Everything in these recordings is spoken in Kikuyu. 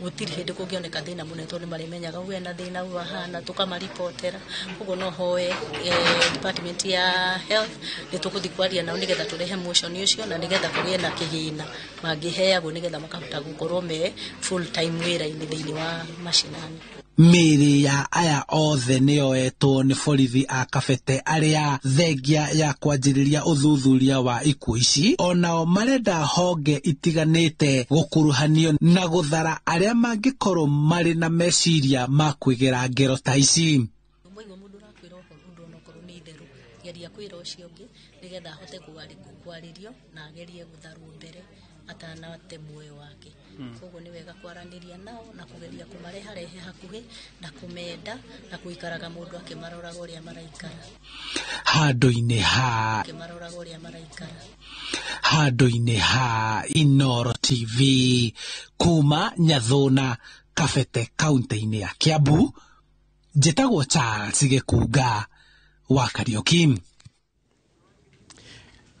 Gũtirĩ hĩndĩ kũngĩoneka thĩna mũnene, tondũ nĩ marĩmenyaga ũyũ ena thĩna, ũyũ ahana, tũkamaribotera. Koguo no hoe department ya health, nĩ tũgũthiĩ kwaria nao nĩgetha tũrehe motion ũcio, na nĩgetha kũgĩe na kĩgĩna mangĩheagwo nĩgetha makahota gũkorwo me full time wĩra-inĩ thĩinĩ wa macinani. Mĩĩrĩ ya aya othe nĩyoetwo nĩ borithi a Kabete, arĩa thengia ya kwanjĩrĩria ũthuthuria wa ikuũ ici onao marenda honge itiganĩte gũkuruhanio na gũthara arĩa mangĩkorwo marĩ na meciria ma kwĩgera ngero ta ici. Mwaigua mũndũ ũrakwĩra ũhoro ũndũ onokorwo nĩ itherũ, geria kwĩra ũcio ũngĩ nĩgetha ahote kwarĩrio na agerie gũtharwo mbere atanate muoyo wake. Koguo nĩ wega kwaranĩria nao na kũgeria kũmareharehe hakuhĩ na kũmenda na gũikaraga mũndũ akĩmaroraga ũrĩa maraikara. Handũ-inĩ ha akĩmaroraga ũrĩa maraikara. Handũ-inĩ ha Inoro TV kuma Nyathuna, Kabete, kaunti-inĩ ya Kiambu, njĩtagwo Charles Gĩkunga wa Kariũki.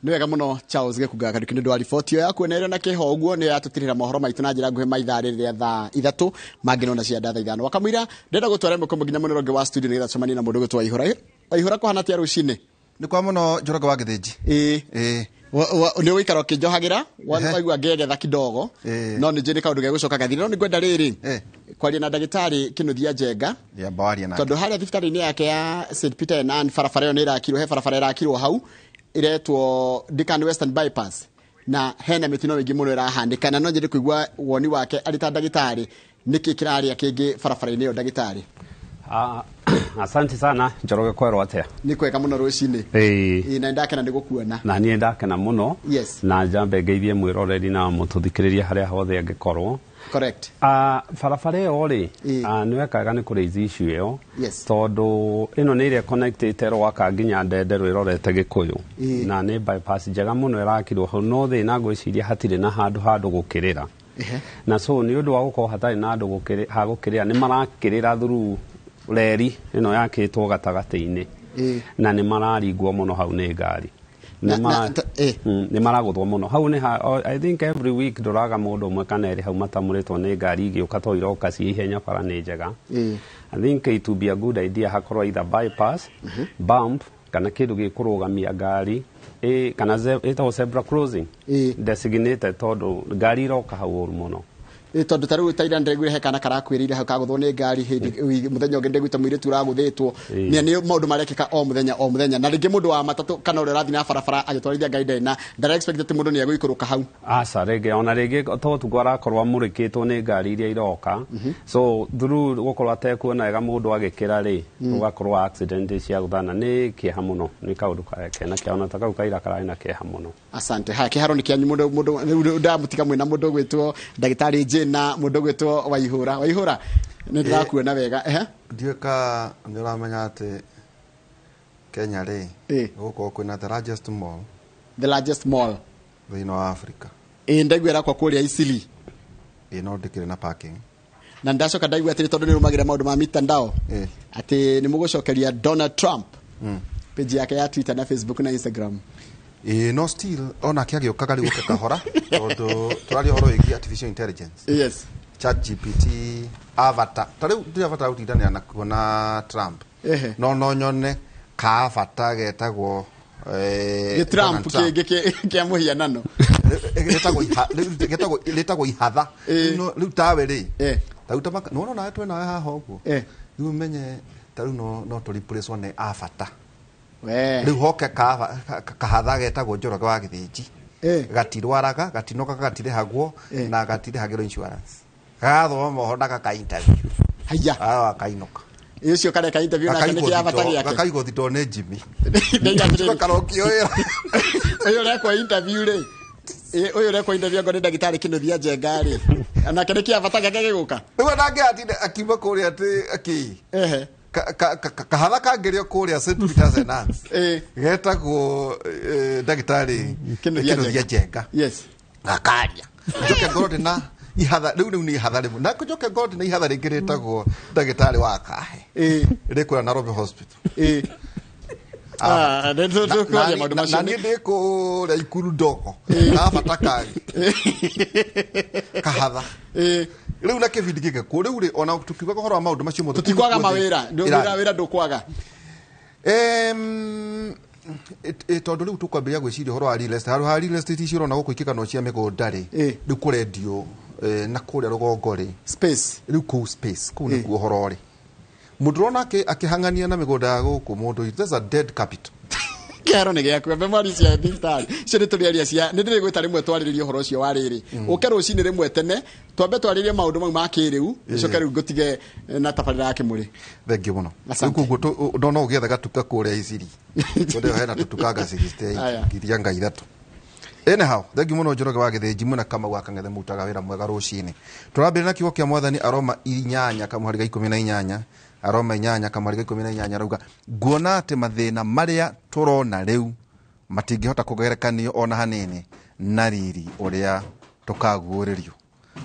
Nĩ wega mũno, Charles Gĩkunga Kariũki, nĩ ũndũ wa riboti ĩyo yaku na ĩrĩ na kĩho ũguo. Nĩyo yatũtirĩra mohoro maitũ na njĩra nguhĩ ma ithaa rĩrĩ rĩa thaa 3, mangĩ nona cia thaa 5. Wakamũira ndĩrenda gũtwara ĩmwe kwa ĩmwe nginya mũnene ũngĩ wa studio nĩgetha tũcemanie na mũndũ ũgwĩtwo Waihũra. Waihũra, kũhana atĩa rũcinĩ? Nĩ kwa mũno, Njoroge wa Gĩthĩnji. Ĩĩ. Ĩĩ. Nĩ ũgũikara ũkĩnjohagĩra waigua ngĩgetha kidogo, no nĩ njũĩ nĩ kaũndũ gegũcoka gathire. No nĩ ngwenda rĩrĩ kwaria na ndagĩtarĩ Kĩnuthia Njenga. Yamba waria nake. Tondũ harĩa thibitarĩ-inĩ yake ya St Peter and Ann, barabara ĩyo nĩ ĩrakirwo, he barabara ĩrakirwo hau ĩretwo Ndikani Western Bypass, na hena mĩtino mĩingĩ mũno ĩrahanĩka, na no nyende kũigua woni wake arĩ ta ndagĩtarĩ, nĩkĩ kĩrarĩa kĩngĩ barabara-inĩ ĩyo, ndagĩtarĩ? Ah, asante sana, Njoroge. Kwerwo atia? Nĩ kwega mũno rũcinĩ. Ĩĩ. Ĩĩ, na nĩndakena nĩ gũkuona. Na niĩ ndakena mũno. Na njambe ngeithie mwĩroreri na mũtũthikĩrĩria harĩa hothe angĩkorwo. Ah, barabara ĩyo rĩ, ah, nĩ wekaga nĩ kũraise issue ĩyo, tondũ ĩno nĩ ĩrĩa connectĩte Rwaka nginya Ndenderũ ĩrorete Gĩkũyũ, na nĩ bypass njega mũno ĩrakirwo hau, no thĩna ngwĩciria hatirĩ na handũ handũ gũkĩrĩra, na so nĩ ũndũ wa gũkorwo hatarĩ na handũ ha gũkĩrĩra, nĩ marakĩrĩra through reri ĩno yakĩtwo gatagatĩ-inĩ, na nĩ mararingwo mũno hau nĩ ngari. Nĩ maragũthwo mũno hau. Nĩ I think every week ndũraga mũndũ ũmwe kana erĩ hau matamũrĩtwo nĩ ngari igĩũka, to iroka ciĩ ihenya, bara nĩ njega. I think it would be a good idea hakorwo either bypass, bump, kana kĩndũ gĩkũrũgamia ngari, kana ĩtagwo zebra crossing designated, tondũ ngari iroka hau ũru mũno. Ĩ, tondũ ta rĩu ta ira ndĩraiguire he kana karakuĩrĩire hau kagũthwo nĩ ngari hĩndĩ, mũthenya ũngĩ ndĩraiguĩte mũirĩtu ũragũthĩtwo. Nĩ maũndũ marekĩka o mũthenya o mũthenya, na rĩngĩ mũndũ wa matatũ kana ũrĩa ũrathiĩ na barabara agĩtwarithia ngari ndarĩ na ndara expect atĩ mũndũ nĩ egũikũrũka hau. Aca, rĩngĩ ona rĩngĩ to tuko arakorwo amũrĩkĩtwo nĩ ngari iria iroka, so through gũkorwo atekuona wega mũndũ agĩkĩra rĩ, ũgakorwo accident cia gũthana. Nĩ kĩeha mũno, nĩ kaũndũ kena kĩeha, ona ta kau kaira kararĩ na kĩeha mũno. Asante. Haya, kĩharo nĩ kĩanyu. Mũndũ rĩu ndamũtiga mwĩna mũndũ ũgwĩtwo ndagĩtarĩ Jane na mũndũ ũgwĩtwo Waihũra. Waihũra, nĩ ndĩrakuona wega, ehe. Ndiũĩ ka nĩ ũramenya atĩ Kenya rĩ, gũkorwo kwĩna the largest mall. The largest mall thĩinĩ wa Africa. Ĩ, ndaigua ĩrakwa kũrĩa Isili. Ĩ, no ndĩkĩrĩ na parking. Na ndacoka ndaigua atĩrĩ, tondũ nĩ rũmagĩra maũndũ ma mitandao, atĩ nĩ mũgũcokeria Donald Trump page yake ya Twitter na Facebook na Instagram. Ĩ, no still onake agĩũkaga rĩu ũke kahora, tondũ tũraria ũhoro wĩgiĩ artificial intelligence, Chat GPT, avatar. Ta rĩu ndirabatara gũtindanĩra nakuo na Trump, no nyone ka avatar getagwo Gĩ Trump Donald Trump. kĩngĩ kĩa mũhianano. Rĩtagwo ihatha. Rĩu tawe rĩ, ta rĩu nĩwona nawe twĩ nawe haha ũguo, rĩu ũmenye ta rĩu no tũ replace nĩ avatar. We. Rĩu hoke kahatha getagwo Njoroge wa Gĩthĩnji, gatirwaraga, gatinogaga, gatirĩhagwo na gatirĩhagĩrwo insurance, gagathoma mohoro na gaka interview. Haya. Gakainũka. Ĩ, ũcio kareka interview nake nĩ kĩa bata gĩake. Gakaigwo thitoo nĩ Jimmy. Ndaiga atĩrĩrĩ, Karokio wĩra. Ũyũ ũrekwo interview rĩ, ĩ, ũyũ ũrekwo interview angorwo nĩ ndagĩtarĩ Kĩnuthia Njenga rĩ, nake nĩ kĩa bata gĩake gĩgũka. Rĩu nake atinde akiuma kũrĩa atĩ akĩ kahatha kangĩrio kũrĩa St Peters and Anns getagwo ndagĩtarĩ Kĩnuthia. Kĩnuthia Njenga. Gakaria, njoke ngorwo ndĩna ihatha rĩu nĩ ihatha rĩmwe, na njoke ngorwo ndĩna ihatha rĩngĩ rĩtagwo ndagĩtarĩ wa kahe rĩkũrĩa Nairobi Hospital. Ah, nĩ tũkwaria maũndũ macio. Na niĩ ndĩ kũrĩa Ikuru ndoko kabata kangĩ kahatha. Rĩu na kĩbindi gĩkĩ kũ rĩu rĩ ona tũkiugaga ũhoro wa maũndũ macio mothe Tũtikwaga mawĩra, wĩra ndũkwaga. Tondũ rĩu tũkwambĩrĩria gwĩciria ũhoro wa real estate. Handũ ha real estate icio ũrona gũkũ ikĩganwo cia mĩgũnda rĩ, rĩu kũrendio na kũrĩa rũgongo rĩ, space rĩu kũu space kũu nĩkuo ũhoro rĩ. Mũndũ ũrona akĩhang'ania na mĩgũnda ya gũkũ mũndũ, that's a dead capital. Kĩharo nĩ gĩaku ambe mwari cia thibitarĩ icio nĩ tũrĩaria cia nĩ ndĩrĩgwĩta rĩmwe twarĩrĩrie ũhoro ũcio wa rĩrĩ ũke rũcinĩ rĩmwe tene twambe twarĩrie maũndũ mau ma kĩrĩu ũcoke rĩu ngũtige na tabarĩra ya Kĩmũrĩ. Thengiũ mũno. Rĩu koguo ndona ũgĩetha gatuka kũrĩa Iciri tondũ hena tũtukanga 60 ngiria nga ithatũ. Anyhow, thengiũ mũno Njoroge wa Gĩthĩnji mwena Kamau wa Kang'ethe mutaga wĩra mwega rũcinĩ. Tũrambĩrĩria na kiugo kĩa Mwathani Aroma 8 kamũhari ga 18. Aroma 8 kamũhari ga 18 rauga nguona atĩ mathĩna marĩa tũrona rĩu matingĩhota kũgerekanio ona hanini na riri ũrĩa tũkaguũrĩrio.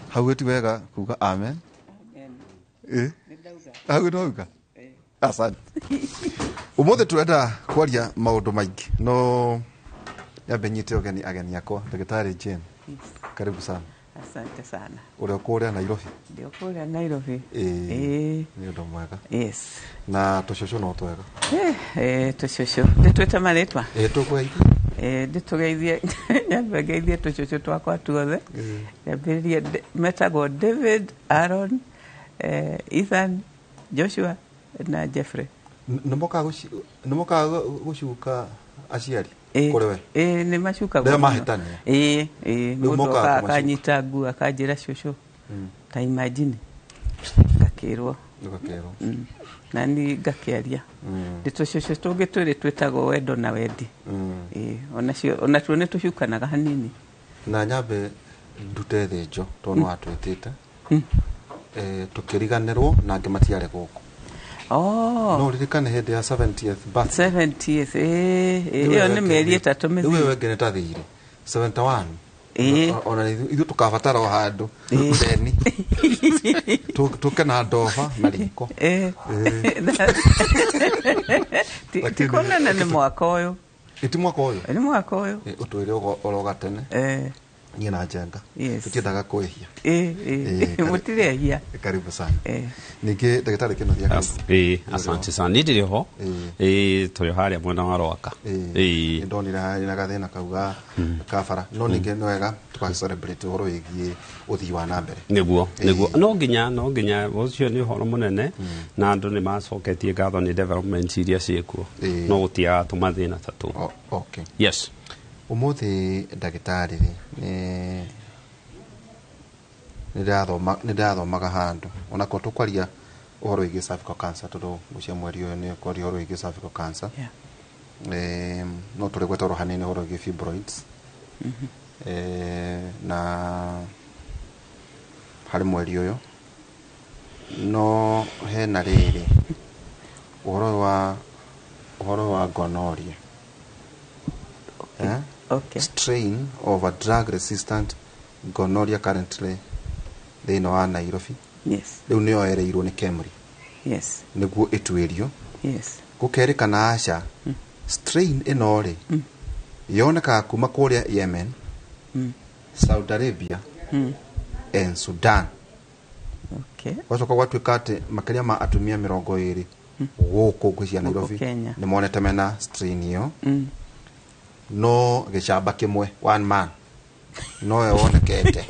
Hau ti wega kuga amen. Amen. Hau nĩ Asante. Ũmũthĩ tũrenda kwaria maũndũ maingĩ no nyambe nyite ũgeni ageni akwa. Ndagĩtarĩ Jane. Yes. Karibu sana. Asante sana. Ũrĩa kũrĩa Nairobi. Ndio kũrĩa Nairobi. Nĩ ũndũ mwega. Yes. Na tũcũcũ no twega. Tũcũcũ. Ndĩtwĩte marĩtwa? Tũkũgeithie. Ndĩtũgeithie. Nyambe ngeithie tũcũcũ twakwa tuothe. Nyambĩrĩrie metagwo David, Aaron, Ethan, Joshua na Jeffrey. Nĩmokaga gũcuka aciari? Kũrĩ we? Nĩ macukagwo. Rĩrĩa mahĩtania. Mũndũ akanyita nguo akanjĩra cũcũ. Ta imagine. Ngakĩrwo. Ũgakĩrwo. Na ni ngakĩaria. Ndĩ tũcũcũ tũngĩ twĩrĩ twĩtagwo wendo na wendi. Onatuo nĩ tũcukanaga hanini. Na nyambe ndute thĩnjo tondũ nĩ watwĩtĩte. Tũkĩriganĩrwo na angĩ matiarĩ gũkũ. Oh. No ririkane hĩndĩ ya 70th birthday. 70th ĩyo nĩ mĩeri 3 mĩthiru. Rĩu wewe ta thire 71. Ona ithuĩ tũkabatara o handũ theni tũke na ndoba na riko. Ti kũnene nĩ mwaka ũyũ. Ti mwaka ũyũ? Nĩ mwaka ũyũ. Ũtwĩre oro gatene. Niĩ na Njenga. Tũtiendaga kwĩhia. Mũtirehia. Karibu sana. Ningĩ ndagĩtarĩ Kĩnuthia karibu. Asante sana. Niĩ ndĩrĩ ho. Tũrĩ harĩa mwena wa Rwaka. Nĩ ndonire harĩ na gathĩna kau ga bara. No ningĩ nĩ wega tũgagĩ celebrate ũhoro wĩgiĩ ũthii wa na mbere. Nĩguo, nĩguo. No nginya ũcio nĩ ũhoro mũnene na andũ nĩ macoketie ngatho nĩ development iria ciĩkuo. No gũtiaga tũmathĩna ta tũu. Okay. Yes. Ũmũthĩ ndagĩtarĩ rĩ nĩ ndĩrathomaga handũ onakorwo tũkwaria ũhoro wĩgiĩ cervical cancer tondũ ngwĩciria mweri ũyũ nĩ kwaria ũhoro wĩgiĩ cervical cancer. No tũrĩgweta oro hanini ũhoro wĩgiĩ fibroids. Na harĩ mweri ũyũ no hena rĩrĩ ũhoro wa gonorrhea. Okay. Strain of a drug resistant gonorrhea currently thĩinĩ wa Nairobi. Yes. Rĩu nĩyo ereirwo nĩ KEMRI. Yes. Nĩguo ĩtuĩrio. Yes. Gũkerĩkana aca strain ĩno rĩ yonekaga kuma kũrĩa Yemen, Saudi Arabia and Sudan. Okay. Gwacoka gwatuĩka atĩ makĩria ma atumia 20 gũkũ ngwĩciria Nairobi nĩ monete mena strain ĩyo. No gĩcamba kĩmwe one man nowe wonekete.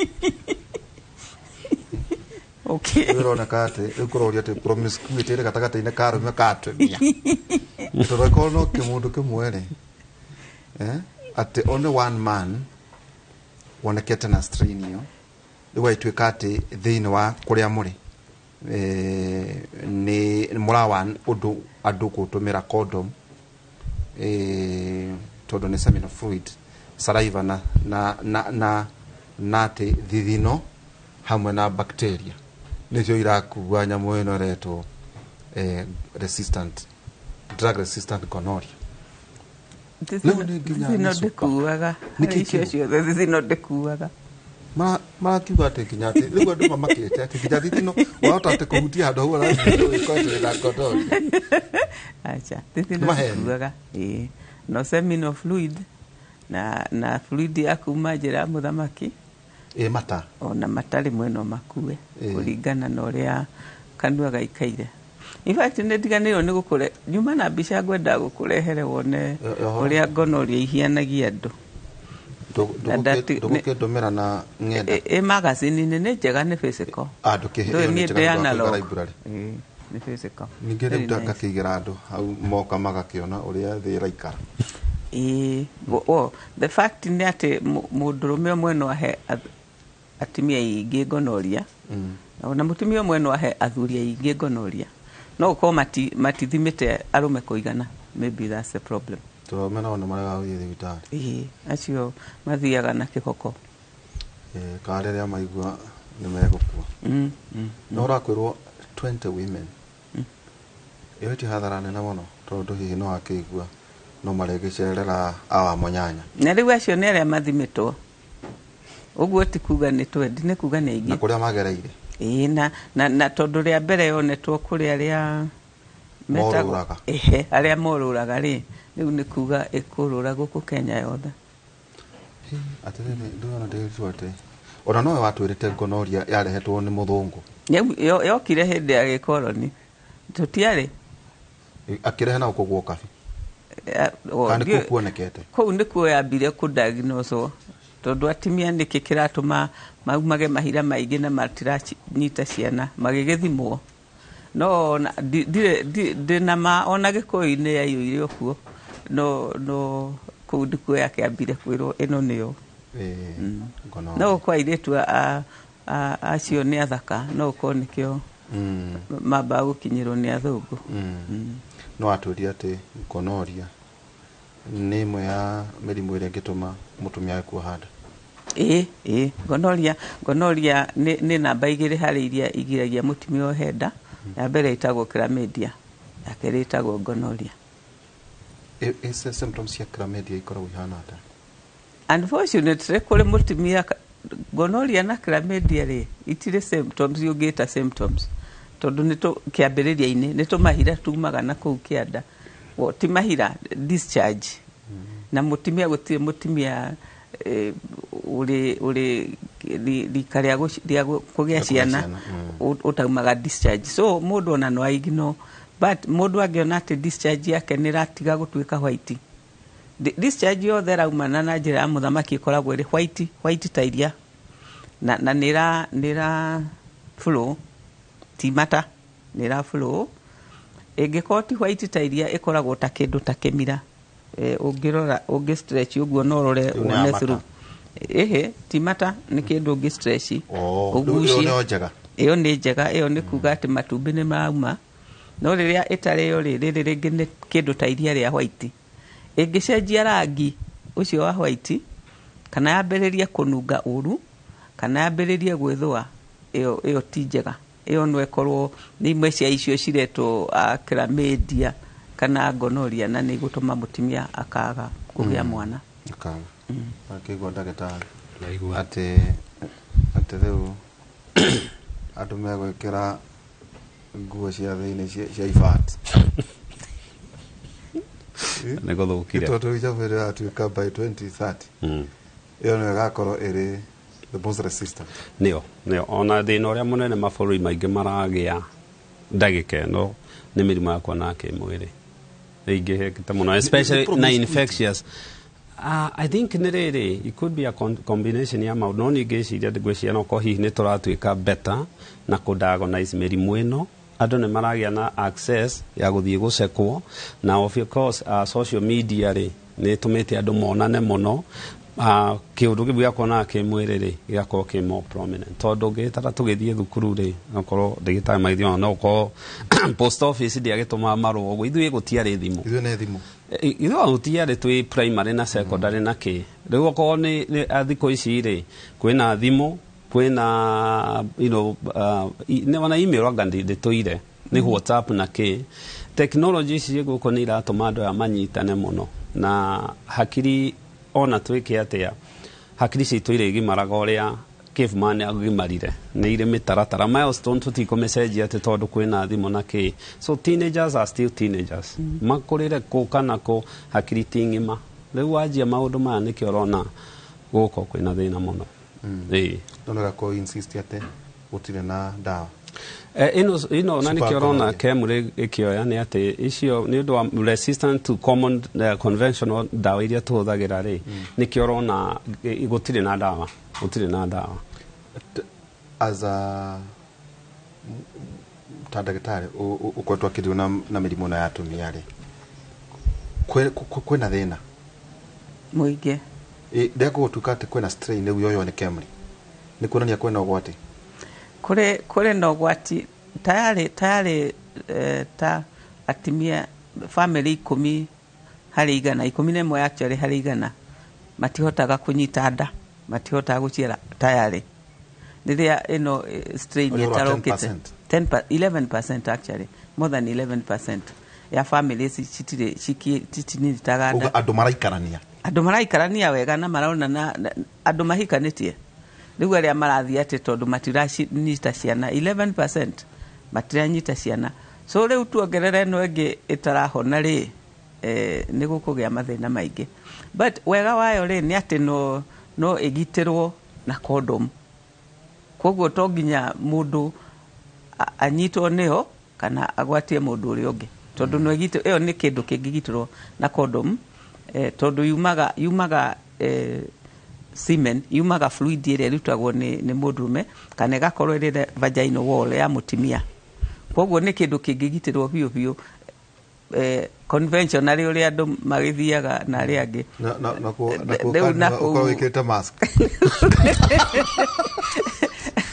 Okay. Rĩu ĩroneka atĩ rĩu kũroria atĩ promiscuity ĩrĩ gatagatĩ-inĩ ka arũme ka atumia. Tondũ angĩkorwo no kĩmũndũ kĩmwe rĩ, atĩ only one man wonekete na strain ĩyo, rĩu agĩtuĩka atĩ thĩinĩ wa kũrĩa mũrĩ nĩ mũrawa ũndũ andũ gũtũmĩra condom tondũ nĩ seminal fluid saliva na na na na na atĩ thithino hamwe na bacteria nĩcio irakua nyamũ ĩno ĩretwo resistant drug resistant gonorrhea. Rĩu nĩ nginya ndĩkuaga icio ciothe thithino ndĩkuaga. Marakiuga atĩ nginya atĩ rĩu andũ mamakĩte atĩ nginya thithino wahota atĩ kũhutia handũ hau ũrathiĩ na gonorrhea. Acha thithino ndĩkuaga. No seminal fluid na fluid ya kuma njĩra ya mũthamaki Mata ona mata rĩmwe no makue kũringana na ũrĩa kanua gaikaire. In fact nĩ ndiganĩirwo nĩ gũkũre nyuma na mbica ngwendaga gũkũrehere wone ũrĩa gonorrhea ihianagia andũ. Ndũgũkĩndũmĩra na ng'enda. Ĩ magazine-inĩ nĩ njega, nĩ physical. Ndũĩ niĩ ndĩ analog. Nĩ physical. Ningĩ rĩu ngakĩigĩra andũ hau moka magakĩona ũrĩa thĩ ĩraikara. The fact nĩ atĩ mũndũrũme ũmwe no ahe atumia aingĩ gonorrhea na mũtumia ũmwe no ahe athuri aingĩ gonorrhea. No gũkorwo matithimĩte arũme kũigana, maybe that's the problem. Tũrũme nao nĩ maregaga gũthiĩ thibitarĩ. Ĩĩ, acio mathiaga na kĩboko. Kana rĩrĩa maigua nĩ megũkua. No ũrakwĩrwo 20 women. Ĩyo ti hathara nene mũno tondũ hihi no akĩigua no marĩgĩcerera awa mũnyanya. Na rĩu acio nĩ arĩa mathimĩtwo. Ũguo ti kuga nĩ twendi, nĩ kuga nĩ aingĩ. Na kũrĩa magereire. Ĩĩ, na tondũ rĩa mbere yonetwo kũrĩ arĩa morũraga. Ehe, arĩa morũraga rĩ, rĩu nĩ kuga ĩkũrũra gũkũ Kenya yothe. Atĩrĩrĩ, ndũrona ndĩrĩtua atĩ ona nowe watwĩrĩte gonorrhea yarehetwo nĩ mũthũngũ. Yokire hĩndĩ ya gĩkoroni. Tũtiarĩ. Akĩrehe na gũkũ guoka. Kana nĩkuo kuonekete? Kũu nĩkuo yambire kũdiagnoswo. Tondũ atumia nĩkĩ kĩratũma maumage mahira maingĩ na matiranyita ciana magĩgĩthimwo. No ndĩ ma ona Gĩkũyũ-inĩ yaiyũire ũguo. No kũu ndikuo yakĩambire kwĩrwo ĩno nĩyo. No gũkorwo airĩtu acio nĩ athaka, no gũkorwo nĩkĩo mambaga gũkinyĩrwo nĩ athũngũ. No atwĩrie atĩ gonorrhea nĩ ĩmwe ya mĩrimũ ĩrĩa ĩngĩtũma mũtumia kuoha nda. Ĩĩ, gonorrhea nĩ namba 2 harĩ iria igiragia mũtumia ohe nda. Ya mbere ĩtagwo chlamydia, ya kerĩ ĩtagwo gonorrhea. Ĩ symptoms cia chlamydia ikoragwo ihana atĩa? Unfortunately kũrĩ mũtumia gonorrhea na chlamydia rĩ itirĩ symptoms ũngĩta symptoms tondũ nĩ kĩambĩrĩria-inĩ nĩ tũmahira tumaga na kũu kĩanda. Ti mahira, discharge. Na mũtumia gũtirĩ mũtumia ũrĩ rika rĩa kũgĩa ciana ũtaumaga discharge. So mũndũ ona no aignore, but mũndũ angĩona atĩ discharge yake nĩ ĩratiga gũtuĩka white. Discharge yothe ĩraumana na njĩra ya mũthamaki ĩkoragwo ĩrĩ white, white ta iria na nĩ ĩra flow, ti mata, nĩ ĩra flow. Ĩngĩkorwo ti white ta iria ĩkoragwo ta kĩndũ ta kĩmira. Ũngĩrora ũngĩ stretch ũguo no ũrore wone through. Ehe, ti mata nĩ kĩndũ ũngĩ stretch. Ũgucie. Ĩyo nĩ njega, ĩyo nĩ kuga atĩ matumbĩ nĩ marauma. No rĩrĩa ĩtarĩ yo rĩ, rĩrĩ rĩngĩ nĩ kĩndũ ta iria rĩa white. Ĩngĩcenjia rangi ũcio wa white kana yambĩrĩrie kũnunga ũru kana yambĩrĩrie gwĩthũa, ĩyo ti njega. Ĩyo no ĩkorwo nĩ imwe cia icio ciretwo chlamydia kana gonorrhea na nĩ igũtũma mũtumia akaga kũgĩa mwana. Akaga. Akĩigua ndagĩtarĩ atĩ rĩu andũ megwĩkĩra nguo cia thĩinĩ cia ibati. Nĩ gũthũkire. Tondũ icabu ĩrĩa yatuĩka by 2030 ĩyo nĩyo ĩgakorwo ĩrĩ the most resistant. Nĩyo ona thĩna ũrĩa mũnene mabũrũri maingĩ maragĩa ndagĩka ĩno nĩ mĩrimũ ya kuonana kĩmwĩrĩ ĩingĩhĩte mũno, especially na infectious. I think nĩ rĩrĩ it could be a combination ya maũndũ, no niĩ ngĩciria ngwĩciria no korwo hihi nĩ tũratuĩka better na kũ-diagnose mĩrimũ ĩno. Andũ nĩ maragĩa na access ya gũthiĩ gũcekwo, na of course social media rĩ nĩ ĩtũmĩte andũ monane mũno. Kĩũndũ kĩu gĩa kuonana kĩmwĩrĩ rĩ gĩgakorwo kĩ more prominent tondũ ngĩtara tũgĩthiĩ thukuru rĩ okorwo ndagĩtarĩ magĩthiĩ no ũkorwo post office ndĩagĩtũmaga marũa ũguo, ithuĩ gũtiarĩ thimũ. Ithuĩ nĩ thimũ. Ithuĩ gũtiarĩ twĩ primary na secondary na kĩ. Rĩu okorwo nĩ thikũ ici rĩ kwĩna thimũ, kwĩna you know ona email anga ndĩtũire nĩ WhatsApp na kĩ. Technology ici gũkũ nĩ iratũma andũ aya manyitane mũno na hakiri ona twĩke atĩa hakiri citũ irĩ igimaraga ũrĩa caveman agimarire nĩ irĩ mĩtaratara milestone tũtikũmĩcenjia atĩ tondũ kwĩna thimũ na kĩ. So teenagers are still teenagers. Makũrĩre kũ kana kũ hakiri ti ng'ima. Rĩu wanjia maũndũ maya nĩkĩo ũrona gũkũ kwĩna thĩna mũno. Ĩĩ. No ko insist atĩ gũtirĩ na ndawa. Ino na nikio rona KEMRI ikioya ni ati icio ni undu wa resistant to common conventional ndawa iria tuhuthagira ri, nikio rona gutire na ndawa, gutire na ndawa. As a ta ndagĩtarĩ ũkoretwo akĩrwo na mĩrimũ na ya atumia rĩ, kwĩna thĩna mũingĩ? Ndekũgũtuĩka atĩ kwĩna strain rĩu yoywo nĩ KEMRI, nĩ kuonania kwĩna ũgwati? Kũrĩ na ũgwati tayarĩ ta atimia family 10 harĩ 100, 11 actually harĩ 100 matihotaga kũnyita nda, matihotaga gũciara tayarĩ rĩrĩa ĩno strain ĩtarokĩte. 11% actually, more than 11% ya families citirĩ citinyitaga nda. Andũ maraikarania wega na marona na andũ mahikanĩtie. Rĩu arĩa marathiĩ atĩ tondũ matiranyita ciana, 11% matiranyita ciana. So rĩu tuongerere ĩno ĩngĩ ĩtarahona rĩ, nĩ gũkũgĩa mathĩna maingĩ. But wega wayo rĩ nĩ atĩ no ĩgitĩrwo na condom. Koguo to nginya mũndũ anyitwo nĩyo kana agwatie mũndũ ũrĩa ũngĩ, tondũ no ĩgitĩrwo, ĩyo nĩ kĩndũ kĩngĩgitĩrwo na condom, tondũ yumaga semen, yumaga fluid ĩrĩa ĩrutagwo nĩ mũndũrũme kana ĩgakorwo ĩrĩ vaginal wall ya mũtumia. Koguo nĩ kĩndũ kĩngĩgitĩrwo biũ biũ, conventionally ũrĩa andũ magĩthiaga na arĩa angĩ. Na ũkorwo wĩkĩrĩte mask.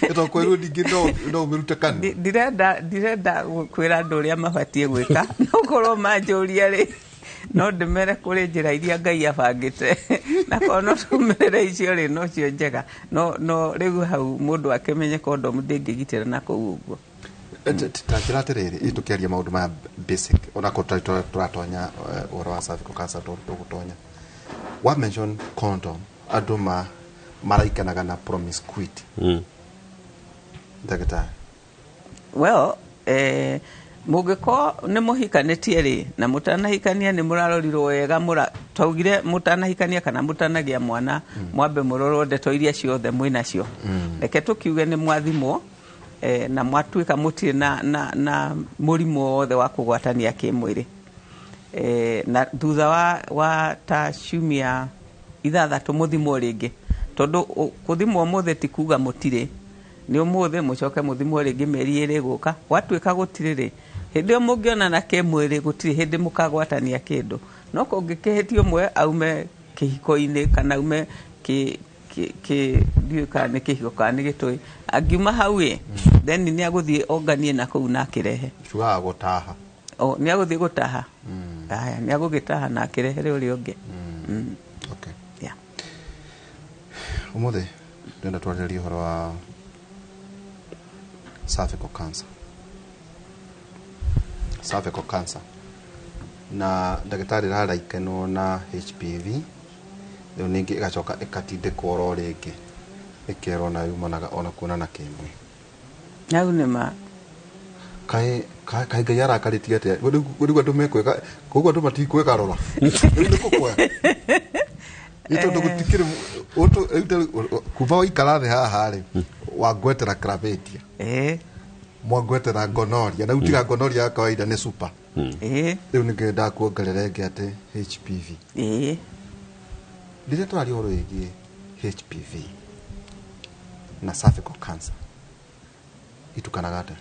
Ĩto kwĩrwo ningĩ no ũmĩrute kanua. Ndirenda kwĩra andũ ũrĩa mabatiĩ gwĩka, no korwo manjũria rĩ, no ndĩmere kũrĩ njĩra iria Ngai abangĩte, na korwo no tũmĩrĩre icio rĩ, no cio njega. No rĩu hau mũndũ akĩmenye condom ndĩngĩgitĩra na kũu ũguo. Ta njĩra atĩrĩrĩ, tũkĩaria maũndũ maya basic, ona korwo tũratonya ũhoro wa cervical cancer tũgũtonya. Wa mention condom, andũ maraikanaga na promiscuity. Ndagĩtarĩ. Well, mũngĩkorwo nĩ mũhikanĩtie rĩ, na mũtanahikania nĩ mũrarorirwo wega, twaugire mũtanahikania kana mũtanagĩa mwana, mwambe mũrorwo ndeto iria ciothe mwĩnacio. Reke tũkiuge nĩ mwathimwo, na mwatuĩka mũtirĩ na mũrimũ wothe wa kũgwatania kĩmwĩrĩ. Na thutha wa ta ciumia 6 mũthimwo rĩngĩ, tondũ kũthimwo ũmũthĩ ti kuga mũtirĩ, nĩ ũmũthĩ mũcoke mũthimwo rĩngĩ mĩeri 2 gũka, gwatuĩka gũtirĩ rĩ, hĩndĩ ĩyo mũngĩonana kĩmwĩrĩ gũtirĩ hĩndĩ mũkagwatania kĩndũ. No kũngĩkĩhĩtia ũmwe aume kĩhiko-inĩ kana aume ndiũĩ kana nĩ kĩhiko kana nĩ gĩtũĩ, angiuma hau ĩ, then nĩ agũthiĩ onganie na kũu na akĩrehe. Cugaga gũtaha. Nĩ agũthiĩ gũtaha. Aya, nĩ agũgĩtaha na akĩrehere ũrĩa ũngĩ. Okay. Yeah. Ũmũthĩ ndĩrenda twarĩrĩrie ũhoro wa cervical cancer. Cervical cancer. Na ndagĩtarĩ raraikenwo na HPV, rĩu ningĩ ĩgacoka ĩkatindĩkwo oro rĩngĩ, ĩkerwo na yumanaga ona kuonana kĩmwĩrĩ. Hau nĩ ma. Kaĩ Ngai arakarĩtie atĩa? Rĩu andũ mekwĩka, koguo andũ matikwĩka rora. Rĩu nĩ kũkwea. Nĩ tondũ gũtikĩrĩ kuma waikara thĩ haha rĩ, wangwetera chlamydia. Mwangwetera gonorrhea, na rĩu tiga gonorrhea ya kawaida nĩ super. Rĩu nĩkĩo ndakuongerera ĩngĩ atĩ HPV. Rĩrĩa tũraria ũhoro wĩgiĩ HPV na cervical cancer, itukanaga atĩa?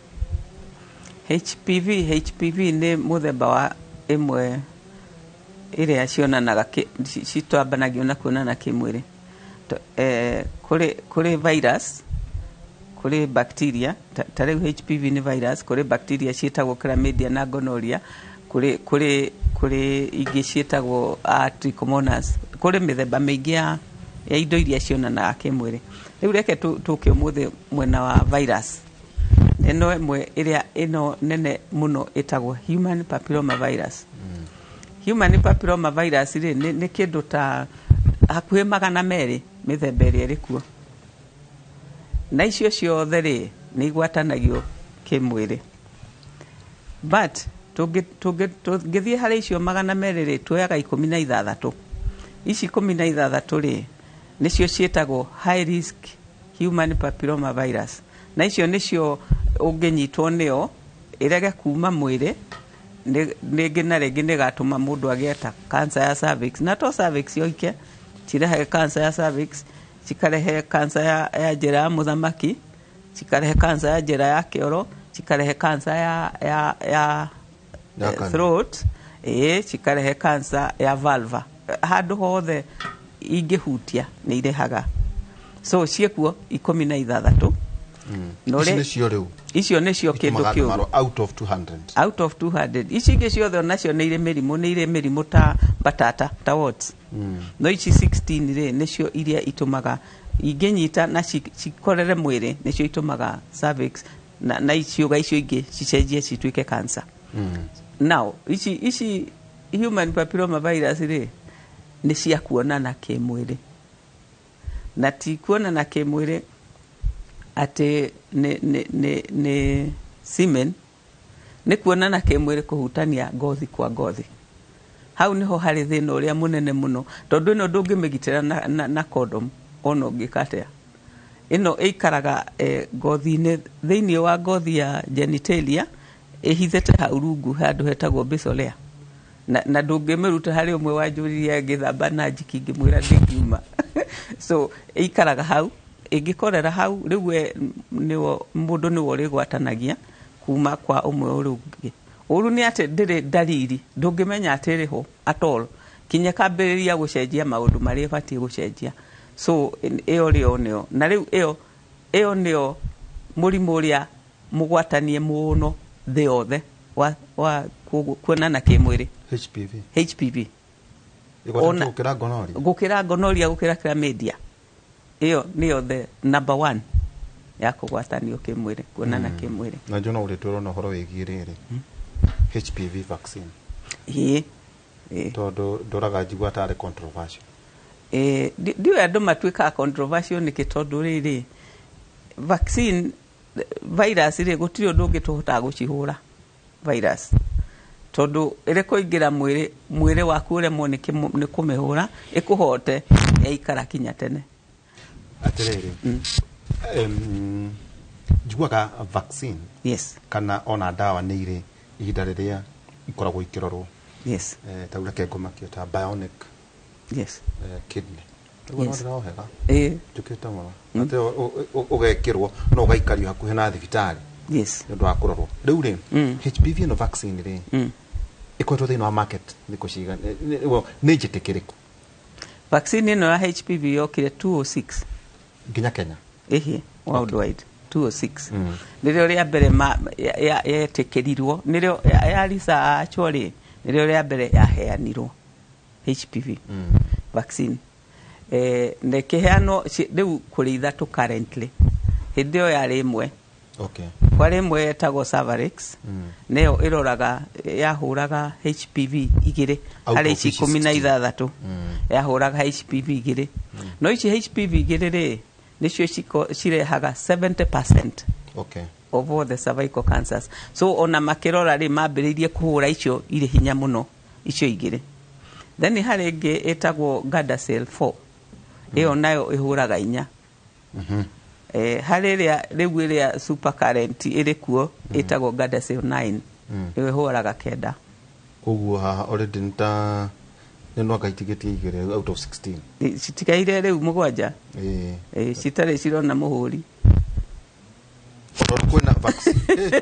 HPV nĩ mũthemba wa ĩmwe ĩrĩa cionanaga citambanagio na kuonana kĩmwĩrĩ. Kũrĩ virus, kũrĩ bacteria, ta rĩu HPV nĩ virus, kũrĩ bacteria ciĩtagwo chlamydia na gonorrhea, kũrĩ ingĩ ciĩtagwo trichomonas, kũrĩ mĩthemba mĩingĩ ya indo iria cionanaga kĩmwĩrĩ. Rĩu reke tũke ũmũthĩ mwena wa virus. Ĩno ĩmwe ĩrĩa ĩno nene mũno ĩtagwo human papilloma virus. Human papilloma virus rĩ nĩ kĩndũ ta hakuhĩ 200 mĩthemba ĩrĩa ĩrĩ kuo. Na icio ciothe rĩ nĩ igwatanagio kĩmwĩrĩ. But tũngĩthiĩ harĩ icio 200 rĩ, tuoyaga 16. Ici 16 rĩ nĩcio ciĩtagwo high risk human papilloma virus. Na icio nĩcio ũngĩnyitwo nĩyo ĩrege kuma mwĩrĩ, rĩngĩ na rĩngĩ nĩgatũma mũndũ agĩe ta cancer ya cervix. Na to cervix yoike, cirehaga cancer ya cervix, cikarehe cancer ya njĩra ya mũthamaki, cikarehe cancer ya njĩra ya kĩoro, cikarehe cancer ya throat, cikarehe cancer ya vulva. Handũ hothe ingĩhutia nĩ irehaga. So ciĩkuo 16. Icio rĩu icio nĩcio kĩndũ kĩũru out of 200. Out of 200. Ici ingĩ ciothe onacio nĩ irĩ mĩrimũ, nĩ irĩ mĩrimũ ta batata, ta warts. No ici 16 rĩ nĩcio iria itũmaga ingĩnyita na cikorere mwĩrĩ, nĩcio itũmaga cervix na ciũga icio ingĩ cicenjie cituĩke cancer. Now ici human papilloma virus rĩ nĩ cia kuonana kĩmwĩrĩ, na ti kuonana kĩmwĩrĩ atĩ nĩ semen, nĩ kuonana kĩmwĩrĩ kũhutania ngothi kwa ngothi. Hau niho harĩ thĩna ũrĩa mũnene mũno, tondũ ĩno ndũngĩmĩgitĩra na condom ona ũngĩka atĩa. Ĩno ĩikaraga ngothi-inĩ, thĩinĩ wa ngothi ya genitalia, ĩhithĩte hau rungu handũ hetagwo basal layer. Na ndũngĩmĩruta. Harĩ ũmwe wanjũririe ngĩthamba na njiki ngĩmwĩra ndĩngiuma. So ĩikaraga hau, ĩngĩkorera hau rĩu we nĩwo mũndũ nĩwe ũrĩgwatanagia kuma kwa ũmwe ũrĩa ũngĩ. Ũru nĩ atĩ ndĩrĩ ndariri, ndũngĩmenya atĩ ĩrĩ ho at all kinya kambĩrĩria gũcenjia maũndũ marĩa ĩbatiĩ gũcenjia. So ĩyo rĩo nĩyo, na rĩu ĩyo nĩyo mũrimũ ũrĩa mũgwatanie mũno thĩ yothe wa kuonana kĩmwĩrĩ. HPV gũkĩra gonorrhea, gũkĩra gonorrhea, gũkĩra chlamydia. Ĩyo nĩyo the number 1 ya kũgwatanio kĩmwĩrĩ, kuonana kĩmwĩrĩ. Na njona ũrĩtwĩrwo na ũhoro wĩgiĩ rĩrĩ HPV vaccine. Ĩĩ tondũ ndoraga njigua tarĩ controversial. Ndiũĩ andũ matuĩkaga controversial nĩkĩ, tondũ rĩrĩ vaccine virus rĩ gũtirĩ ũndũ ũngĩ tũhotaga gũcihũra virus, tondũ ĩrĩ kũingĩra mwĩrĩ, mwĩrĩ waku ũremwo nĩ kũmĩhũra, ĩkũhote yaikara kinya tene. Atĩrĩrĩ, njiguaga vaccine yes, kana ona ndawa nĩ irĩ ihinda rĩrĩa ikoragwo ikĩrorwo. Yes. Ta reke ngũmakie ta bionic yes, kidney. Yes. Njũkĩte mũno atĩ ũgekĩrwo no ũgaikario hakuhĩ na thibitarĩ. Yes. Nĩ ũndũ wa kũrorwo. Rĩu rĩ HPV ĩno vaccine rĩ ĩkoretwo thĩinĩ wa market thikũ cigana, nĩ njĩtĩkĩrĩku? Vaccine ĩno ya HPV yokire 206 nginya Kenya. Ĩhĩ, worldwide 206. Nĩrĩo rĩa mbere yetĩkĩrirwo, nĩrĩo ya research rĩ, nĩrĩo rĩa mbere yaheanirwo HPV vaccine. Na ĩkĩheanwo rĩu kũrĩ ithatũ currently. Hĩndĩ ĩyo yarĩ ĩmwe. Okay. Kwarĩ ĩmwe yetagwo Cervarix, nĩyo ĩroraga yahũraga HPV 2 harĩ ici 16, yahũraga HPV 2. No ici HPV 2 rĩ nĩcio cirehaga 70% okay, of all the cervical cancers. So ona makĩrora rĩ mambĩrĩirie kũhũra icio irĩ hinya mũno, icio igĩrĩ. Then harĩ ĩngĩ ĩtagwo Gardasil 4, ĩyo nayo ĩhũraga 4. Harĩ ĩrĩa rĩu ĩrĩa super current ĩrĩ kuo ĩtagwo Gardasil 9, ĩyo ĩhũraga 9. Koguo haha already nĩ ta nĩ no ngaitigĩtie 2 out of 16. Citigaire rĩu 7. Citarĩ cirona mũhũri. Tondũ kwĩna vaccine.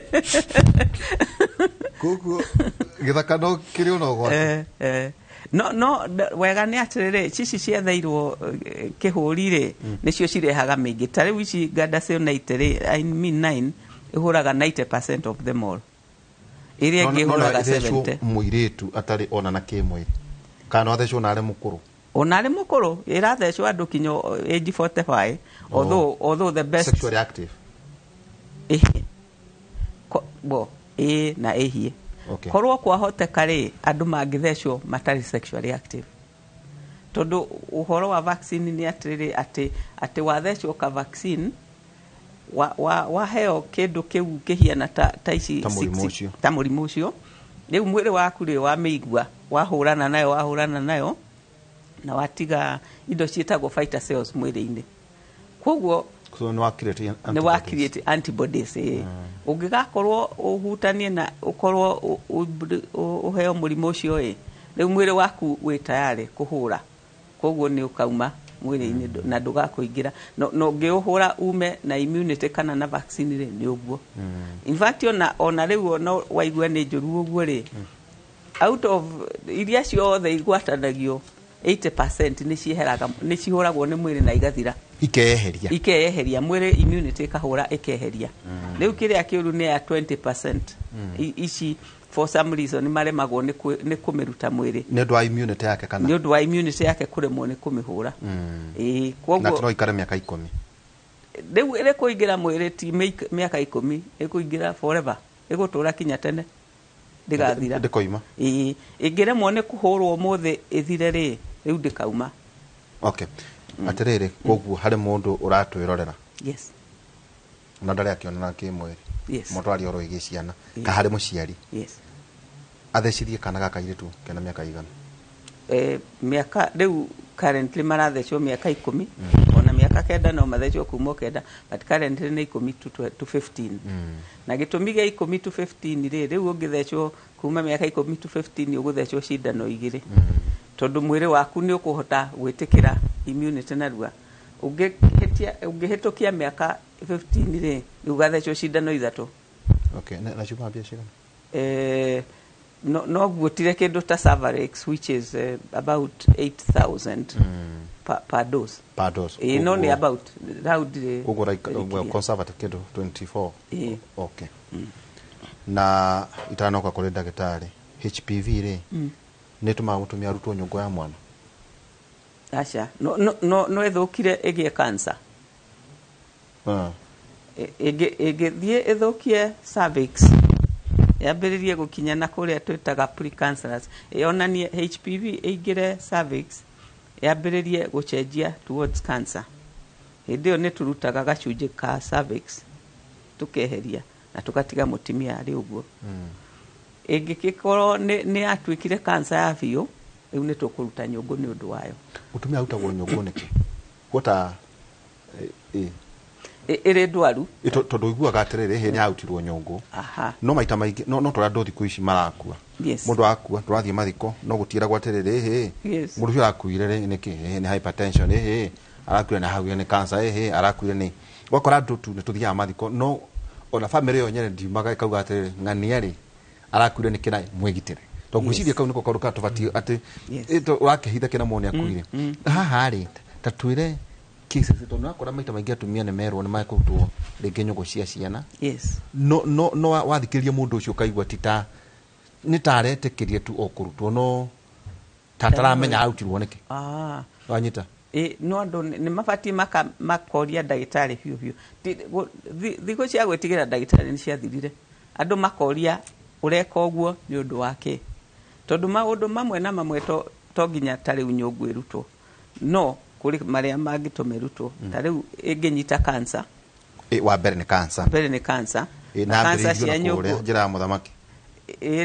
Koguo gĩthaka no kĩrĩ ona ũgwati. No wega nĩ atĩrĩrĩ, ici ciatheirwo kĩhũri rĩ nĩcio cirehaga mĩingĩ. Ta rĩu ici Gardasil 90 rĩ, I mean 9 ĩhũraga 90% of them all. Ĩrĩa ĩngĩ ĩhũraga 70. Mũirĩtu atarĩ ona na kĩmwĩrĩ kana no athecwo na arĩ mũkũrũ? Ona arĩ mũkũrũ, ĩrathecwo andũ kinya age 45, although the best sexually active. Ĩhĩ na ĩhiĩ. Okay. Korwo kwahoteka rĩ andũ mangĩthecwo matarĩ sexually active, tondũ ũhoro wa vaccine nĩ atĩrĩrĩ, atĩ wathecwo ka vaccine waheo kĩndũ kĩu kĩhiana ta ici ta mũrimũ ũcio, rĩu mwĩrĩ waku rĩ wamĩigua, wahũrana nayo na watiga indo ciĩtagwo fighter cells mwĩrĩ-inĩ. Koguo So nĩ wa create nĩ wa create antibodies. Ũngĩgakorwo ũhutanie na ũkorwo ũheo mũrimũ ũcio ĩ, rĩu mwĩrĩ waku wĩ tayarĩ kũhũra, koguo nĩ ũkauma mwĩrĩ-inĩ na ndũgakũingĩra. No ũngĩũhũra ume na immunity kana na vaccine rĩ, nĩ ũguo. In fact ona rĩu ona waigua nĩ njũru ũguo rĩ, out of iria ciothe igwatanagio 80% nĩ cieheraga, nĩ cihũragwo nĩ mwĩrĩ na igathira, ikeyeheria mwĩrĩ, immunity ĩkahũra ĩkeheria. Rĩu kĩrĩa kĩũru nĩ ya 20% ici for some reason maremagwo nĩ kũmĩruta mwĩrĩ nĩ ũndũ wa immunity yake, kana nĩ ũndũ wa immunity yake kũremwo nĩ kũmĩhũra. Koguo na ikare mĩaka 10 rĩu ĩrĩ kũingĩra mwĩrĩ ti mĩaka 10, ĩkũingĩra forever, ĩgũtũra kinya tene, ndĩgathira, ndĩkoima. Ĩngĩremwo nĩ kũhũrwo ũmũthĩ ĩthire rĩ, rĩu ndĩkauma. Okay. Atĩrĩrĩ, koguo harĩ mũndũ ũratwĩrorera, yes, na ndarĩ akĩonana kĩmwĩrĩ, yes, mũtwari oro ĩgiĩ ciana, ka harĩ mũciari, yes, athecirie kana gaka kairĩtu kena mĩaka igana? Mĩaka rĩu currently marathecwo mĩaka 10, ona mĩaka 9 no mathecwo kuma 9, but currently nĩ 10 to 15. Na gĩtũmi gĩa 10 to 15 rĩ, rĩu ũngĩthecwo kuma mĩaka 10 to 15 ũgũthecwo cindano 2, tondũ mwĩrĩ waku nĩ ũkũhota gwĩtĩkĩra immunity narua. Ũngĩhĩtũkia mĩaka 15 rĩ, ũgathecwo cindano 3. Okay, na ciuma mbia cigana? No guotire kĩndũ ta Cervarix, which is about 8,000 per dose. Per dose. No nĩ about round koguo like conservative kĩndũ 24. Okay. Na itanoka kũrĩ ndagĩtarĩ, HPV rĩ, nĩ tũmaga mũtumia arutwo nyũngũ ya mwana? Aca, no ĩthũkire ĩgĩe cancer. Ĩngĩthiĩ ĩthũkie cervix, yambĩrĩrie gũkinya na kũrĩa twĩtaga precancerous, yonanie HPV ĩingĩre cervix, yambĩrĩrie gũcenjia towards cancer. Hĩndĩ ĩyo nĩ tũrutaga gacunjĩ ka cervix tũkeheria na tũgatiga mũtumia arĩ ũguo. Ĩngĩgĩkorwo nĩ yatuĩkire cancer ya biũ, rĩu nĩ tũkũruta nyũngũ nĩ ũndũ wayo. Mũtumia arutagwo nyũngũ nĩkĩ? Gwata ĩrĩ ndwaru, tondũ ũiguaga atĩrĩrĩ, hĩ nĩ arutirwo nyũngũ. No maita maingĩ no tũrĩa andũ thikũ ici marakua, mũndũ akua tũrathiĩ mathiko no gũtiĩragwo atĩrĩrĩ, hĩ mũndũ ũcio arakuire rĩ nĩkĩ? Hĩ nĩ hypertension, hĩ arakuire na hau nĩ cancer, hĩ arakuire nĩ ũgakora andũ tu nĩ tũthiaga mathiko, no ona famĩlĩ ĩyo nyene ndiumaga ĩkauga atĩrĩrĩ, ng'ania rĩ arakuire nĩkĩ na mwĩgitĩre, tondũ ngwĩciria kau nĩko kaũndũ karĩa tũbatiĩ atĩ ũrakĩhitha kĩna mũndũ nĩ akuire. Haha rĩ, ta twĩre cases, tondũ nakora maita maingĩ atumia nĩ merwo nĩ mekũrutwo rĩngĩ nyũngũ cia ciana. Yes. No no no wathikĩrĩria mũndũ ũcio ũkaigua ti ta nĩ ta aretĩkĩria tu o kũrutwo, no ta taramenya arutirwo nĩkĩ. Wanyita? No andũ nĩ mabatiĩ makoria ndagĩtarĩ biũ biũ. Thikũ cia gwĩtigĩra ndagĩtarĩ nĩ ciathirire. Andũ makoria ũreka ũguo nĩ ũndũ wa kĩ? Tondũ maũndũ mamwe na mamwe to nginya ta rĩu nyũngũ ĩrutwo, no kũrĩ marĩa mangĩtũma ĩrutwo. Ta rĩu ĩngĩnyita cancer, wa mbere nĩ cancer, mbere nĩ cancer, na cancer cia nyũngũ, njĩra ya mũthamaki,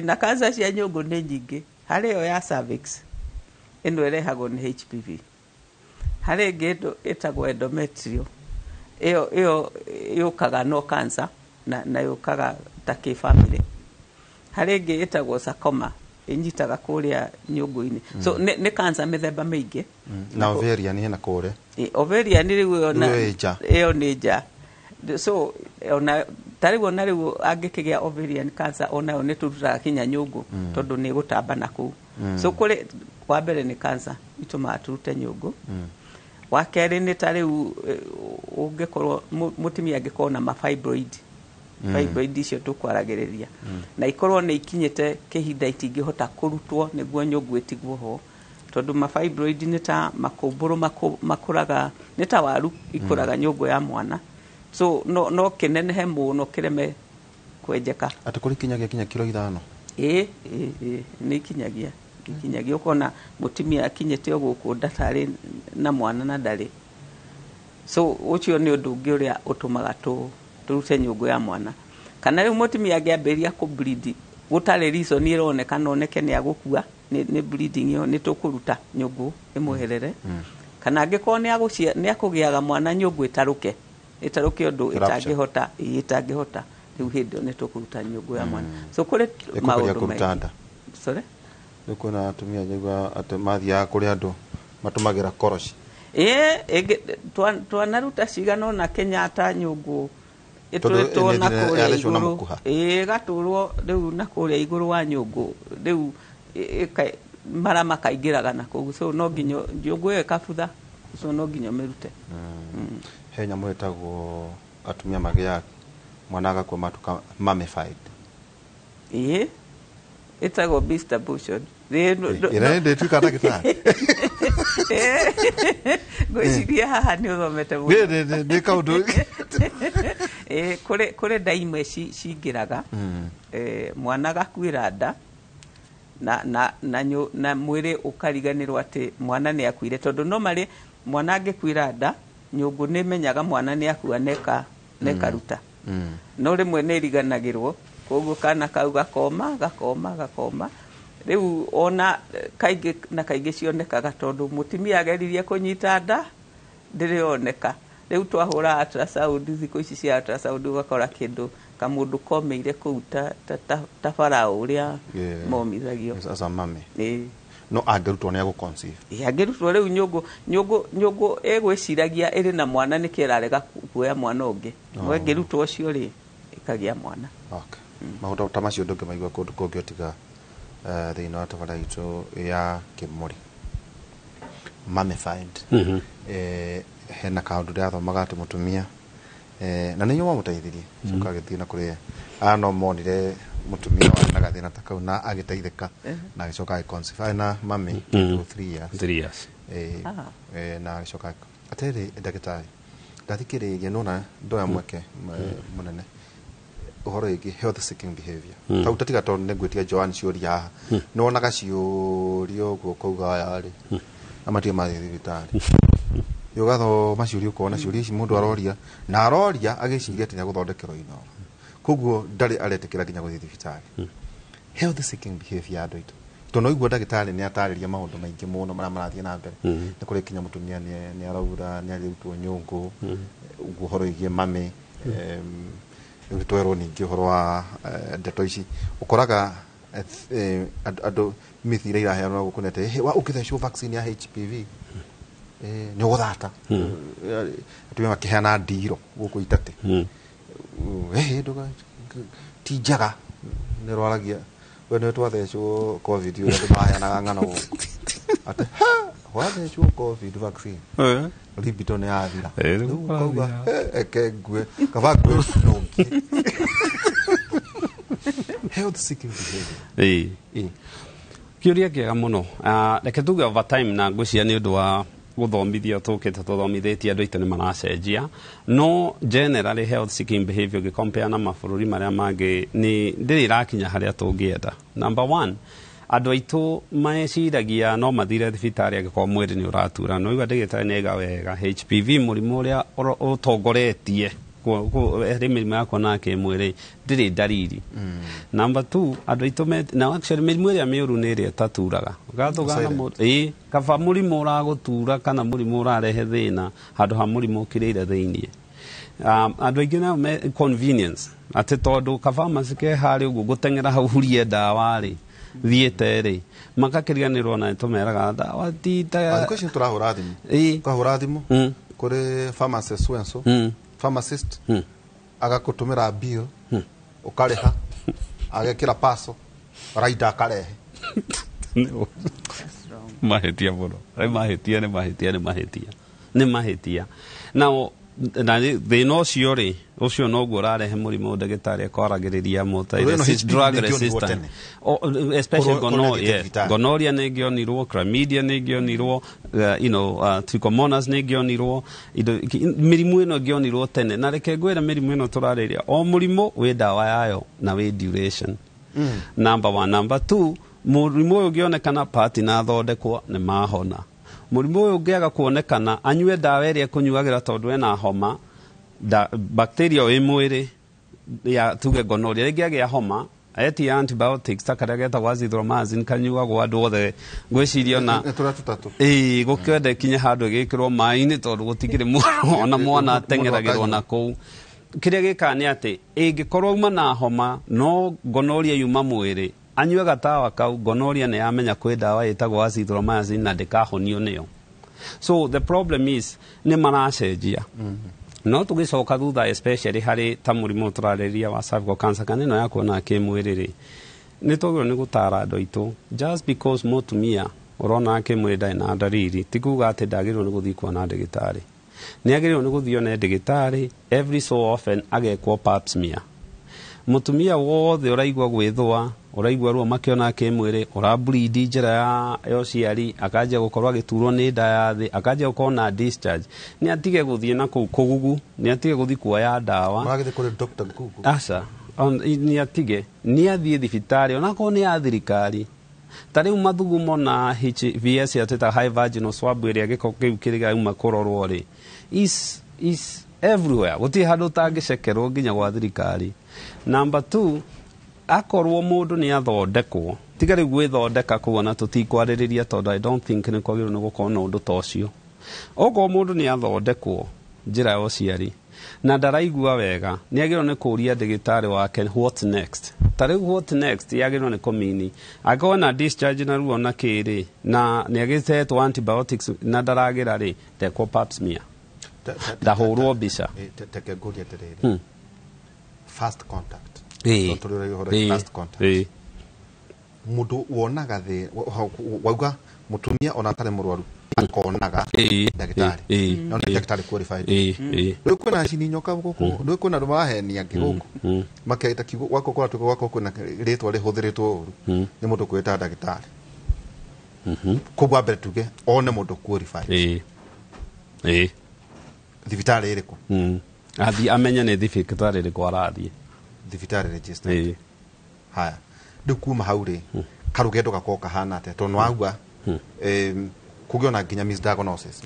na cancer cia nyũngũ nĩ nyingĩ. Harĩ ĩyo ya cervix, ĩno ĩrehagwo nĩ HPV. Harĩ ĩngĩ ĩtagwo endometrial, ĩyo yũkaga no cancer na yũkaga ta kĩbamĩrĩ. Harĩ ĩngĩ ĩtagwo sarcoma, ĩnyitaga kũrĩa nyũngũ-inĩ. So nĩ cancer mĩthemba mĩingĩ. Na ovarian hena kũrĩa. Ovarian rĩu ĩyo nĩ nja. So ona ta rĩu ona rĩu angĩkĩgĩa ovarian cancer onayo nĩ tũrutaga kinya nyũngũ, tondũ nĩ ĩgũtamba na kũu. So kũrĩ wa mbere nĩ cancer itũmaga tũrute nyũngũ. Wa kerĩ nĩ ta rĩu ũngĩkorwo mũtumia angĩkorwo na mafibroid, fibroid icio tũkwaragĩrĩria, na ikorwo nĩ ikinyĩte kĩhinda itingĩhota kũrutwo nĩguo nyũngũ ĩtigwo ho, tondũ mafibroid nĩ ta makũmbũrũ makũraga, nĩ ta waru ikũraga nyũngũ ya mwana. So no kĩnenehe mũno kĩreme kwenjeka. Atĩ kũrĩ kinyagia kinya kiro 5? Ĩĩ, nĩ ikinyagia. Ikinyagia ũkona mũtumia akinyĩte o gũkũ ndatarĩ na mwana na ndarĩ. So ũcio nĩ ũndũ ũngĩ ũrĩa ũtũmaga tũrute nyũngũ ya mwana. Kana rĩu mũtumia angĩambĩrĩria kũ bleed gũtarĩ reason ĩroneka oneke nĩ agũkua nĩ bleeding ĩyo, nĩ tũkũruta nyũngũ ĩmweherere. Kana angĩkorwo nĩ akũgĩaga mwana nyũngũ ĩtarũke, Ĩtarũke ũndũ ĩtangĩhota, ĩtangĩhota. Rĩu hĩndĩ ĩyo nĩ tũkũruta nyũngũ ya mwana. So kũrĩ maũndũ maingĩ. Sorry? Rĩu kwĩna atumia njaigua atĩ mathiaga kũrĩ andũ matũmagĩra koroci. Twanaruta cigana ona Kenyatta nyũngũ ĩtũrĩtwo na kũrĩa igũrũ. Ĩgatũrwo rĩu na kũrĩa igũrũ wa nyũngũ. Rĩu mara makaingĩraga na kũu. So no nginya nyũngũ ĩyo ĩkabutha. So no nginya ũmĩrute. He nyamũ ĩtagwo atumia magĩaga mwana agakua matuka mummified. Ĩtagwo beast abortion. Ĩrĩa ndĩtuĩka ndagĩtarĩ. Ngwĩciria haha nĩ ũthomete mũno. Nĩ kaũndũ. Kũrĩ nda imwe cingĩraga, mwana agakuĩra nda na mwĩrĩ ũkariganĩrwo atĩ mwana nĩ akuire, tondũ no marĩ mwana angĩkuĩra nda nyũngũ nĩ ĩmenyaga mwana nĩ akua nekaruta. No rĩmwe nĩ ĩriganagĩrwo, koguo kana kau gakoma gakoma gakoma. Rĩu ona kaingĩ na kaingĩ cionekaga tondũ mũtumia ageririe kũnyita nda ndĩrĩoneka. Rĩu twahũra ultrasound, thikũ ici cia ultrasound ũgakora kĩndũ kamũndũ komeire kũu ta farao ũrĩa momithagio. As a mummy. No angĩrutwo nĩ agũ-conceive. Angĩrutwo rĩu nyũngũ ĩgwĩciragia ĩrĩ na mwana nĩkĩ ĩrarega kuoya mwana ũngĩ. No ĩngĩrutwo ũcio rĩ ĩkagĩa mwana. Okay. Maũndũ ta macio ndũngĩmaigua kũndũ kũngĩ tiga thĩinĩ wa tabarĩra itũ ya Kĩmũrĩ. Mummified. Hena kaũndũ ndĩrathomaga atĩ mũtumia na nĩ inyuĩ mwamũteithirie coka agĩthiĩ na kũrĩa aya no monire mũtumia warĩ na gathĩna ta kau na agĩteithĩka na agĩcoka agĩconceive. Arĩ na mami 3 years. 3 years. Na agĩcoka atĩrĩ ndagĩtarĩ ndathikĩrĩria nona ndoya mweke mũnene ũhoro wĩgiĩ health seeking behavior. Tau tatiga tondũ nĩngwĩtia Joan ciũria haha. Nĩwonaga ciũria ũguo ũkauga aya rĩ na matirĩ mathiĩ thibitarĩ. Ũgathoma ciũria ũkona ciũria ici mũndũ aroria na aroria agĩciria atĩ nĩegũthondekerwo inoro. Koguo ndarĩ aretĩkĩra nginya gũthiĩ thibitarĩ. Health seeking behavior ya andũ aitũ. Tondũ no igua ndagĩtarĩ nĩ atarĩria maũndũ maingĩ mũno marĩa marathiĩ na mbere. Nĩ kũrĩ kinya mũtumia nĩ araura, nĩ arĩrutwo nyũngũ, ũguo ũhoro wĩgiĩ mami, rĩu twerwo ningĩ ũhoro wa ndeto ici. Ũkoraga andũ myth iria iraheanwo gũkũ nĩ atĩ ũngĩthecwo vaccine ya HPV nĩ ũgũthata. Atumia makĩheana ndiro gũkũ itatĩ. Ti njega nĩ rwaragia. We nĩ twathecwo COVID ũrĩa andũ maheanaga ng'ano gũkũ. Atĩ wathecwo COVID vaccine libido nĩ yathira. Rĩu ũkauga eke ngue kaba ngue nũngie. Health seeking behavior. Kĩũria kĩega mũno. Reke tuge over time na ngwĩciria nĩ ũndũ wa gũthomithio tũkĩte tũthomithĩtie andũ aitũ nĩ maracenjia. No generally health seeking behavior ũngĩcompare na mabũrũri marĩa mangĩ nĩ ndĩrĩ ĩrakinya harĩa tũngĩenda. Number one, andũ aitũ meciragia no mathire thibitarĩ angĩkorwo mwĩrĩ nĩ ũratura. No igua ndagĩtarĩ nĩ aiga wega HPV mũrimũ ũrĩa ũtongoretie harĩ mĩrimũ ya kuonana kĩmwĩrĩ ndĩrĩ ndariri. Number two, andũ aitũ na actually mĩrimũ ĩrĩa mĩũru nĩ ĩrĩa ĩtaturaga. Ũgathũgana mũndũ kaba mũrimũ ũragũtura kana mũrimũ ũrarehe thĩna handũ ha mũrimũ ũkirĩire thĩiniĩ. Andũ aingĩ nao convenience atĩ tondũ ka-pharmacy ke harĩa ũguo ngũteng'era hau hurie ndawa rĩ thiĩte rĩ makakĩriganĩrwo na nĩtũmeraga ndawa ti ta thikũ ici tũrahũra thimũ. Ũkahũra thimũ kũrĩ pharmacist wenso pharmacist agakũtũmĩra bill ũkarĩha agekĩra parcel raida akarehe. Mahĩtia mũno. Nĩ mahĩtia nĩ mahĩtia nĩ mahĩtia nĩ mahĩtia. Nao na thĩna ũcio rĩ ũcio noguo ũrarehe mũrimũ ndagĩtarĩ akwaragĩrĩria drug resistant especially gonorrhea. Gonorrhea nĩ ĩngĩonirwo, chlamydia nĩ ĩngĩonirwo, trichomonas nĩ ĩngĩonirwo, mĩrimũ ĩno ĩngĩonirwo tene. Na reke ngwĩre mĩrimũ ĩno tũrarĩria o mũrimũ wĩ ndawa yayo na wĩ duration. Number one. Number two, mũrimũ ũyũ ũngĩonekana pati na athondekwo nĩ mahona. Mũrimũ ũyũ ũngĩaga kuonekana anyue ndawa ĩrĩa ekũnyuagĩra tondũ ena homa, bacteria ĩ mwĩrĩ ya tuge gonorrhea rĩngĩ agĩa homa Etia antibiotics ta karĩa getagwo azithromycin kanyuagwo andũ othe ngwĩciria ona ĩĩ gũkĩenda kinye handũ ĩgĩkĩrwo maĩ-inĩ tondũ gũtikĩrĩ mũndũ ona mwana ateng'eragĩrwo na kũu. Kĩrĩa gĩkaga nĩ atĩ ĩngĩkorwo uma na homa no gonorrhea yuma mwĩrĩ anyue gatawa kau, gonorrhea nĩ yamenya kwĩ ndawa ĩtagwo azithromycin na ndĩkahonio nĩyo. So the problem is nĩ maracenjia. No tũgĩcoka thutha especially harĩ ta mũrimũ tũrarĩrĩria wa cervical cancer kana ĩno ya kuona kĩmwĩrĩ rĩ, nĩ twagĩrĩirwo nĩ gũtara andũ aitũ just because mũtumia ũrona kĩmwĩrĩ ndarĩ na ndariri ti kuga atĩ ndagĩrĩirwo nĩ gũthiĩ kuona ndagĩtarĩ. Nĩ agĩrĩirwo nĩ gũthiĩ one ndagĩtarĩ every so often agekwo pap smear. Mũtumia wothe ũraigua gwĩthũa, ũraigua ruo makĩona kĩmwĩrĩ, ũraburindi njĩra ya ũciari, akanjia gũkorwo agĩturwo nĩ nda ya thĩ, akanjia gũkorwo na discharge, nĩ atige gũthiĩ na kũu kũgugu, nĩ atige gũthiĩ kuoya ndawa. Maragĩthiĩ kũrĩ Dr. Google. Aca, nĩ atige, nĩ athiĩ thibitarĩ onakorwo nĩ ya thirikari. Ta rĩu mathugumo na HVS ya twĩtaga high vaginal swab ĩrĩa gĩko kĩu kĩrauma kũrorwo rĩ, is everywhere. Gũtirĩ handũ ũtangĩcekerwo nginya gwa thirikari. Number 2, akorwo mũndũ nĩ athondekwo, tiga rĩu gwĩthondeka kũu ona tũtikwarĩrĩria tondũ I don't think nĩ kwagĩrĩirwo nĩ gũkorwo na ũndũ ta ũcio. Okorwo mũndũ nĩ athondekwo njĩra ya ũciari na ndaraigua wega, nĩ agĩrĩirwo nĩ kũũria ndagĩtarĩ wake what next. Ta rĩu what next yagĩrĩirwo nĩ kũmini angĩkorwo na discharge na ruo na kĩrĩ na nĩ agĩtetwo antibiotics na ndaragĩra rĩ, ndekwo pap smear, ndahũrwo mbica. Teke ngũrie atĩrĩrĩ, first contact. First contact. Mũndũ wonaga thĩ wauga mũtumia ona atarĩ mũrwaru akonaga ndagĩtarĩ, no nĩ ndagĩtarĩ qualified. Rĩu kwĩna cini nyoka gũkũ, rĩu kwĩna andũ marahenia angĩ gũkũ makeita kiugo gwakwa kũratuĩka gwakwa kwĩna rĩtwa rĩhũthĩrĩtwo ũru nĩ mũndũ kwĩta ndagĩtarĩ. Koguo ambere tuge one mũndũ qualified. Thibitarĩ ĩrĩkũ? Athiĩ amenye nĩ thibitarĩ ĩrĩkũ arathiĩ. Thibitarĩ registered. Haya, rĩu kuma hau rĩ, karũgendo gakorwo kahana atĩa? Tondũ nĩwauga kũgĩa nginya misdiagnosis.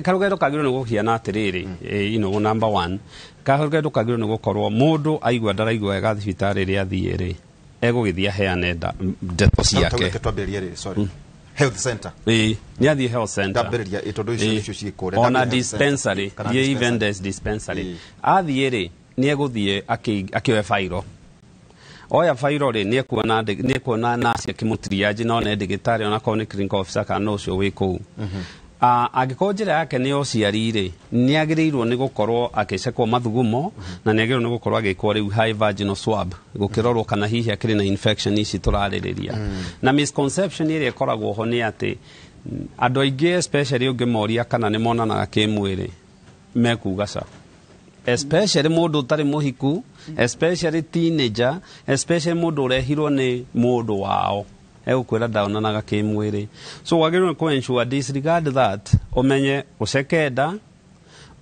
Karũgendo kagĩrĩirwo nĩ gũkĩana atĩrĩrĩ, you know, number 1, karũgendo kagĩrĩirwo nĩ gũkorwo mũndũ aigua ndaraigua wega thibitarĩ ĩrĩa athiĩ rĩ, egũgĩthiĩ aheane ndeto ciake. Twambĩrĩrie rĩ, sorry. Health center. Nĩ athiĩ health center. Ndambĩrĩria tondũ icio nĩcio ciĩ kũrĩa. Ona dispensary, even there's dispensary. Athiĩ rĩ, nĩ egũthiĩ akĩoe fairo. Oya fairo rĩ, nĩ ekuona nurse akĩmũtriage no nĩ ndagĩtarĩ onakorwo nĩ clinical officer kana ũcio wĩ kũu. Angĩkorwo njĩra yake nĩ ũciari rĩ, nĩ agĩrĩirwo nĩ gũkorwo agĩcekwo mathugumo na nĩ agĩrĩirwo nĩ gũkorwo agĩkwo rĩu high vaginal swab gũkĩrorwo kana hihi akĩrĩ na infection ici tũrarĩrĩria. Na misconception ĩrĩa ĩkoragwo ho nĩ atĩ andũ aingĩ especially ũngĩmoria kana nĩ monanaga kĩmwĩrĩ mekuga ca. Especially mũndũ ũtarĩ mũhiku, especially teenager, especially mũndũ ũrehirwo nĩ mũndũ wao egũkwĩra ndaonanaga kĩmwĩrĩ. So wagĩrĩirwo nĩ kũ ensure disregard that, ũmenye ũceke nda,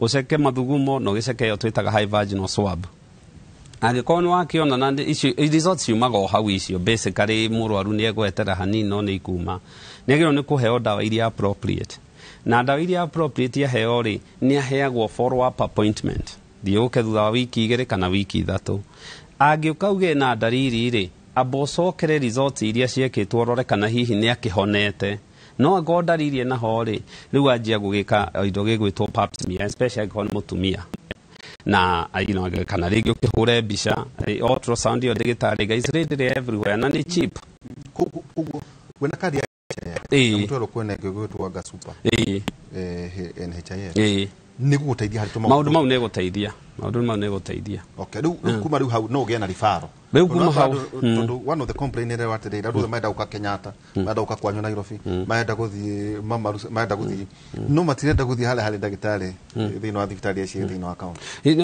ũceke mathugumo na ũgĩceke ĩyo twĩtaga high vaginal swab. Angĩkorwo nĩ wakĩona na icio results ciumaga o hau icio, basically mũrwaru nĩ egwetera hanini no nĩ ikuma. Nĩ agĩrĩirwo nĩ kũheo ndawa iria appropriate. Na ndawa iria appropriate yaheo rĩ, nĩ aheagwo follow up appointment. Thiĩ ũke thutha wa wiki 2 kana wiki 3. Angĩũka uge na ndariri rĩ, amba ũcokere results iria ciekĩtwo ũrore kana hihi nĩ akĩhonete. No angĩkorwo ndariri ĩna ho rĩ, rĩu anjia gũgĩka indo gĩgwĩtwo pap smear, especially angĩkorwo nĩ mũtumia. Na you know, kana rĩngĩ ũkĩhũre mbica ultrasound ĩyo ndagĩtarĩ guys ready everywhere na nĩ cheap. Koguo wĩna kandi ya NHIF, mũtwaro kwĩna ĩngĩ ĩgwĩtwo anga super. NHIF. Nĩ gũgũteithia harĩ maũndũ mau nĩ gũteithia. Maũndũ mau nĩ gũteithia. Okay, rĩu kuma rĩu hau no ũgĩe na referral. Rĩu kuma hau tondũ one of the complaint ĩrĩa atĩrĩrĩ andũ othe marenda gũka Kenyatta, marenda gũka kwanyu Nairobi, marenda gũthiĩ Mamaru, marenda gũthiĩ no matirenda gũthiĩ harĩa harĩ ndagĩtarĩ thĩinĩ wa thibitarĩ ici thĩinĩ wa county.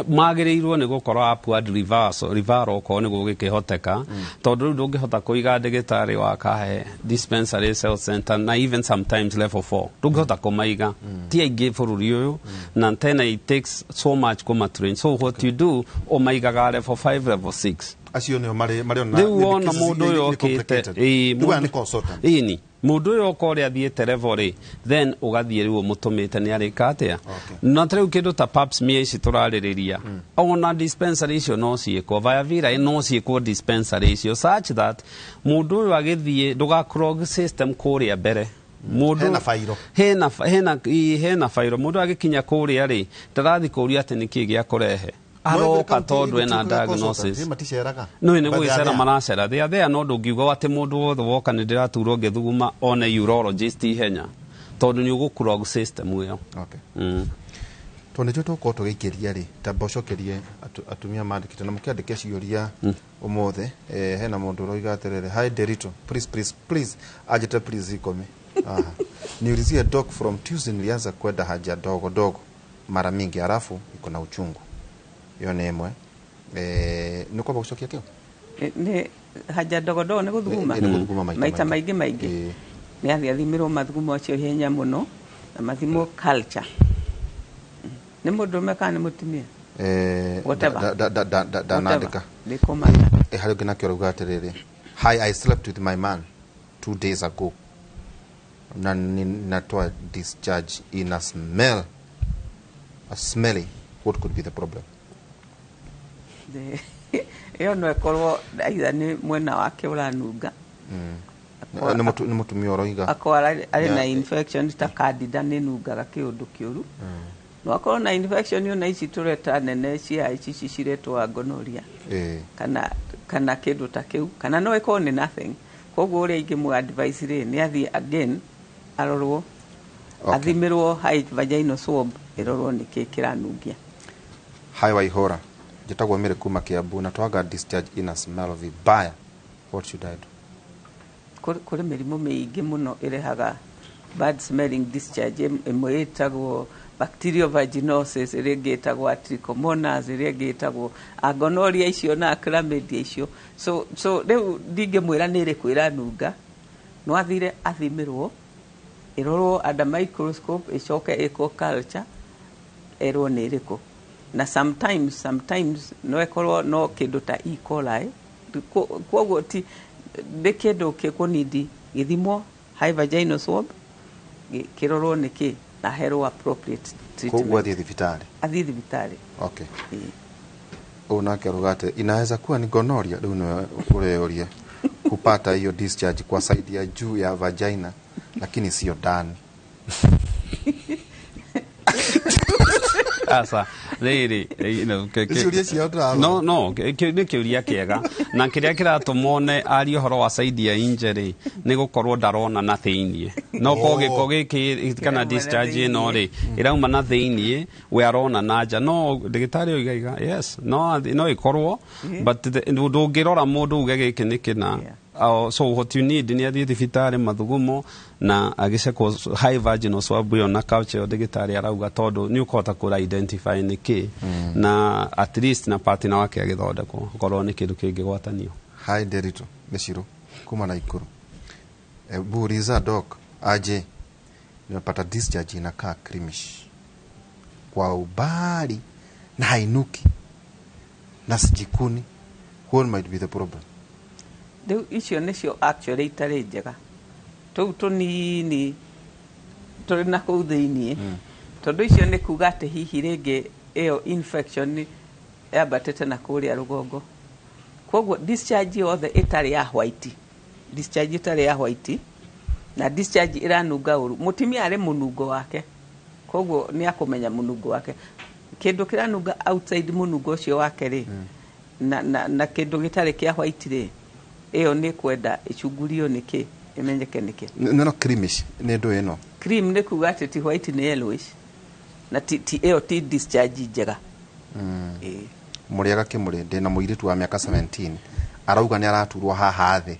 Magĩrĩirwo nĩ gũkorwo upward referral okorwo nĩ gũgĩkĩhoteka, tondũ rĩu ndũngĩhota kũiga ndagĩtarĩ wa kahe dispensary, health center na even sometimes level 4 ndũngĩhota kũmaiga. Ti aingĩ bũrũri ũyũ na tena it takes so much kũmatrain. So what you do, ũmaigaga level 5, level 6. Acio nĩo marĩ ona rĩu wona mũndũ ũyũ okĩte ĩĩ nĩ consultant ĩni mũndũ ũyũ oka ũrĩa athiĩte level rĩ, then ũgathiĩ rĩu ũmũtũmĩte nĩ arĩka atĩa. Na ta rĩu kĩndũ ta pap smear ici tũrarĩrĩria, ona dispensary icio no ciĩkwo, Viavira no ciĩkwo dispensary icio, such that mũndũ ũyũ agĩthiĩ ndũga clog system kũrĩa mbere. Mũndũ hena fairo, hena fairo, mũndũ agĩkinya kũrĩa rĩ, ndarathi kũria atĩ nĩkĩ gĩa kũrehe, aroka tondũ ena diagnosis. No nĩ gwĩcera maracera they are there, no ndũngiuga atĩ mũndũ wothe woka nĩ ndĩraturwo ngĩthuguma one urologist ihenya, tondũ nĩ ũgũ-clog system ĩyo. Tondũ nĩtũ tũgũkorwo tũgĩikĩria rĩ, tamba ũcokerie atumia mandĩkĩte na mũkĩandĩke ciũria ũmũthĩ. Hena mũndũ ũroiga atĩrĩrĩ, hi Derito, please please please, anjĩte please ikũmi. Niulizie doc, from Tuesday nilianza kwenda haja dogo dogo mara mingi, halafu iko na uchungu. Iyo nĩ ĩmwe. Nĩ kwamba gũcokia kĩo? Nĩ haja ndogo ndogo nĩ gũthuguma maita maingĩ maingĩ. Nĩ athiĩ athimirwo mathugumo acio ihenya mũno na mathimwo culture. Nĩ mũndũrũme kana nĩ mũtumia? Ndanandĩka. Ndĩkũmanya. Harĩ ũngĩ nake ũrauga atĩrĩrĩ, hi, I slept with my man 2 days ago na ninatoa discharge in a smell, a smelly, what could be the problem? Ĩyo no ĩkorwo either nĩ mwena wake ũranunga, nĩ mũtumia ũroiga, akorwo arĩ na infection ta candida nĩ nungaga kĩũndũ kĩũru, no akorwo na infection ona ici tũreta nene cia ici ciretwo gonorrhea kana kĩndũ ta kĩu, kana no ĩkorwo nĩ nothing. Koguo ũrĩa ingĩmũ advice rĩ, nĩ athiĩ again arorwo, athimĩrwo high vaginal swab ĩrorwo nĩkĩ kĩranungia. Hi Waihora, njĩtagwo Mary kuma Kiambu na twaga discharge in a smell vibaya, what should I do? Kũrĩ mĩrimũ mĩingĩ mũno ĩrehaga bad smelling discharge. Ĩmwe ĩtagwo bacterial vaginosis, ĩrĩa ĩngĩ ĩtagwo trichomonas, ĩrĩa ĩngĩ ĩtagwo gonorrhea icio na chlamydia icio. So rĩu ndingĩmwĩra nĩ ĩrĩkũ ĩranunga, no athire athimĩrwo, ĩrorwo under microscope, ĩcoke ĩkwo culture, ĩrwo nĩ ĩrĩkũ. Na sometimes no ĩkorwo no kĩndũ ta E. coli. Koguo ti nĩ kĩndũ gĩkũnindi gĩthimwo high vaginal swab, kĩrorwo nĩkĩ na herwo appropriate treatment. Koguo athiĩ thibitarĩ. Athiĩ thibitarĩ. Okay. Ũyũ nake aruga atĩ inaweza kuwa ni gonorrhea, rĩu nĩwe ũreũria kupata hiyo discharge kwa side ya juu ya vagina lakini sio ndani. Asa rĩrĩ no nĩ kĩũria kĩega, na kĩrĩa kĩratũma one arie ũhoro wa side ya inje rĩ, nĩ gũkorwo ndarona na thĩiniĩ, no ko gĩko gĩkĩ kana discharge ĩno rĩ ĩrauma na thĩiniĩ, we arona na nja. No ndagĩtarĩ oiga yes, no ĩkorwo, but ndũngĩrora mũndũ uge gĩkĩ nĩ kĩna. So what you need ni athiĩ thibitarĩ mathugumo na agĩcekwo high vaginal swab ĩyo na culture ĩyo ndagĩtarĩ arauga, tondũ nĩ ũkũhota kũra identify nĩkĩ, na at least na partner wake agĩthondekwo okorwo nĩ kĩndũ kĩngĩgwatanio. Hi Derito, nĩ Shiro kuma Naikuru. Buriza doc, aje nimepata discharge inakaa creamish kwa ubali na hainuki na sijikuni, what might be the problem? Rĩu icio nĩcio actually itarĩ njega, tũu tũnini tũrĩ na kũu thĩiniĩ, tondũ icio nĩ kuga atĩ hihi rĩngĩ ĩyo infection yambatĩte na kũrĩa rũgongo. Koguo discharge yothe ĩtarĩ ya white, discharge ĩtarĩ ya white na discharge ĩranunga ũru, mũtumia arĩ mũnungo wake, koguo nĩ akũmenya mũnungo wake. Kĩndũ kĩranunga outside mũnungo ũcio wake rĩ, na kĩndũ gĩtarĩ kĩa white rĩ, ĩyo nĩ kwenda ĩcungurio nĩkĩ, ĩmenyeke nĩkĩ. No creamish nĩ ndũ ĩno. Cream nĩ kuga atĩ ti white, nĩ yellowish, na ti ĩyo ti discharge njega. Mũrĩaga kĩmũrĩ, ndĩna mũirĩtu wa mĩaka 17 arauga nĩ araturwo haha thĩ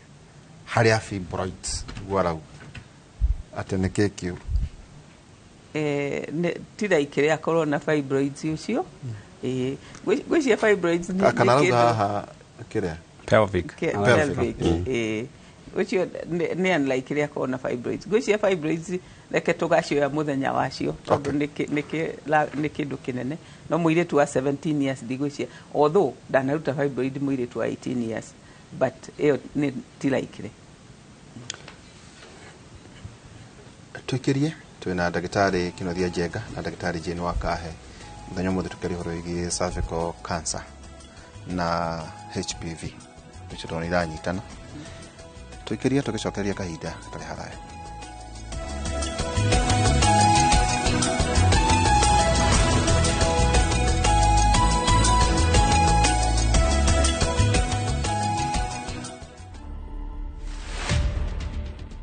harĩa fibroids, guo arauga atĩ nĩkĩ kĩũru. Ti like rĩa akorwo na fibroids ũcio. Gwĩcia fibroids nĩ kana arauga haha kĩrĩa pelvic. Pelvic. Ucio nĩ unlikely akorwo na fibroids. Ngwĩciria fibroids reke tũgacioya mũthenya wacio tondũ nĩ kĩndũ kĩnene. No mũirĩtu wa 17 years ndigwĩciria, although ndanaruta fibroid mũirĩtu wa 18 years, but ĩyo nĩ ti likely. Tuikirie twina ndagĩtarĩ Kinothia Njenga na ndagĩtarĩ Jane Wakahe. Mũthenya ũmũthĩ tũkĩaria ũhoro wĩgiĩ cervical cancer na HPV, icio tondũ iranyitana. Tuikirie tũgĩcokereria kahinda gatarĩ haraya.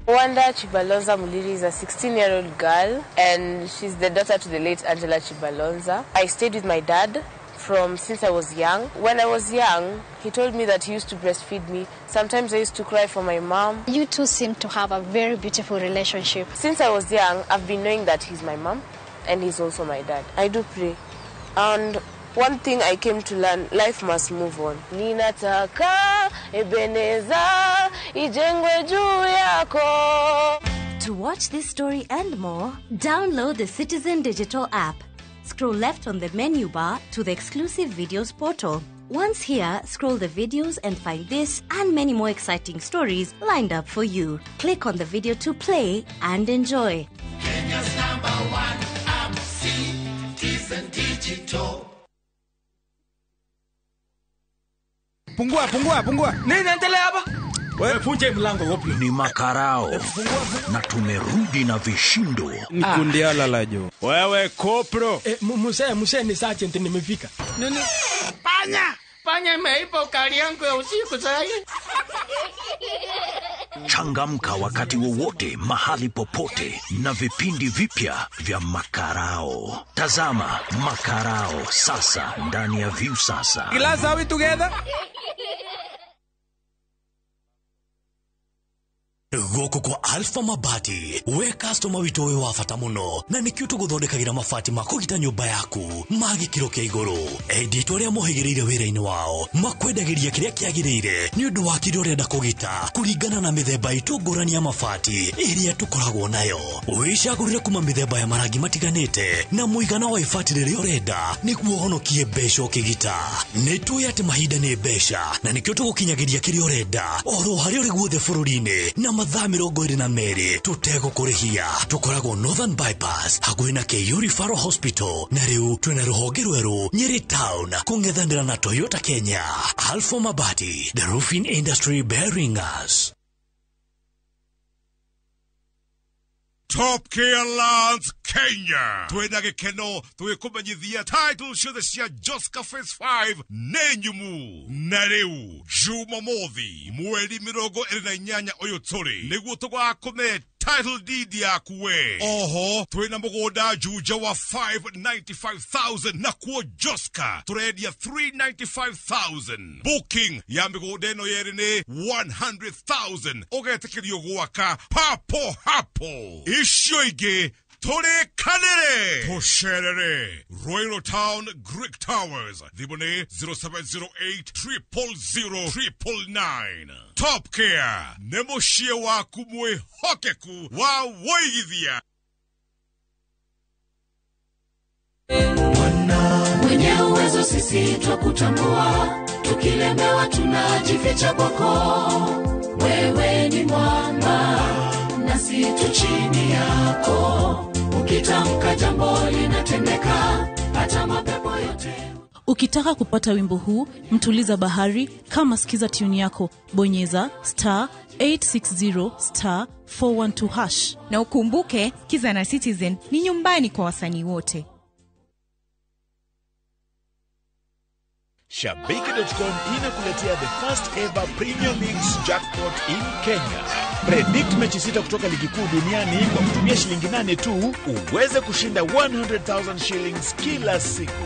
Wanda Chibalonza Muliri is a 16-year-old girl, and she's the daughter to the late Angela Chibalonza. I stayed with my dad from since I was young. When I was young, he told me that he used to breastfeed me. Sometimes I used to cry for my mom. You two seem to have a very beautiful relationship. Since I was young, I've been knowing that he's my mom and he's also my dad. I do pray. And one thing I came to learn, life must move on. Ninataka Ebeneza ijengwe juu yako. To watch this story and more, download the Citizen Digital app. Scroll left on the menu bar to the exclusive videos portal. Once here, scroll the videos and find this and many more exciting stories lined up for you. Click on the video to play and enjoy. Kenya's number one app, Citizen Digital. Pungua, pungua, pungua. Nini endelea hapa? Wewe funje mlango wapi? Ni makarao. Na tumerudi na vishindo. Nikundiala la jo. Wewe kopro. Muse ni sergeant nimefika. Nini? Panya! Panya imeiba ukali yangu ya usiku sasa. Changamka wakati wowote, mahali popote na vipindi vipya vya Makarao. Tazama Makarao sasa ndani ya View Sasa. Glass, are we together? Gũkũ kwa Alpha Mabati, we customer witũ wĩ wa bata mũno, na nĩkĩo tũgũthondekagĩra mabati ma kũgita nyũmba yaku ma gĩkĩro kĩa igũrũ. Endia arĩa mohĩgĩrĩire wĩra-inĩ wao makwendagĩria kĩrĩa kĩagĩrĩire nĩ ũndũ wa kĩrĩa ũrenda kũgita kũringana na mĩthemba itũ ngũrani ya mabati ĩrĩa tũkoragwo nayo. Wĩcagũrĩre kuma mĩthemba ya marangi matiganĩte na mũigana wa ibati rĩrĩa ũrenda nĩguo ũhonokie mbeca ũkĩgita. Nĩ tũĩ atĩ mahinda nĩ mbeca na nĩkĩo tũgũkinyagĩria kĩrĩa ũrenda oro harĩa ũrĩ guothe bũrũri-inĩ na mathaa 22 tũtegũkũrĩhia. Tũkoragwo Northern Bypass hakuhĩ na KU Referral Hospital, na rĩu twĩna rũhonge rwerũ Nyeri Town kũng'ethanĩra na Toyota Kenya. Alpha Mabati, the roofing industry bearing us. Top Care Lands Kenya. Twina gikeno twikumenyithia title ciothe cia Joska Phase 5 nĩ nyumu. Na rĩu Jumamothi mweri 28 ũyũ tũrĩ nĩguo tũgakũme title deed yaku we. Oho twina mũgũnda Juja wa 595,000 na kuo Joska tũrendia 395,000. Booking ya mĩgũnda ĩno yerĩ nĩ 100,000 ũgetĩkĩrio gwaka papo hapo. Icio ingĩ tũrĩkanĩre tũcerere Royal Town Greek Towers. Thimũ nĩ 0708 000 999. Top Care nĩ mũciĩ waku mwĩhokeku wa wũigithia. Mwenye uwezo sisi twakutambua, tukilemewa tunajificha kwako. Wewe ni mwamba nasi tu chini yako, ukitamka jambo linatendeka, hata mapepo yote. Ukitaka kupata wimbo huu, Mtuliza Bahari, kama sikiza tune yako, bonyeza *860 *412#. Na ukumbuke, Kiza na Citizen ni nyumbani kwa wasanii wote. Shabiki.com inakuletea the first ever Premier League's jackpot in Kenya. Predict mechi 6 kutoka ligi kuu duniani kwa kutumia shilingi 8 tu uweze kushinda 100,000 shillings kila siku.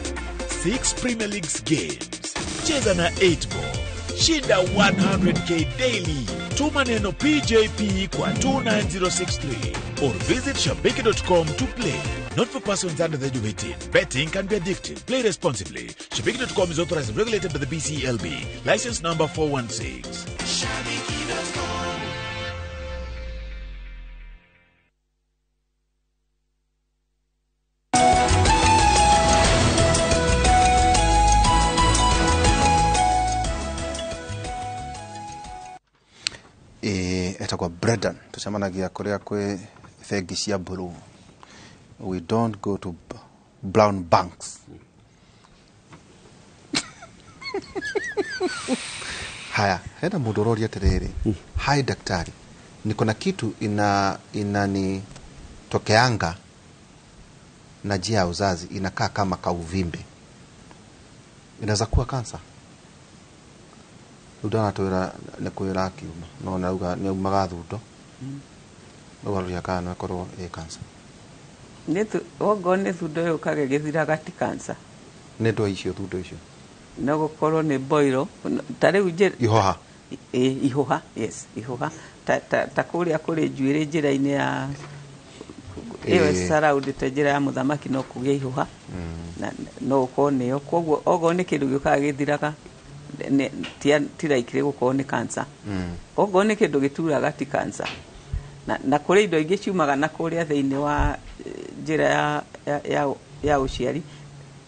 6 Premier Leagues games. Cheza na 8 ball. Shinda 100k daily. Tuma neno PJP kwa 29063 or visit shabiki.com to play. Not for persons under the age of 18. Betting can be addictive. Play responsibly. Shabiki.com is authorized and regulated by the BCLB. License number 416. Shabiki.com. Ĩĩ, etagwo Brendan. Tũcemanagia kũrĩa kwĩ bengi cia blue. We don't go to brown banks. Haya, hena mũndũ ũroria atĩrĩrĩ, hi daktari, niko na kitu ina inanitokeanga na njia ya uzazi inakaa kama kauvimbe, inaweza kuwa kansa? Rĩu ndanatwĩra nĩ kwĩra akiuma no nĩauga nĩaumaga thundo, rĩu aroria kana no ĩkorwo ĩ kansa. Okorwo nĩ thundo yũkaga ĩgĩthiraga ti kansa. Nĩ ndwari icio thundo icio no gũkorwo nĩ boilo ta rĩu ihũha. Ihũha, yes, ihũha ta kũrĩa kũrĩ njuĩrĩ njĩra-inĩ ya ĩyo surroundĩte njĩra ya mũthamaki no kũgĩa ihũha na no ũkorwo nĩyo. Koguo okorwo nĩ kĩndũ gĩũkaga gĩthiraga ti likely gũkorwo nĩ cancer. Okorwo nĩ kĩndũ gĩturaga ti cancer. Na kũrĩ indo ingĩ ciumaga na kũrĩa thĩinĩ wa njĩra ya ũciari.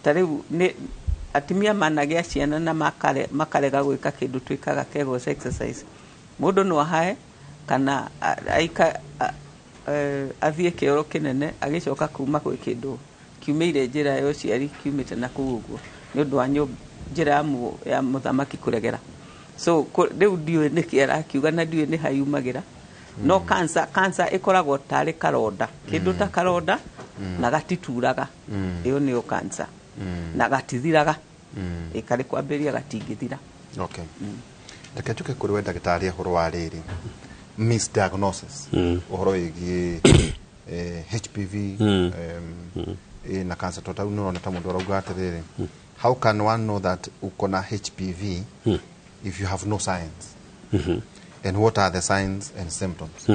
Ta rĩu nĩ atumia managĩa ciana na makarega gwĩka kĩndũ twĩkaga Kegels exercise. Mũndũ no ahae kana athiĩ kĩoro kĩnene agĩcoka kuma gwĩ kĩndũ kiumĩire njĩra ya ũciari kiumĩte na kũu ũguo nĩ ũndũ wa njĩra ya mũthamaki kũregera. So rĩu ndiũĩ nĩkĩ arakiuga na ndiũĩ nĩ ha yumagĩra. No cancer ĩkoragwo tarĩ karonda, kĩndũ ta karonda na gatituraga. Ĩyo nĩyo cancer. Na gatithiraga. Ĩkarĩ kwambĩrĩria gatingĩthira. Okay. Reke njuke kũrĩ we ndagĩtarĩ ũhoro wa rĩrĩ misdiagnosis, ũhoro wĩgiĩ HPV na cancer. Tondũ rĩu nĩũrona ta mũndũ arauga atĩrĩrĩ, how can one know that uko na HPV if you have no signs? And what are the signs and symptoms?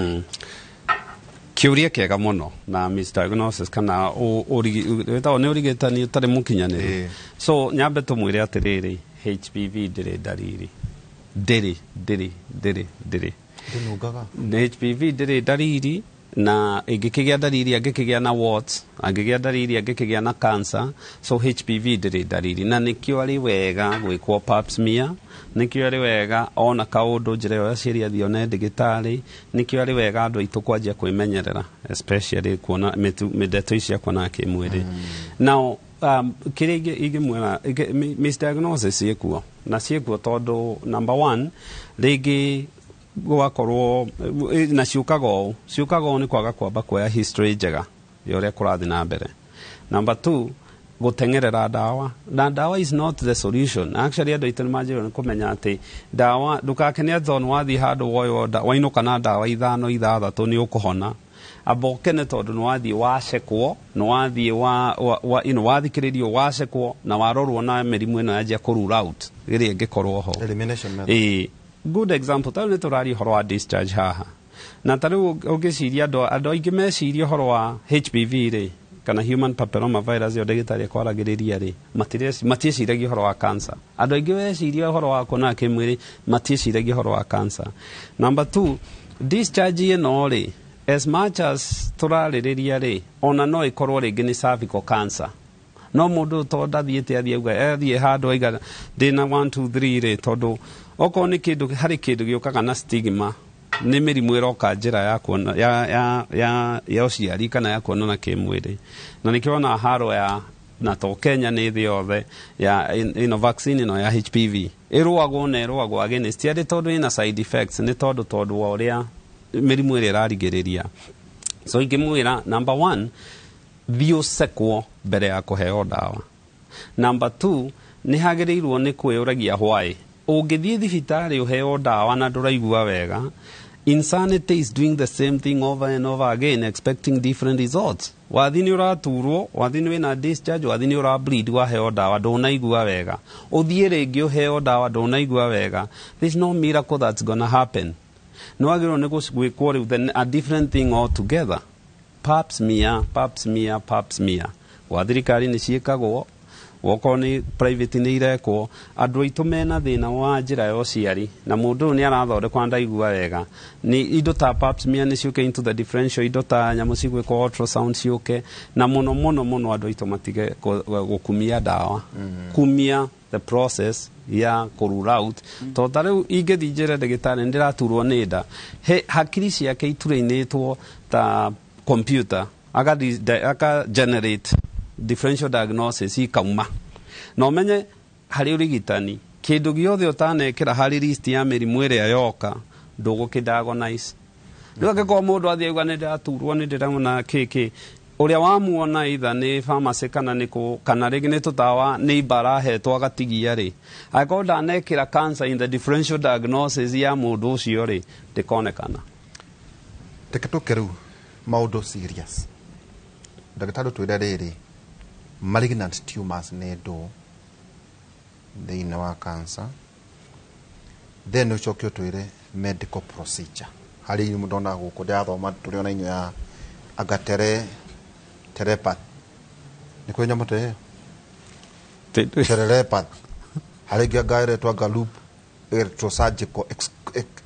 Kĩũria kĩega mũno na misdiagnosis kana wĩtagwo nĩ ũrigitani ũtarĩ mũkinyanĩru. So nyambe tũmwĩre atĩrĩrĩ, HPV ndĩrĩ ndariri. Ndĩrĩ. Ndĩnungaga. HPV ndĩrĩ ndariri, na ĩngĩkĩgĩa ndariri angĩkĩgĩa na warts, angĩgĩa ndariri angĩkĩgĩa na cancer. So HPV ndĩrĩ ndariri, na nĩkĩo arĩ wega gwĩkwo pap smear, nĩkĩo arĩ wega ona kaũndũ njĩra ĩyo ya ciĩri athiĩ one ndagĩtarĩ, nĩkĩo arĩ wega andũ aitũ kwanjia kwĩmenyerera, especially kuona mĩndeto ici cia kuona kĩmwĩrĩ. Now kĩrĩa ingĩmwĩra misdiagnosis ciĩkuo, na ciĩkuo tondũ number one rĩngĩ gwakorwo na ciũkaga ũũ nĩ kwaga kwamba kuoya history njega ya ũrĩa kũrathiĩ na mbere. Number two, gũteng'erera ndawa, na ndawa is not the solution. Actually andũ aitũ nĩmanjĩrĩirwo nĩ kũmenya atĩ ndawa ndũgakene atĩ tondũ nĩwathiĩ handũ woywo wainũka na ndawa 5 6 nĩ ũkũhona. Amba ũkene tondũ nĩwathiĩ wacekwo, nĩwathiĩ wathikĩrĩrio wacekwo na warorwo na mĩrimũ ĩno yanjia kũ rule out ĩrĩa ĩngĩkorwo ho. Elimination method. Good example, ta rĩu nĩtũraria ũhoro wa discharge haha, na ta rĩu ũngĩciria andũ aingĩ meciria ũhoro wa HPV rĩ, kana human papilloma virus ĩyo ndagĩtarĩ ekwaragĩrĩria rĩ, matiĩciragia ũhoro wa cancer. Andũ aingĩ meciria ũhoro wa kuonana kĩmwĩrĩ matiĩciragia ũhoro wa cancer. Number two, discharge ĩno rĩ, as much as tũrarĩrĩria rĩ, ona no ĩkorwo rĩngĩ nĩ cervical cancer. No mũndũ to ndathiĩte athiĩ auga athiĩ handũ aiga ndĩna 1 2 3 rĩ, tondũ okorwo nĩ kĩndũ harĩ kĩndũ gĩũkaga na stigma, nĩ mĩrimũ ĩroka njĩra ya kuona ya ũciari kana ya kuonana kĩmwĩrĩ. Na nĩkĩo ona haro ya na to Kenya nĩ thĩ yothe ya ĩno vaccine ĩno ya HPV ĩrũagwo na ĩrũagwo against arĩ tondũ ĩna side effects, nĩ tondũ wa ũrĩa mĩrimũ ĩrĩa ĩrarigĩrĩria. So ingĩmwĩra number one, thiĩ ũcekwo mbere ya kũheo ndawa. Number two, nĩ hagĩrĩirwo nĩ kwĩyũragia why. Ũngĩthiĩ thibitarĩ ũheo ndawa na ndũraigua wega, insanity is doing the same thing over and over again expecting different results. Wathi nĩ ũraturwo, wathi nĩ wĩna discharge, wathi nĩ ũra bleed, waheo ndawa ndũnaigua wega, ũthiĩ rĩngĩ ũheo ndawa ndũnaigua wega. There's no miracle that's gonna happen. Nĩ wagĩrĩirwo nĩ gwĩkwo rĩu then a different thing altogether. Pap smear, pap smear, pap smear. Gwa thirikari nĩ ciĩkagwo, Okorwo nĩ private nĩ irekwo. Andũ aitũ mena thĩna wa njĩra ya ũciari na mũndũ ũyũ nĩ arathondekwa ndaigua wega, nĩ indo ta pap smear nĩ ciũke into the differential, indo ta nyamũ cigwĩkwo ultrasound ciũke, na mũno mũno mũno andũ aitũ matige gũkumia ndawa, kumia the process ya kũ rule out, tondũ ta rĩu ingĩthiĩ njĩre ndagĩtarĩ nĩndĩraturwo nĩ nda, he hakiri ciake iturĩinĩtwo ta computer, aka generate differential diagnosis ikauma, na ũmenye harĩ ũrigitani kĩndũ gĩothe ũtanekĩra harĩ list ya mĩrimũ ĩrĩa yoka ndũgũkĩ diagnose. Rĩu angĩkorwo mũndũ athiĩ auga nĩ ndĩraturwo, nĩ ndĩrona kĩkĩ, ũrĩa wamuona either nĩ pharmacy kana nĩ kũ, kana rĩngĩ nĩ tũtawa nĩ ibara ahetwo agatigia rĩ, angĩkorwo ndanekĩra cancer in the differential diagnosis ya mũndũ ũcio rĩ, ndĩkonekana. Reke tũke rĩu maũndũ serious. Ndagĩtarĩ, twĩre rĩrĩ, malignant tumors nĩ ndũ thĩinĩ wa cancer, then ũcoke ũtwĩre medical procedure harĩ inyuĩ mũndona gũkũ ndĩrathoma tũrĩ ona inyuĩ ya anga tere terepath nĩ kwĩ nyamũ ta ĩyo tererepath, harĩ ĩngĩ anga ĩretwo anga loop electrosurgical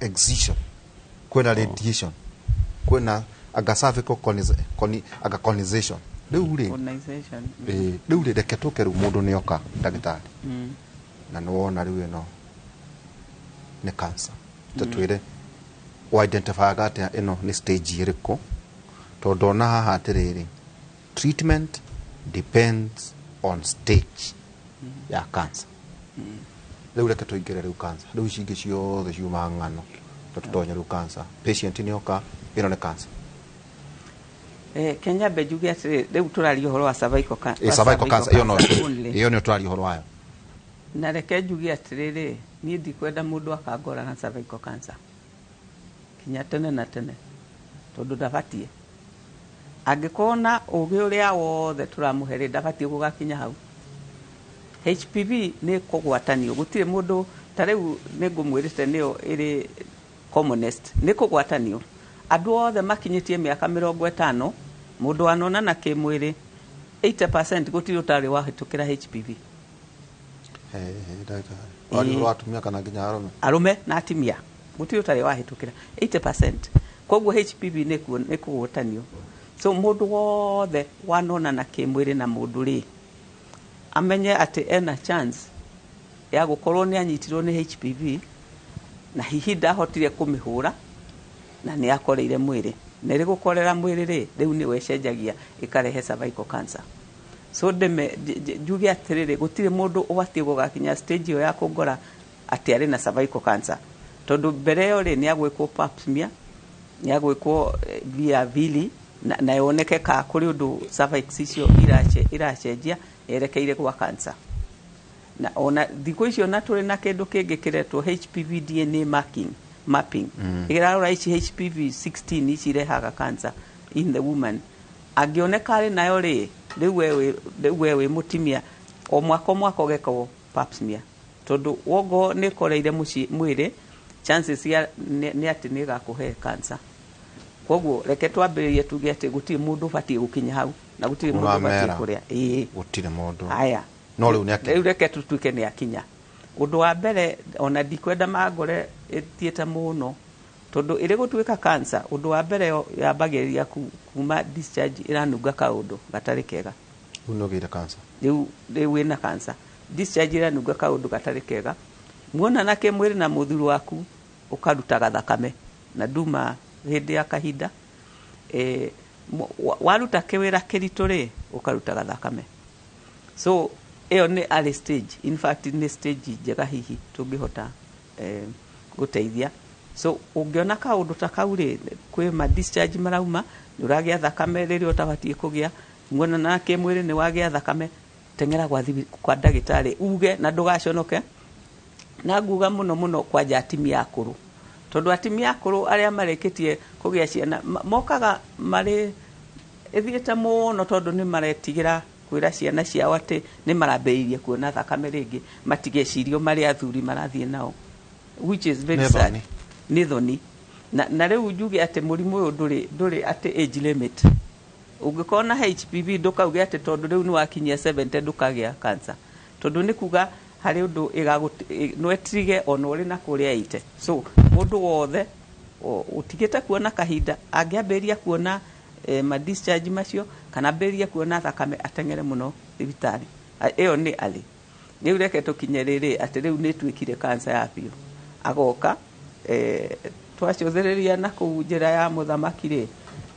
excision, kwĩna radiation, kwĩna anga cervical anga conization. Rĩu rĩ Conization. Ĩĩ, rĩu rĩ, reke tũke rĩu mũndũ nĩoka, ndagĩtarĩ, na nĩ wona rĩu ĩno nĩ cancer, tũtwĩre identifyaga atĩa ĩno nĩ stage ĩrĩkũ, tondũ ndona haha atĩrĩrĩ, treatment depends on stage ya cancer. Rĩu reke tũingĩre rĩu cancer, rĩu ici ingĩ ciothe ciumaga ng'ano, ta tũtonye rĩu cancer, patient nĩoka, ĩno nĩ cancer. Kenya mbe njuge atĩrĩ, rĩu tũraria ũhoro wa cervical Cervical cancer ĩyo no only. Ĩyo nĩyo tũraria ũhoro wayo. Na reke njuge atĩrĩrĩ, niĩ ndikwenda mũndũ akangora na cervical cancer kinya tene na tene, tondũ ndabatiĩ. Angĩkorwo na ũgĩ ũrĩa wothe tũramũhe rĩ, ndabatiĩ gũgakinya hau. HPV nĩ kũgwatanio, gũtirĩ mũndũ ta rĩu nĩ ngũmwĩrĩte nĩyo ĩrĩ commonest, nĩ kũgwatanio. Andũ othe makinyĩtie mĩaka 50, mũndũ wanonana kĩmwĩrĩ, 80% gũtirĩ ũtarĩ wahĩtũkĩra HPV. Ndagĩtarĩ, waria ũhoro wa atumia kana nginya arũme? Arũme na atumia, gũtirĩ ũtarĩ wahĩtũkĩra, 80%. Koguo HPV nĩ kũgwatanio. So mũndũ wothe wanonana kĩmwĩrĩ na mũndũ rĩ, amenye atĩ ena chance ya gũkorwo nĩ anyitirwo nĩ HPV na hihi ndahotire kũmĩhũra na nĩ akoreire mwĩrĩ, na ĩrĩ gũkorera mwĩrĩ rĩ, rĩu nĩwe ĩcenjagia ĩkarehe cervical cancer. So ndĩme njuge atĩrĩrĩ, gũtirĩ mũndũ ũbatiĩ gũgakinya stage ĩyo ya kũngora atĩ arĩ na cervical cancer, tondũ mbere ĩyo rĩ, nĩ agwĩkwo pap smear, nĩ agwĩkwo via vili na yoneke ka kũrĩ ũndũ cervix icio iracenjia yerekeire gwa cancer. Na ona thikũ icio na tũrĩ na kĩndũ kĩngĩ kĩretwo HPV DNA mapping. Ĩrarora ici HPV 16 ici irehaga cancer in the woman. Angĩoneka arĩ nayo rĩ, rĩu we wĩ mũtumia, o mwaka o mwaka ũgekwo pap smear, tondũ wongo nĩ ĩkoreire mũciĩ mwĩrĩ, chances ya nĩ atĩ nĩ ĩgakũhe cancer. Koguo reke twambĩrĩrie tuge atĩ gũtirĩ mũndũ ũbatiĩ gũkinya hau na gũtirĩ mũndũ ũbatiĩ Ũramera. kũrĩa. Ĩĩ. Gũtirĩ mũndũ. Haya. No rĩu nĩ akinya. Rĩu reke tũtuĩke nĩ akinya. Ũndũ wa mbere, ona ndikwenda mangore ĩthiĩte mũno, tondũ ĩrĩ gũtuĩka cancer, ũndũ wa mbere yambagĩrĩria kuma discharge ĩranunga kaũndũ gatarĩ kega. Rĩu nĩ ũgĩire cancer. Rĩu wĩna cancer. Discharge ĩranunga kaũndũ gatarĩ kega. Muonana kĩmwĩrĩ na mũthuri waku, ũkarutaga thakame na nduma hĩndĩ ya kahinda. Waruta kĩwĩra kĩritũ rĩ, ũkarutaga thakame. So ĩyo nĩ early stage, in fact nĩ stage njega hihi tũngĩhota gũteithia. So ũngĩona kaũndũ ta kau rĩ, kwĩ ma discharge marauma, nĩ ũragĩa thakame rĩrĩa ũtabatiĩ kũgĩa, muonana kĩmwĩrĩ nĩ wagĩa thakame, teng'era kwa ndagĩtarĩ uge na ndũgaconoke. Na nguga mũno mũno kwanja atumia akũrũ, tondũ atumia akũrũ arĩa marĩkĩtie kũgĩa ciana mokaga marĩ ĩthiĩte mũno, tondũ nĩ maretigĩra kwĩra ciana ciao atĩ nĩ marambĩrĩirie kuona thakame rĩngĩ, matigecirio marĩ athuri marathiĩ nao, which is very Nĩ sad. thoni. Nĩ thoni. Na rĩu njuge atĩ mũrimũ ũyũ ndũrĩ atĩ age limit. Ũngĩkorwo na HPV ndũkauge atĩ tondũ rĩu nĩ wakinyia 70 ndũkagĩa cancer. Tondu nĩ kuga harĩ ũndũ no ĩtrige ona ũrĩ na kũrĩa ite. So mũndũ wothe ũtigĩte kuona kahinda angĩambĩrĩria kuona ma discharge macio kana ambĩrĩrie kuona thakame ateng'ere mũno thibitarĩ. Ĩyo nĩ early. Rĩu reke tũkinye rĩrĩ atĩ rĩu nĩ ĩtuĩkire cancer ya biũ. Agoka twacũthĩrĩria na kũu njĩra ya mũthamaki rĩ,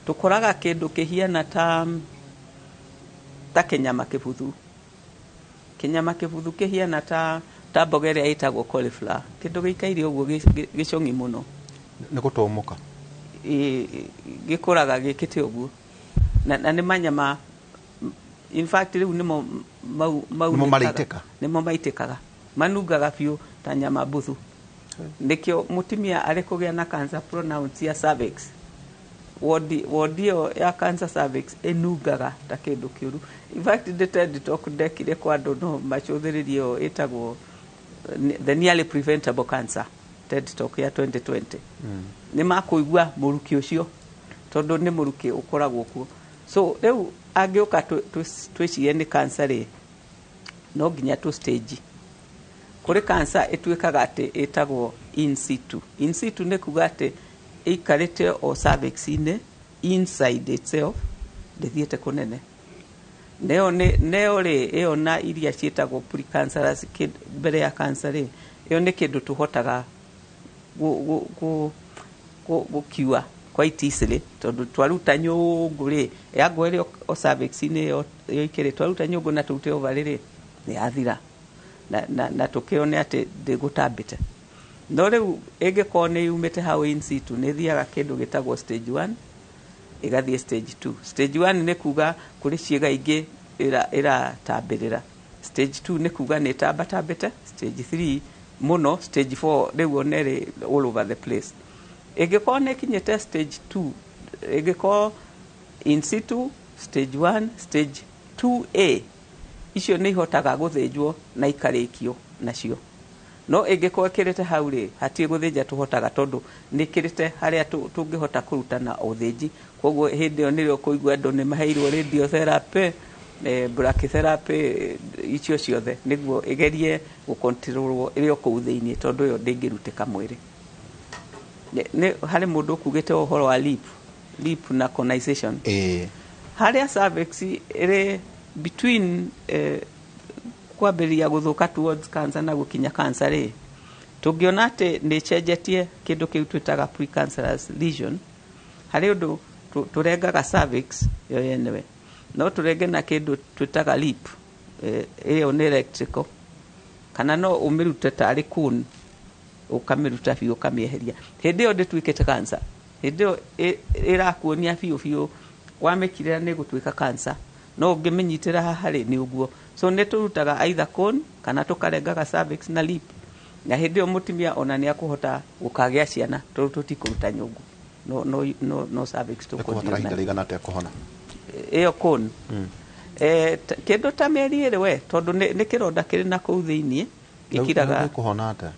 tũkoraga kĩndũ kĩhiana ta kĩnyama kĩbuthu. Kĩnyama kĩbuthu kĩhiana ta mboga ĩrĩa ĩtagwo cauliflower. Kĩndũ gĩikaire ũguo gĩcong'i mũno. Nĩ gũtũmũka. Gĩkũraga gĩkĩte ũguo. Na nĩ manyama, in fact rĩu nĩmo maitĩka. Nĩmo maitĩkaga. Manungaga biũ ta nyama mbuthu. Nĩkĩo mũtumia arĩ kũgĩa na cancer pronounce ya cervix. Wodi ĩyo ya cancer cervix ĩnungaga ta kĩndũ kĩũru. In fact ndĩ TED Talk ndekire kwa andũ no macũthĩrĩrie ĩyo ĩtagwo the nearly preventable cancer TED Talk ya 2020. Nĩ makũigua mũrukĩ ũcio tondũ nĩ mũrukĩ ũkoragwo kuo. So rĩu angĩũka twĩcirie nĩ cancer rĩ, no nginya tũ stage. Kũrĩ cancer ĩtuĩkaga atĩ ĩtagwo in situ. In situ nĩ kuga atĩ ĩikarĩte o cervix-inĩ inside itself ndĩthiĩte kũnene. Neo rĩ ĩyo na iria ciĩtagwo precancerous mbere ya cancer rĩ, ĩyo nĩ kĩndũ tũhotaga gũkiua quite easily tondũ twaruta nyũngũ rĩ, yangũ ĩrĩ o cervix-inĩ ĩyo ĩikĩrĩ, twaruta nyũngũ na tũrute ovary rĩ, nĩ yathira. Na tũkĩone atĩ ndĩgũtambĩte. No rĩu ĩngĩkorwo nĩ yumĩte hau in situ nĩ ĩthiaga kĩndũ gĩtagwo stage 1 ĩgathiĩ stage 2. Stage 1 nĩ kuga kũrĩ ciĩga ingĩ ĩratambĩrĩra. Stage 2 nĩ kuga nĩ ĩtambatambĩte. Stage 3 mũno. Stage 4 rĩu one rĩ all over the place. Ĩngĩkorwo nĩ ĩkinyĩte stage 2, ĩngĩkorwo in situ stage 1, stage 2A, icio nĩ ihotaga gũthĩnjwo na ikarĩkio nacio. No ĩngĩkorwo ĩkĩrĩte hau rĩ, hatirĩ gũthĩnja tũhotaga tondũ nĩ ĩkĩrĩte harĩa tũngĩhota kũruta na ũthĩnji. Koguo hĩndĩ ĩyo nĩrĩo kũigua andũ nĩ maheirwo radiotherapy, brachytherapy, icio ciothe nĩguo ĩgerie gũkontrolwo ĩrĩ o kũu thĩinĩ tondũ ĩyo ndĩngĩrutĩka mwĩrĩ. Nĩ harĩ mũndũ ũkugĩte ũhoro wa lip na conization. Harĩa cervix ĩrĩ between kwambĩrĩria gũthũka towards cancer na gũkinya cancer rĩ, tũngĩona atĩ nĩ ĩcenjetie kĩndũ kĩu twĩtaga precancerous lesion, harĩ ũndũ tũrengaga cervix yo yenyewe, no tũrenge na kĩndũ twĩtaga lip, ĩyo nĩ electrical, kana no ũmĩrute tarĩ cone, ũkamĩruta biũ ũkamĩeheria. Hĩndĩ ĩyo ndĩtuĩkĩte cancer, hĩndĩ ĩyo ĩrakuonia biũ biũ wamĩkirĩra nĩ gũtuĩka cancer, no ũngĩmĩnyitĩra haha rĩ nĩ ũguo. So nĩ tũrutaga either cone kana tũkarengaga cervix na lip, na hĩndĩ ĩyo mũtumia ona nĩ akũhota gũkagĩa ciana tondũ tũtikũruta nyũngũ. No cervix tũkũbatara ihinda rĩigana atĩa kũhona ĩyo cone? Kĩndũ ta mĩeri ĩrĩ we, tondũ nĩ kĩronda kĩrĩ na kũu thĩinĩ gĩkiraga. Kũhona atĩa?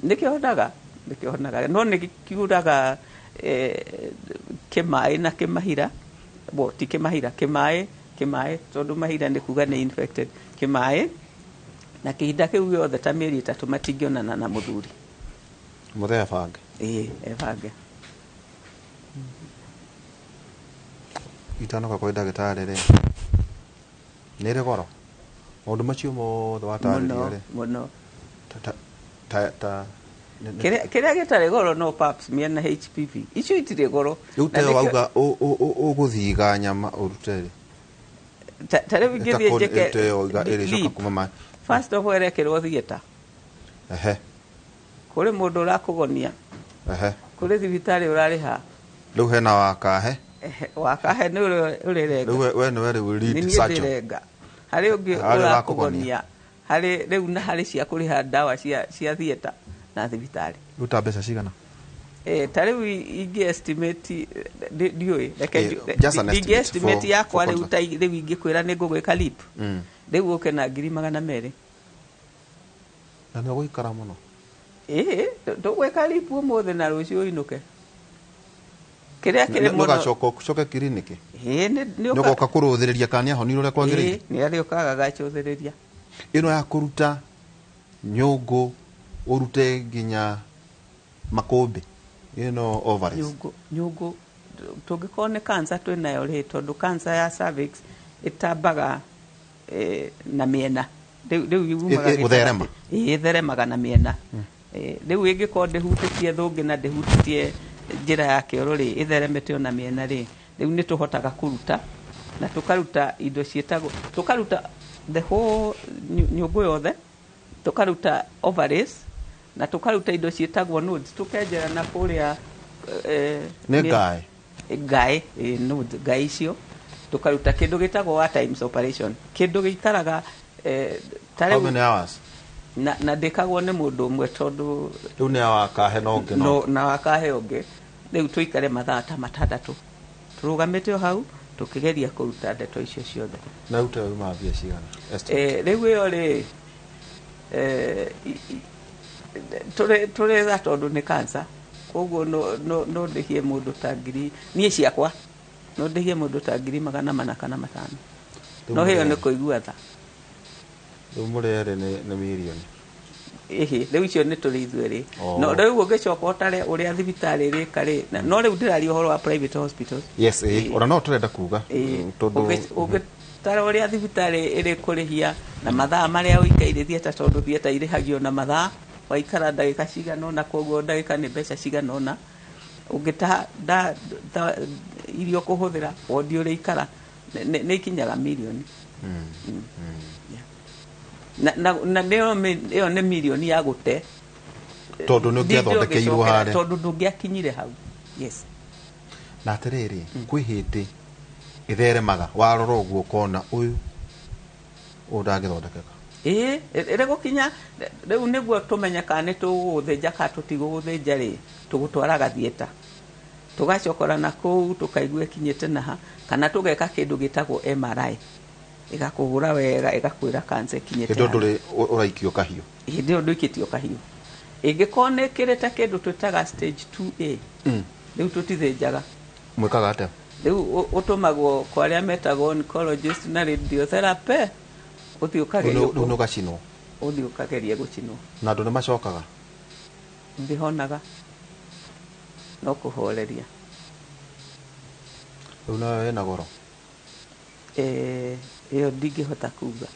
Nĩ kĩhonaga, no nĩ gĩkiuraga kĩmaĩ na kĩmahira. Bo ti kĩmahira, kĩmaĩ tondũ mahira nĩ kuga nĩ infected, kĩmaĩ na kĩhinda kĩu gĩothe ta mĩeri ĩtatũ matingĩonana na mũthuri. Mũthee ebange. Ĩĩ, ebange. Itanoka kwĩ ndagĩtarĩ rĩ, nĩ ĩrĩ goro maũndũ macio mothe watarĩria rĩ? Mũno. Ta kĩrĩa gĩtarĩ goro no pap smear na HPV, icio itirĩ goro. Rĩu te wauga ũgũthiga nyama ũrute rĩ, ta rĩu ingĩthiĩ njĩke ĩrĩcoka kuma. First of all ĩrekĩrwo theatre. Kũrĩ mũndũ ũrakũgonia, kũrĩ thibitarĩ ũrarĩha. Rĩu hena wakahe. Wakahe nĩ ũrĩrenga. Rĩu we nĩwe rĩu lead surgeon. Harĩ ũngĩ ũrakũgonia, harĩ rĩu na harĩ cia kũrĩha ndawa cia theatre na thibitarĩ. Rĩu ta mbeca cigana? Ta rĩu ingĩ estimate ndiũĩ, reke ingĩ estimate yakwa rĩu ta rĩu ingĩkwĩra nĩ ngũgwĩka lip, rĩu ũke na 200,000. Na nĩ ũgũikara mũno? Ĩĩ, tũgwĩka lip ũmũthĩ na rũciũ ũinũke. Kĩrĩa kĩrĩ mũno nĩũgacoka ũcoke kiriniki? Ĩĩ, nĩũgoka kũrũthĩrĩria kana nĩahonire ũrĩa kwagĩrĩire? Ĩĩ, nĩ arĩũkaga agacũthĩrĩria. Ĩno ya kũruta nyũngũ ũrute nginya makũmbĩ ĩno ovaries. Nyũngũ tũngĩkorwo nĩ cancer twĩ nayo rĩ, tondũ cancer ya cervix ĩtambaga na mĩena. Rĩu yumaga gũtherema. Ĩtheremaga na mĩena. Rĩu ĩngĩkorwo ndĩhutĩtie thũngĩ na ndĩhutĩtie njĩra ya kĩoro rĩ, ĩtheremete ona mĩena rĩ, rĩu nĩ tũhotaga kũruta na tũkaruta indo ciĩtagwo, tũkaruta the whole nyũngũ yothe, tũkaruta ovaries na tũkaruta indo ciĩtagwo nodes, tũkenjera na kũrĩa nĩ ngaĩ ngaĩ nodes, ngaĩ icio tũkaruta kĩndũ gĩtagwo wa times operation, kĩndũ gĩikaraga how many hours na ndĩkagwo nĩ mũndũ ũmwe tondũ rĩu nĩ wakahe na ũngĩ na wakahe ũngĩ. Rĩu tũikare mathaa ta 6 tũrũgamĩte o hau tũkĩgeria kũruta ndeto icio ciothe. Na rute uma mbia cigana? Rĩu ĩyo rĩ tũrĩ tondũ nĩ cancer, koguo no ndĩhie mũndũ ta ngiri, niĩ ciakwa no ndĩhie mũndũ ta 400 kana 500. No ĩyo nĩ kũigua tha. Rĩu mũrĩ erĩ nĩ mirioni. Ĩhĩ, rĩu icio nĩ tũrĩ ithuĩ rĩ. No rĩu ũngĩcoka ũtare ũrĩa thibitarĩ ĩrĩka rĩ, no rĩu ndĩraria ũhoro wa private hospitals. Yes, ona no tũrenda kuga tondũ ũngĩtara ũrĩa thibitarĩ ĩrĩ kũrĩhia na mathaa marĩa ũikaire theatre, tondũ theatre irĩhagio na mathaa, waikara ndagĩka cigana ũna, koguo ndagĩka nĩ mbeca cigana ũna. Ũngĩta irio kũhũthĩra, wondi ũrĩikara nĩ ikinyaga mirioni. Na ĩyo nĩ mirioni ya gũte tondũ nĩ ũngĩathondekeirwo harĩa, tondũ ndũngĩakinyire hau. Yes. Na atĩrĩrĩ, kwĩ hĩndĩ ĩtheremaga warora ũguo ũkona ũyũ ndangĩthondekeka. Ĩĩ, ĩrĩ gũkinya rĩu nĩguo tũmenye kana nĩ tũgũgũthĩnja kana tũtigũgũthĩnja rĩ, tũgũtwaraga theatre, tũgacokora na kũu tũkaigua ĩkinyĩte naha, kana tũgeka kĩndũ gĩtagwo MRI, ĩgakũhũra wega ĩgakwĩra cancer ĩkinyĩte. Hĩndĩ ndũrĩ ũraikio kahiũ. Hĩndĩ ĩyo ndũikĩtio kahiũ. Ĩngĩkorwo nĩ ĩkĩrĩte kĩndũ twĩtaga stage 2A, rĩu tũtithĩnjaga. Mwĩkaga atĩa? Rĩu ũtũmagwo kwa arĩa metagwo oncologist na radiotherapy, ũthiĩ ũkagerio. Rĩu nĩ ũgacinwo. Ũthiĩ ũkageria gũcinwo. Na andũ nĩ macokaga? Ndĩhonaga, no kũhoreria. Rĩu nayo ĩna goro? Ĩyo ndingĩhota kuga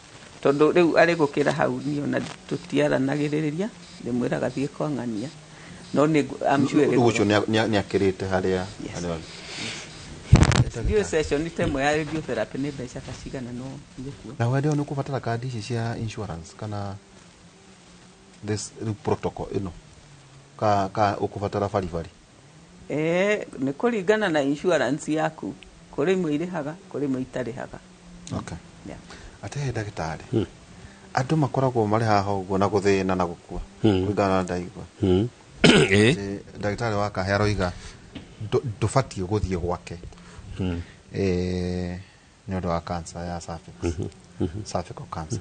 tondũ rĩu arĩ gũkĩra hau niĩ ona tũtiaranagĩrĩria, ndĩmwĩraga thiĩ kwa ng'ania, no nĩ I'm sure rĩu ũcio nĩ akĩrĩte harĩa. Ndiũĩ session ta ĩmwe ya radiotherapy nĩ mbeca ta cigana, no nĩkuo. Na wende nĩ ũkũbatara kandi ici cia insurance kana this protocol ĩno ka ũkũbatara baribari? Nĩ kũringana na insurance yaku, kũrĩ imwe irĩhaga, kũrĩ imwe itarĩhaga. Okay. Yeah. Atĩrĩ ndagĩtarĩ, andũ makoragwo marĩ haha ũguo na gũthĩna na gũkua kũringana na ndaigua. Ndagĩtarĩ wa Kahe aroiga ndũbatiĩ gũthiĩ gwake nĩ ũndũ wa cancer ya cervix, cervical cancer.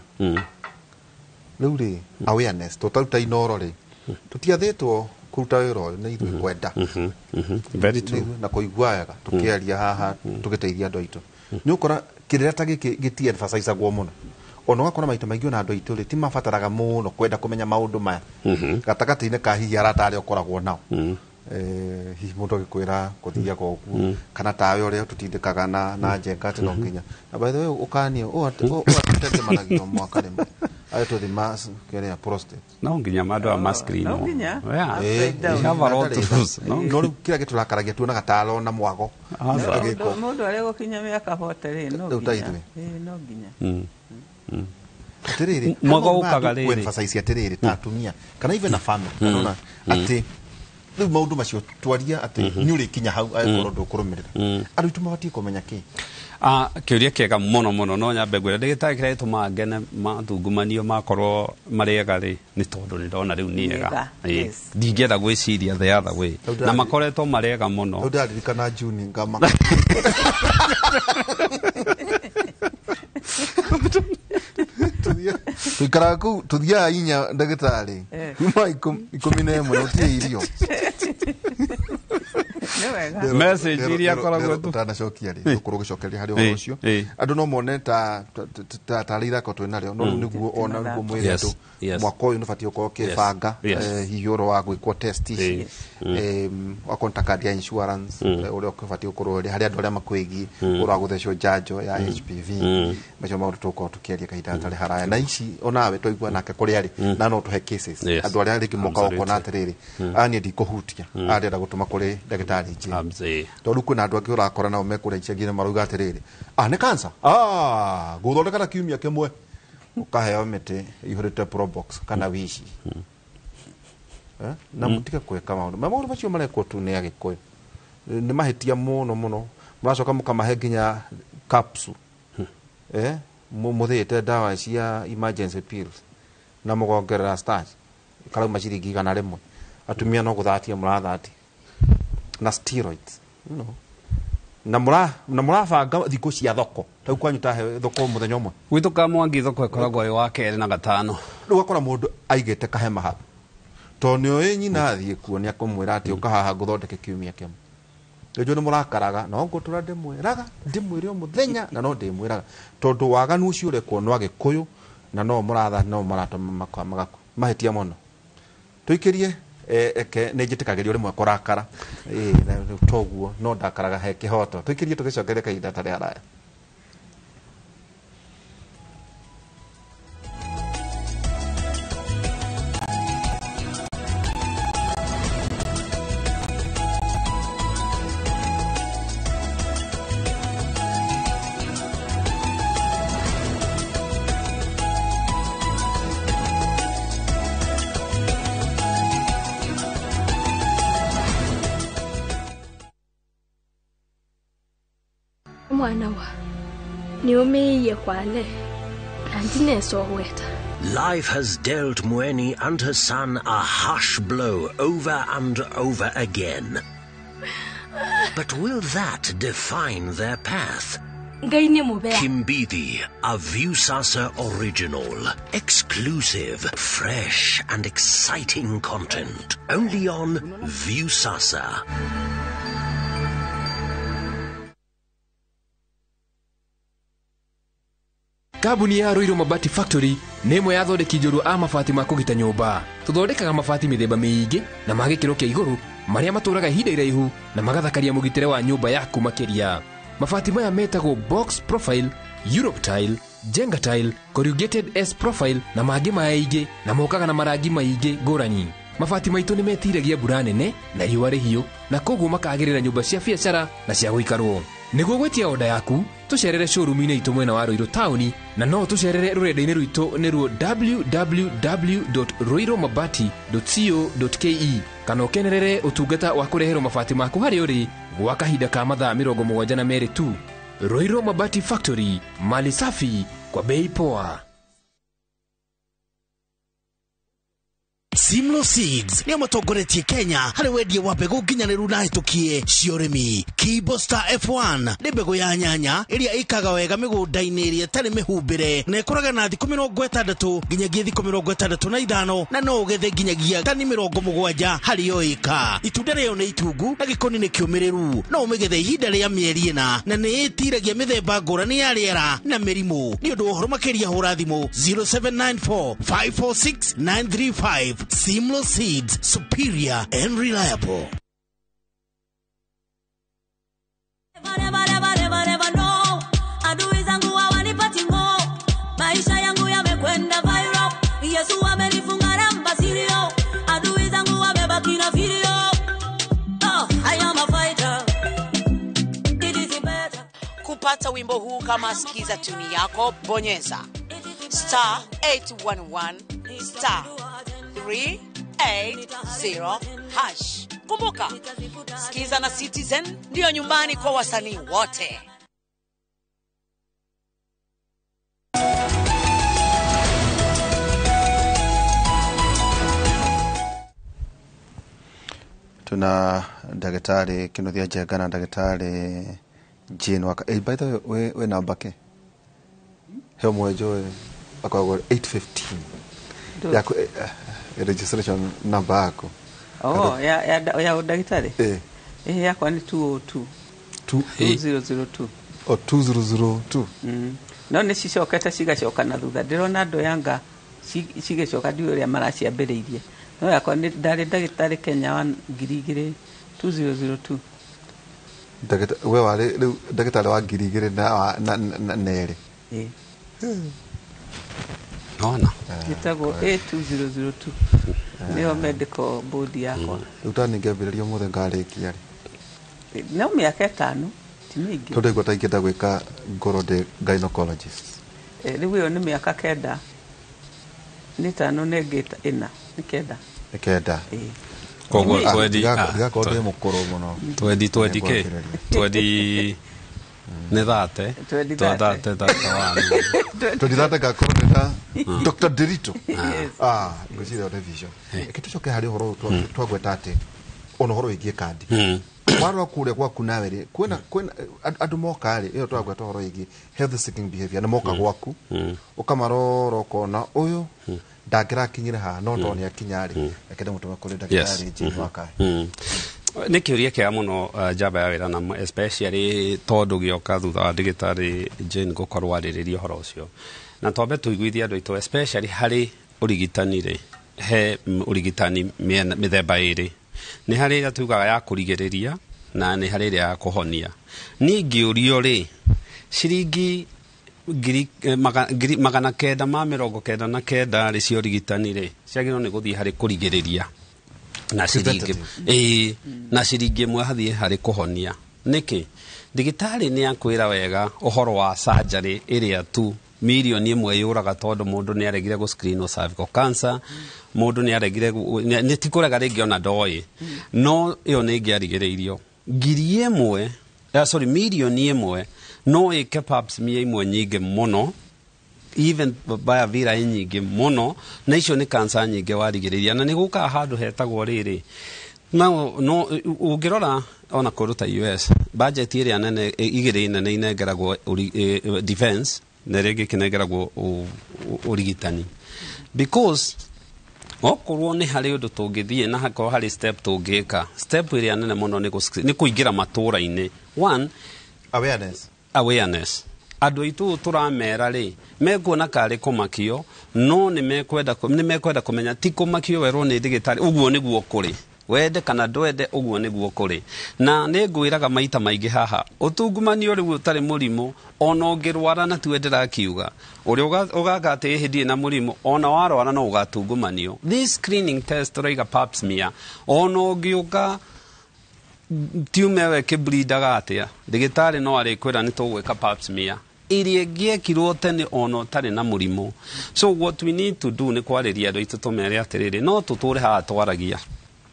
Rĩu rĩ, awareness tũtaruta Inoro rĩ, tũtiathĩtwo kũruta wĩra ũyũ, nĩ ithuĩ kwenda. Very true. Na kũigua wega tũkĩaria haha tũgĩteithia andũ aitũ. Nĩ ũkora kĩrĩra ta gĩkĩ gĩti emphasizagwo mũno. Ona ũgakora maita maingĩ ona andũ aitũ rĩ ti mabataraga mũno kwenda kũmenya maũndũ maya gatagatĩ-inĩ ka hihi arata arĩa ũkoragwo nao. Hihi mũndũ agĩkwĩra kũthiaga ũguo kana tawe ũrĩa tũtindĩkaga na njenga atĩ no nginya. Na by the way ũkanio ũatetemanagio mwaka rĩmwe arĩ tũthima kĩrĩa prostate. No nginya andũ a ma-screen. No nginya. No rĩu kĩrĩa gĩtũrakaragia tuonaga ta arona mwago. Mũndũ arĩa gũkinya mĩaka 40 rĩ, no nginya. No nginya. Atĩrĩrĩ, mwago ũkaga rĩrĩ. Emphasize atĩrĩrĩ ta atumia kana even a family kana atĩ rĩu maũndũ macio twaria atĩ nĩ ũrĩkinya hau angĩkorwo ndũkũrũmĩrĩra. Andũ aitũ mabatiĩ kũmenya kĩ? Kĩũria kĩega mũno mũno, no nyambe ngwĩre ndagĩtarĩ kĩrĩa gĩtũmaga ngene mathungumanio makorwo marĩ ega rĩ, nĩ tondũ nĩ ndona rĩu nĩ ega. Ndingĩenda gwĩciria the other way, na makoretwo marĩ ega mũno. Rĩu ndĩraririkana June ngama. Tuikaraga kũu tũthiaga inya ndagĩtarĩ kuma 11 na ũtirĩ irio. Message iria akoragwo tu utanacokia ri ukorwo ugicokeria hari uhoro ucio andu no mone ta tarĩ ithako twĩ narĩo no rĩu nĩguo ona nĩguo mwĩre andũ mwaka ũyũ nĩũbatiĩ gũkorwo ũkĩbanga hihi ũhoro wa gwĩkwo test ici wakorwo ta kandi ya insurance ũrĩa ũbatiĩ gũkorwo harĩ andũ arĩa makwĩgiĩ ũhoro wa gũthecwo njanjo ya HPV macio maũndũ tũgũkorwo tũkĩaria kahinda gatarĩ haraya na ici onawe twaigua nake kũrĩa arĩ na no tũhe cases andũ arĩa rĩngĩ moka ũkona atĩrĩrĩ aya niĩ ndikũhutia aya ndĩrenda gũtũma kũrĩ ndagĩtarĩ Jane tondũ kwĩna andũ angĩ ũrakora nao mekũrĩa icagi-inĩ marauga atĩrĩrĩ nĩ cancer ngũthondeka na kiumia kĩmwe ũkaheo mĩtĩ ĩihũrĩte probox kana wici na mũtige kwĩka maũndũ maũndũ macio marekwo tu nĩ Agĩkũyũ nĩ mahĩtia mũno mũno mũracoka mũkamahe nginya capsule mũthĩĩte ndawa cia emergency pills na mũgongerera starch karauma ciringi 100 atumia no gũthatia mũrathatia na steroids you know na mũrabanga thikũ cia thoko tau kwanyu tahe thoko mũthenya ũmwe gwitũ ka Mwangi thoko ĩkoragwo ĩ wa kerĩ na gatano rĩu ũgakora mũndũ aigĩte kahema hau tondũ nĩoĩ nyina athiĩ kuo nĩ akũmwĩra atĩ ũka haha ngũthondeke kiumia kĩmwe rĩu nĩ mũrakaraga no ngũtũra ndĩmwĩraga ndĩmwĩre o mũthenya na no ndĩmwĩraga tondũ waganu ũcio ũrekwo no Agĩkũyũ na no mũratha no mũratũma magakua mahĩtia mũno tũikĩrie eke nĩ njĩtĩkagĩrio rĩmwe kũrakara toguo no ndakaraga he kĩhoto tũikĩrie tũgĩcokeria kahinda tarĩ haraya. Mwana wa niumeiye kwale na ndinesoweta. Life has dealt Mweni and her son a harsh blow over and over again. But will that define their path? Kimbithi, a Viusasa original. Exclusive, fresh and exciting content. Only on Viusasa. Kambuni ya Ruiru Mabati Factory nĩ ĩmwe ya athondeki njorua a mabati ma kũgita nyũmba. Tũthondekaga mabati mĩthemba mĩingĩ na ma gĩkĩro kĩa igũrũ marĩa matũraga ihinda iraihu na magathakaria mũgitĩre wa nyũmba yaku makĩria. Mabati maya metagwo box profile, Europe tile, Jenga tile, corrugated S profile na mangĩ maingĩ na mokaga na marangi maingĩ ngũrani. Mabati maitũ nĩ metiragia mbura nene na riũa rĩhiũ na koguo makagĩrĩra nyũmba cia biacara na cia gũikarwo. Nĩguo gwĩtia oda yaku tũcerere showroom-inĩ itũ mwena wa Ruiru taũni na no tũcerere rũrenda-inĩ rwitũ nĩruo www.ruirumabati.co.ke kana ũkenerere ũtungata wa kũreherwo mabati maku harĩa ũrĩ gwa kahinda ka mathaa 72 tu. Ruiru Mabati Factory, mali safi kwa bei poa. Simlo Seeds nĩo matongoretie Kenya harĩ wendia wa mbegũ nginyanĩru na hĩtũkie cia ũrĩmi. Kibosta F1 nĩ mbegũ ya nyanya ĩrĩa ĩkaga wega mĩgũnda-inĩ ĩrĩa ĩtarĩ mĩhumbĩre na ĩkũraga na thikũ 60 nginyagia thikũ 65 na no ũgethe nginyagia tani 70 harĩ o ĩka. Itunda rĩayo nĩ itungu na gĩkoni nĩ kĩũmĩrĩru. No ũmĩgethe ihinda rĩa mĩeri 4 na nĩ ĩtiragia mĩthemba ngũrani ya rĩera na mĩrimũ. Nĩ ũndũ wa ũhoro makĩria hũra thimũ 0794 546 935. Simlo Seeds, superior and reliable. Never, no. Adui zangu hawanipati ngo. Maisha yangu yamekwenda viral. Yesu amenifunga namba sirio. Adui zangu wamebaki na video. Oh, I am a fighter. It is better. Kupata wimbo huu kama sikiza tuni yako, bonyeza star 811 star 380 hash. Kumbuka, Sikiza na Citizen ndio nyumbani kwa wasanii wote. Tuna Daktari Kinuthia Njenga na Daktari Jane Waka. By the way, we namba ke? He mwejo akoragwo 815. Yaku registration number yako. Oh, ya ya ndagĩtarĩ. Ĩhĩ, yakwa nĩ 202. 2002. O 2002. No nĩ cicokete cigacoka na thutha, ndĩrona andũ yanga cigĩcoka, ndiũĩ ũrĩa maraciambĩrĩirie, no yakwa nĩ ndarĩ ndagĩtarĩ Kenya wa 2000, 2002. We warĩ rĩu ndagĩtarĩ wa 2002 na 2. Ĩĩ. Nona. Ĩtagwo A2002, nĩyo medical board yakwa. Rĩu ta ningĩambĩrĩria ũmũthĩ ngarĩkia rĩ? No mĩaka 5, ti mĩingĩ. Tondũ ndaigua ta ingĩenda gwĩka ngorwo ndĩ gynecologist. Rĩu ĩyo nĩ mĩaka 9, nĩ 5 na ĩngĩ 4, nĩ 9. Nĩ 9. Ĩĩ. Koguo Nĩ twendi Ndigakorwo ndĩ mũkũrũ mũno. Twendi kĩ twendi nĩ thate. Twendi. Thate 31. 2030 ngakorwo ndĩ na Dr. Derito. Ah, ngwĩciria nĩ vision. Reke tũcoke harĩ ũhoro ũyũ twagweta atĩ ona ũhoro wĩgiĩ kandi warora kũrĩa gwaku nawe rĩ, kwĩna andũ moka rĩ, ĩyo twagweta ũhoro wĩgiĩ health seeking behavior, nĩ moka gwaku ũkamarora ũkona ũyũ ndangĩrakinyire haha, no tondũ nĩ akinya rĩ, reke ndĩmũtũme kũrĩ ndagĩtarĩ Jane Wakaĩ. Nĩ kĩũria kĩega mũno, njamba ya wĩra, na especially tondũ gĩoka thutha wa ndagĩtarĩ Jane gũkorwo arĩrĩria ũhoro ũcio, na twambe tũiguithie andũ aitũ, especially harĩ ũrigitani rĩ, he ũrigitani mĩthemba ĩrĩ. Nĩ harĩ ĩrĩa tugaga ya kũrigĩrĩria na nĩ harĩ ĩrĩa ya kũhonia. Niĩ ingĩũrio rĩ, ciringi 999 rĩ cia ũrigitani rĩ, ciagĩrĩirwo nĩ gũthiĩ harĩ kũrigĩrĩria na ciringi Preventative. Ĩĩ, na ciringi 1 hathiĩ harĩ kũhonia. Nĩkĩ? Ndagĩtarĩ nĩ akwĩra wega ũhoro wa surgery ĩrĩa tu mirioni 1 yũraga tondũ mũndũ nĩ aregire gũ screen cervical cancer, mũndũ nĩ aregire nĩ ti kũrega rĩngĩ ona ndoĩ, no ĩyo nĩ ĩngĩarigĩrĩirio. 1,000, sorry, mirioni 1 no ĩke pap smear imwe nyingĩ mũno, even biavira nyingĩ mũno, na icio nĩ cancer nyingĩ warigĩrĩria. Na nĩ gũkaga handũ hetagwo rĩrĩ, no ũngĩrora ona kũndũ ta US, budget ĩrĩa nene igĩrĩ nene inengeragwo defense na ĩrĩa ĩngĩ ĩkĩnengeragwo ũrigitani, because okorwo nĩ harĩ ũndũ tũngĩthiĩ na hakorwo harĩ step tũngĩka, step ĩrĩa nene mũno nĩ kũingĩra matũra-inĩ. One, Awareness. Awareness. Andũ aitũ tũramera rĩ, mekuona karĩ kũmakio, no nĩ mekwenda kũmenya ti kũmakio werwo nĩ ndagĩtarĩ ũguo nĩguo kũrĩ, wende kana ndwende, ũguo nĩguo kũrĩ. Na nĩ ngwĩraga maita maingĩ haha, ũtungumanio rĩu ũtarĩ mũrimũ, ona ũngĩrwara, na tiwe ndĩrakiuga ũrĩa ũgaka atĩ ĩhĩ ndirĩ na mũrimũ, ona warwara no ũgatungumanio. This screening test tũraiga pap smear, ona ũngĩũka tiume we kĩblindaga atĩa, ndagĩtarĩ no arĩkwĩra nĩ tũgwĩka pap smear ĩrĩa ĩngĩekirwo tene ona ũtarĩ na mũrimũ. So what we need to do nĩ kwarĩria andũ aitũ, tũmere atĩrĩrĩ, no tũtũre haha twaragia,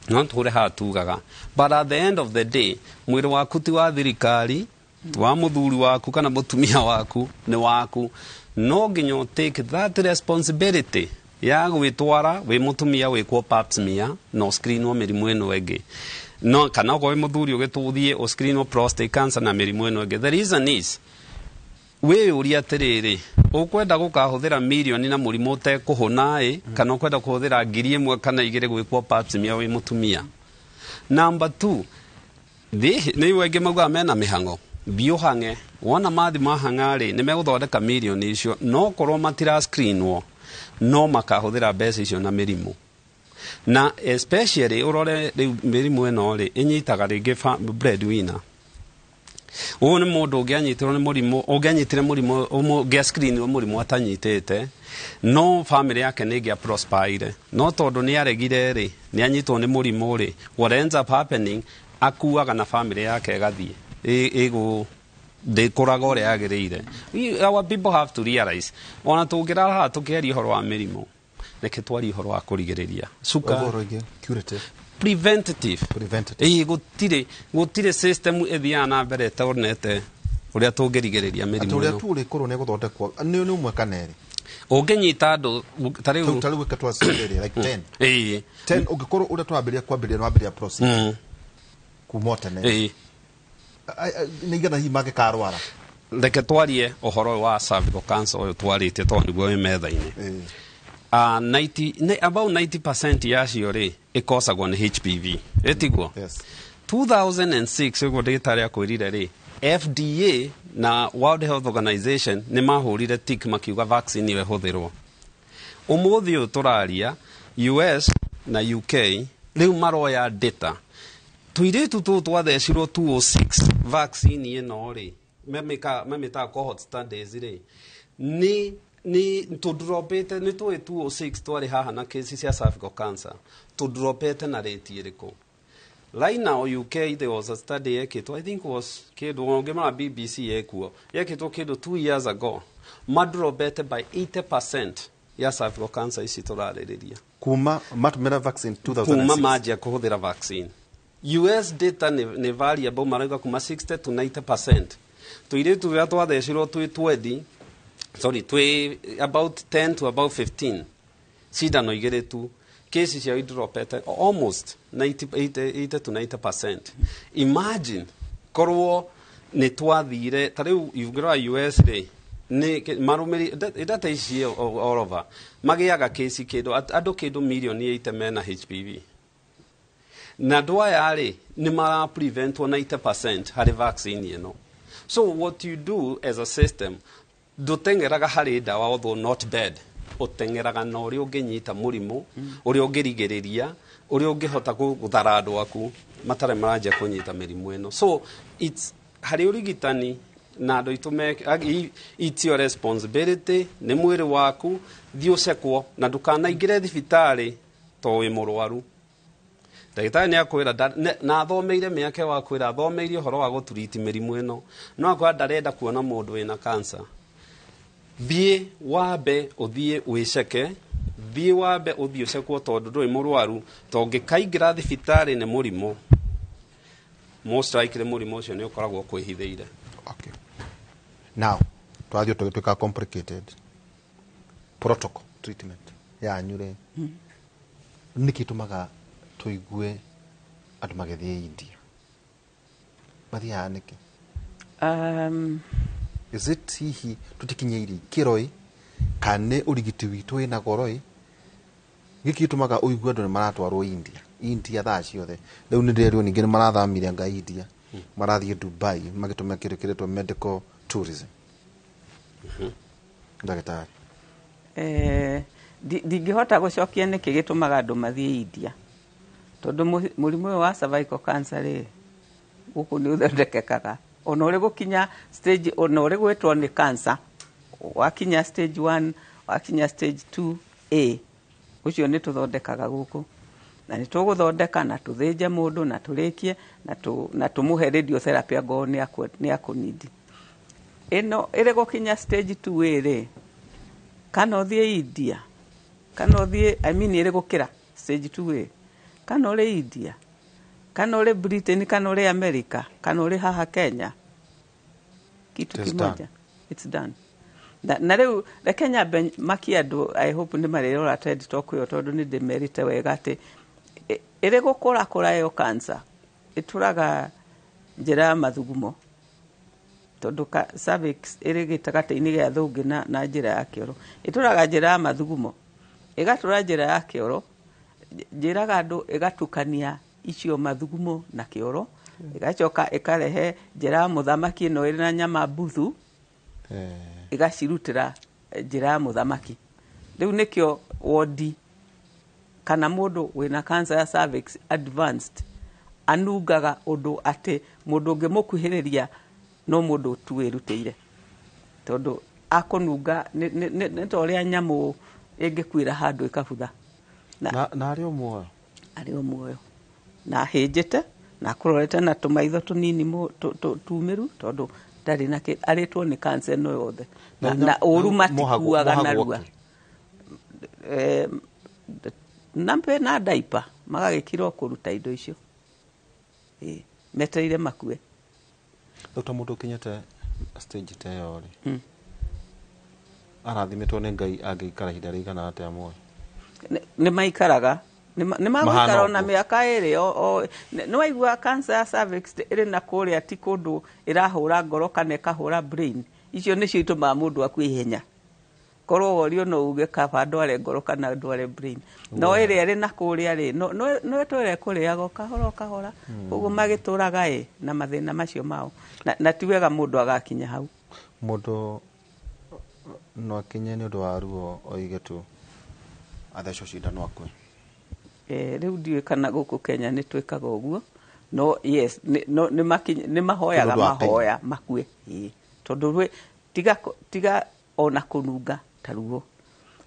no tũre haha tugaga, but at the end of the day mwĩrĩ waku ti wa thirikari, ti wa mũthuri waku kana mũtumia waku, nĩ waku. No nginya ũ take that responsibility ya gwĩtwara wĩ mũtumia wĩkwo pap smear na ũscreenwo mĩrimũ ĩno ĩngĩ, no kana okorwo wĩ mũthuri ũgĩtũthiĩ ũscreenwo prostate cancer na mĩrimũ ĩno ĩngĩ. The reason is, wĩyũria atĩrĩrĩ, ũkwenda gũkahũthĩra mirioni na mũrimũ ũtekũhũna ĩ, kana ũkwenda kũhũthĩra 1,000 kana 2 gwĩkwo pap smear wĩ mũtumia? Number two, nĩ aingĩ maugaga mena mĩhang'o, thiĩ ũhang'e, wona mathi mahang'a rĩ, nĩ megũthondeka mirioni icio, no korwo matira screenwo no makahũthĩra mbeca icio na mĩrimũ, na especially ũrore rĩu mĩrimũ ĩno rĩ, ĩnyitaga rĩngĩ breadwinner. Ũyũ nĩ mũndũ ũngĩanyitirwo nĩ mũrimũ, ũngĩanyitire mũrimũ, ũngĩa screenirwo mũrimũ atanyitĩte, no family yake nĩ ĩngĩa prosperire, no tondũ nĩ aregire rĩ, nĩ anyitwo nĩ mũrimũ rĩ, what ends up happening, akuaga na family yake ĩgathiĩ ĩgũ ndĩkũraga ũrĩa yagĩrĩire. Our people have to realize, ona tũngĩrara haha tũkĩaria ũhoro wa mĩrimũ, reke twarie ũhoro wa kũrigĩrĩria cuka. Ũhoro ũngĩ, curative. Preventative. Preventative. Ĩĩ, gũtirĩ system ĩthiaga na mbere ĩtonete ũrĩa tũngĩrigĩrĩria atĩ mĩrimũ ũrĩa ĩno. Tu ũrĩkorwo nĩ gũthondekwo nĩ ũmwe kana erĩ. Ũngĩnyita andũ ta rĩu Ta rĩu ĩka like 10. 10 ũngĩkorwo ũrĩa twambĩrĩria kwambĩrĩria nĩ wambĩrĩria process kuma o tene, nĩ igana hihi mangĩkarwara. Reke twarie ũhoro wa cervical cancer ũyũ twarĩtie tondũ nĩguo wĩ metha-inĩ. 90, about 90% yacio rĩ, ĩkosagwo nĩ HPV, ĩtiguo? Yes. 2006 ũguo ndagĩtarĩ akwĩrire rĩ, FDA na World Health Organization nĩ mahũrire tick makiuga vaccine ĩyo ĩhũthĩrwo. Ũmũthĩ ũyũ tũraria, US na UK rĩu maroya data tũirĩtu tũũ twathecirwo 206 vaccine ĩno rĩ, mamĩtaga cohort studies rĩ, nĩ tũndropĩte, nĩ tũĩ 206 twarĩ haha na cases cia cervical cancer, tũndropete na rate ĩrĩkũ. Right now UK there was a study yekĩtwo, I think was kĩndũ ũngĩmara BBC yekuo, yekĩtwo kĩndũ 2 years ago, madropete by 80% ya cervical cancer ici tũrarĩrĩria. Kuma matũmĩra vaccine 2006. Kuma manjia kũhũthĩra vaccine. US data nĩ variable, marauga kuma 60 to 90%. Tũirĩtu tũrĩa twathecirwo twĩ 20, sorry, twĩ about 10 to about 15, cindano igĩrĩ tu, kesi ciao idropete almost 90, 80 to 90%. Imagine korwo nĩ twathire ta rĩu ũngĩrora US rĩ, nĩ marũmĩrĩ data ici all over magĩaga kesi kĩndũ andũ kĩndũ mirioni 8 mena HPV, na andũ aya rĩ nĩ mara preventwo 90% harĩ vaccine ĩno. So what you do as a system, ndũteng'eraga harĩ ndawa, although not bad, ũteng'eraga na ũrĩa ũngĩnyita mũrimũ, ũrĩa ũngĩrigĩrĩria, ũrĩa ũngĩhota gũthara andũ aku matarĩ maranjia kũnyita mĩrimũ ĩno. So it's harĩ ũrigitani na andũ aitũ, it's your responsibility, nĩ mwĩrĩ waku, thiĩ ũcekwo na ndũkanaingĩre thibitarĩ to wĩ mũrwaru. Ndagĩtarĩ nĩ akwĩra na athomeire mĩaka wa kwĩra, athomeire ũhoro wa gũturiti mĩrimũ ĩno, no akwĩra ndarenda kuona mũndũ wĩna cancer. Thiĩ wambe ũthiĩ wĩceke, thiĩ wambe ũthiĩ ũcekwo tondũ ndũrĩ mũrwaru, to ũngĩkaingĩra thibitarĩ nĩ mũrimũ, most likely mũrimũ ũcio nĩ ũkoragwo kwĩhithĩire. Okay. Now, twathiĩ tũgĩtuĩka complicated protocol treatment yanyu rĩ, nĩkĩ tũmaga tũigue andũ magĩthiĩ India? Mathiaga nĩkĩ? Is it hihi tũtikinyĩirie ikĩro ĩ, kana nĩ ũrigiti witũ wĩna goro ĩ? Gĩkĩ gĩtũmaga ũigue andũ nĩ maratwarwo India, India thaa ciothe. Rĩu nĩ ndĩrerirwo ningĩ nĩ marathamire nga India, marathiĩ Dubai magĩtũmĩra kĩndũ kĩretwo medical tourism. Ndagĩtarĩ. Ndingĩhota gũcokia nĩkĩ gĩtũmaga andũ mathiĩ India, tondũ mũrimũ ũyũ wa cervical cancer rĩ, gũkũ nĩ ũthondekekaga. Ona ũrĩ gũkinya stage, ona ũrĩ gwĩtwo nĩ cancer, wakinya stage 1, wakinya stage 2A, ũcio nĩ tũthondekaga gũkũ. Na nĩ tũgũthondeka na tũthĩnje mũndũ na tũrĩkie na tũmũhe radiotherapy angorwo nĩ akũnidi. Ĩno ĩrĩ gũkinya stage 2A rĩ, kana ũthiĩ India, kana ũthiĩ, I mean ĩrĩ gũkĩra stage 2A, kana ũrĩ India, kana ũrĩ Britain, kana ũrĩ America, kana ũrĩ haha Kenya, kitu kimoja, it's done. Na rĩu reke nyambe makie andũ, I hope nĩ marĩrora TED Talk ĩyo tondũ nĩ ndĩmerĩte wega atĩ ĩrĩ gũkũra kũra ĩyo cancer ĩtũraga njĩra ya mathugumo, tondũ cervix ĩrĩ gĩtagatĩ-inĩ gĩa thũngĩ na njĩra ya kĩoro, ĩtũraga njĩra ya mathugumo, ĩgatũra njĩra ya kĩoro, njĩraga andũ ĩgatukania icio mathugumo na kĩoro, ĩgacoka ĩkarehe njĩra ya mũthamaki ĩno ĩrĩ na nyama mbuthu, ĩgacirutĩra njĩra ya mũthamaki. Rĩu nĩkĩo wodi kana mũndũ wĩna cancer ya cervix advanced anungaga ũndũ atĩ mũndũ ũngĩmũkuhĩrĩria no mũndũ tu wĩrutĩire, tondũ akũnunga nĩ ta ũrĩa nyamũ ĩngĩkuĩra handũ ĩkabutha. Na arĩ o muoyo, arĩ o muoyo, na ahĩnjĩte na akũrorete na tũmaitho tũnini tumĩru, tondũ ndarĩ na arĩtwo nĩ cancer ĩno yothe, na ũru matikuaga narua. Nampe na daipa magagĩkirwo kũruta indo icio, metereire makue. Rĩu ta mũndũ ũkinyĩte stage ta ĩyo rĩ, arathimĩtwo nĩ Ngai angĩikara ihinda rĩigana atĩa muoyo? Nĩ maikaraga, nĩ magũikara ona mĩaka ĩrĩ. Nĩ waigua cancer ya cervix ĩrĩ na kũrĩa ti kũndũ ĩrahũra ngoro kana ĩkahũra brain, icio nĩcio itũmaga mũndũ akue ihenya. Korwo worio no uge kaba ndware ngoro kana ndware brain. No ĩrĩa ĩrĩ na kũrĩa rĩ no ĩtwere kũrĩaga kahora kahora. Ũguo magĩtũraga ĩ na mathĩna macio mao. Na ti wega mũndũ agakinya hau. Mũndũ no akinye nĩ ũndũ wa ruo oige tu athecwo cindano akue. Rĩu ndiũĩ kana gũkũ Kenya nĩ twĩkaga ũguo. No yes, nĩ mahoyaga mahoya makue. Tondũ tiga ona kũnunga ta ruo.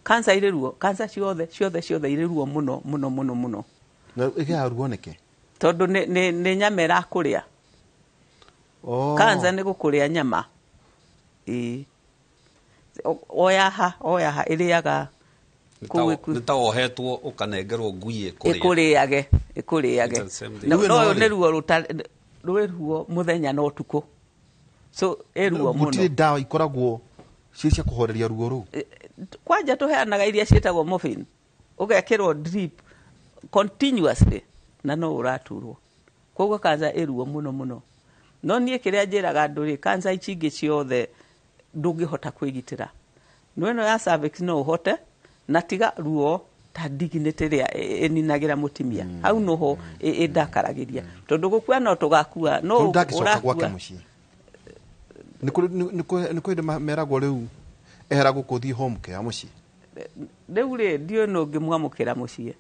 Cancer irĩ ruo, cancer ciothe ciothe ciothe irĩ ruo mũno mũno mũno mũno. Na ĩgĩaga ruo nĩkĩ? Tondũ nĩ nyama ĩrakũrĩa. Oh. Cancer nĩ gũkũrĩa nyama. Ĩĩ. Oya ha ĩrĩaga nĩ ta wohetwo ũkanengerwo ngui ĩkũrĩage ĩkũrĩage. No ũyũ nĩ ruo rwĩ ruo mũthenya na ũtukũ. So ĩ ruo mũno. Gũtirĩ ndawa ikoragwo ciĩ cia kũhoreria ruo rũu. Kwanja tũheanaga iria ciĩtagwo morphine. Ũgekĩrwo drip continuously na no ũraturwo. Koguo cancer ĩ ruo mũno mũno. No niĩ kĩrĩa njĩraga andũ rĩ, cancer ici ingĩ ciothe ndũngĩhota kwĩgitĩra. No ĩno ya cervix no ũhote na tiga ruo ta dignity ĩrĩa ĩninagĩra mũtumia. Hau noho ĩndakaragĩria. Tondũ gũkua no tũgakua, no ũrakua gwake mũciĩ. Nĩ kũrĩ meragwo rĩu ehera gũkũ thiĩ home care mũciĩ. Rĩu rĩ ndiũĩ nũ ũngĩmwamũkĩra mũciĩ.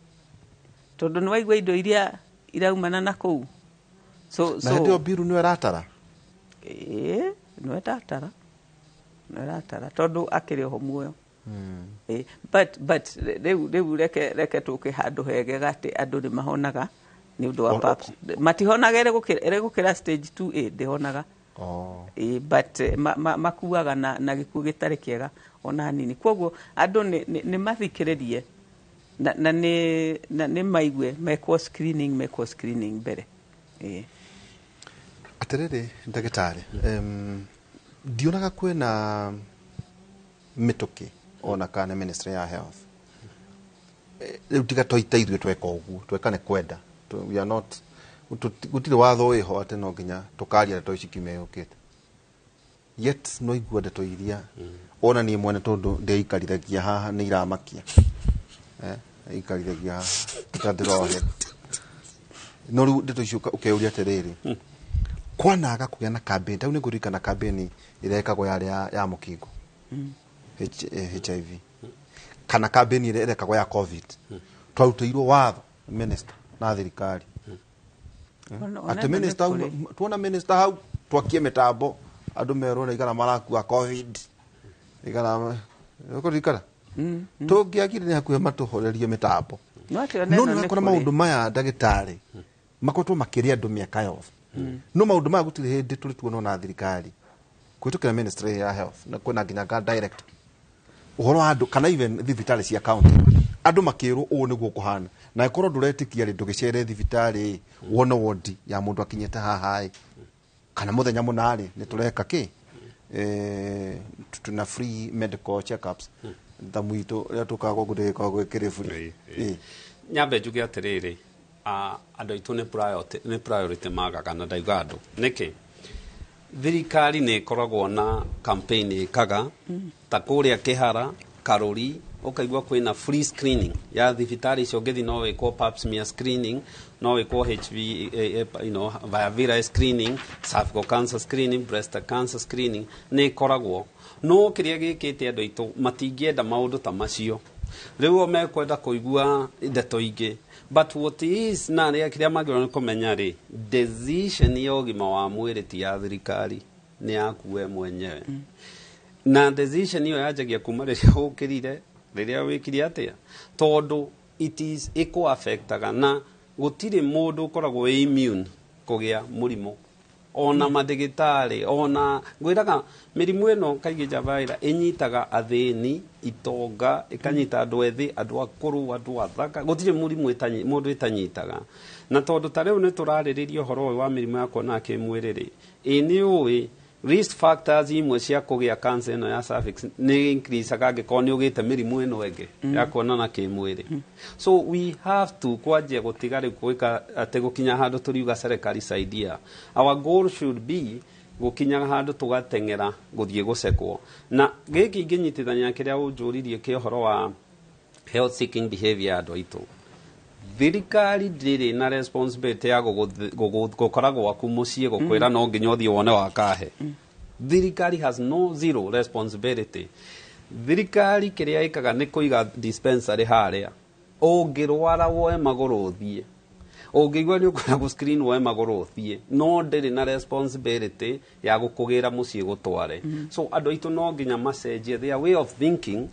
Tondũ nĩ waigua indo iria iraumana na kũu. So na hĩndĩ ĩyo mbiru nĩwe ĩratara? Ĩĩ, nĩwe ĩratara. Nĩwe ĩratara tondũ akĩrĩ oho muoyo. But rĩu reke tũke handũ hegega atĩ andũ nĩ mahonaga nĩ ũndũ wa paps. Matihonaga ĩrĩ gũkĩra stage 2A ndĩhonaga. But makuaga na gĩkuũ gĩtarĩ kĩega ona hanini. Koguo andũ nĩ mathikĩrĩrie na nĩ maigue mekwo screening mbere. Atĩrĩrĩ ndagĩtarĩ, ndionaga kwĩna mĩtũkĩ ona kana Ministry ya Health. Rĩu tiga twaita ithuĩ tweka ũguo, tweka nĩ kwenda. We are not gũtirĩ watho wĩho atĩ no nginya tũkaria ndeto ici kiumia gĩũkĩte. Yet no igua ndeto iria ona niĩ mwene tondũ ndĩikarithagia haha nĩ iramakia. Ikarithagia haha ta ndĩrohe. No rĩu ndeto icio ũkeyũria atĩrĩrĩ, kwanaga kũgĩa na campaign, ta rĩu nĩngũririkana campaign ĩrĩa ĩkagwo yarĩ ya mũkingo. HIV kana campaign ĩrĩa ĩrekagwo ya COVID. Twarutĩirwo watho minister na thirikari. Atĩ minister tuona minister hau twakie mĩtambo andũ merwo nĩ igana marakua COVID. Igana ũkũririkana? Tũngĩagire nĩ hakuhĩ matũhorerie mĩtambo. No nĩ wakora maũndũ maya ndagĩtarĩ makoretwo makĩrĩa andũ mĩaka yothe. No maũndũ maya gũtirĩ hĩndĩ tũrĩ tuona na thirikari kũhĩtũkĩra Ministry ya Health na kwĩna nginya ga director ũhoro wa andũ kana even thibitarĩ cia county andũ makĩrwo ũũ nĩguo kũhana na ĩkorwo ndũretĩkia rĩ ndũgĩcere thibitarĩ wone wodi ya mũndũ akinyĩte haha ĩ kana mũthenya mũna rĩ nĩ tũreka kĩ tuna free medical checkups ta mwitũ rĩrĩa tũkaga gũkũ ndĩgĩkoragwo ĩkĩrĩ free. Nyambe njuge atĩrĩrĩ, andũ aitũ nĩ priority magaga na ndauga andũ nĩkĩ thirikari nĩ ĩkoragwo na campaign ĩkaga ta kũrĩa Kĩhara Karũri ũkaigua kwĩna free screening ya thibitarĩ icio ũngĩthiĩ no wĩkwo pap smear screening, no wĩkwo HV via screening, cervical cancer screening, breast cancer screening nĩ ĩkoragwo. No kĩrĩa gĩkĩte andũ aitũ matingĩenda maũndũ ta macio. Rĩu o mekwenda kũigua ndeto ingĩ. But what is na kĩrĩa magĩrĩirwo nĩ kũmenya rĩ, decision ya ũgima wa mwĩrĩ ti ya thirikari, nĩ yaku we mwenyewe. Na decision ĩyo yanjagia kuma rĩrĩa ũkĩrire, rĩrĩa wĩkire atĩa, tondũ it is ĩkũ-affectaga na gũtirĩ mũndũ ũkoragwo wĩ immune kũgĩa mũrimũ. Ona mandagĩtarĩ, ona ngwĩraga mĩrimũ ĩno kaingĩ njavaira ĩnyitaga athĩni, itonga, ĩkanyita andũ ethĩ, andũ akũrũ, andũ athaka, gũtirĩ mũrimũ mũndũ ĩtanyitaga. Na tondũ ta rĩu nĩ tũrarĩrĩria ũhoro ũyũ wa mĩrimũ ya kuonana kĩmwĩrĩ rĩ, ĩ nĩ ũĩ risk factors imwe cia kũgĩa cancer ĩno ya cervix nĩ increaseaga angĩkorwo nĩ ũgĩte mĩrimũ ĩno ĩngĩ ya kuonana kĩmwĩrĩ. So we have to kwanjia gũtiga rĩu gwĩka atĩ gũkinya handũ tũriuga serikali saidia. Our goal should be Gũkinyaga handũ tũgateng'era gũthiĩ gũcekwo. Na gĩkĩ ingĩnyitithania kĩrĩa ũnjũririe kĩa ũhoro wa health seeking behavior ya andũ aitũ. Thirikari ndĩrĩ na responsibility ya gũkora gwaku mũciĩ gũkwĩra no nginya ũthiĩ wone wakahe. Thirikari has no zero responsibility. Thirikari kĩrĩa ĩkaga nĩ kũiga dispensary harĩa. Ũngĩrwara woe magũrũ ũthiĩ. Ũngĩigua nĩ ũkwenda gũ screen woe magũrũ ũthiĩ. No ndĩrĩ na responsibility ya gũkũgĩra mũciĩ gũtware. So andũ aitũ no nginya macenjie their way of thinking.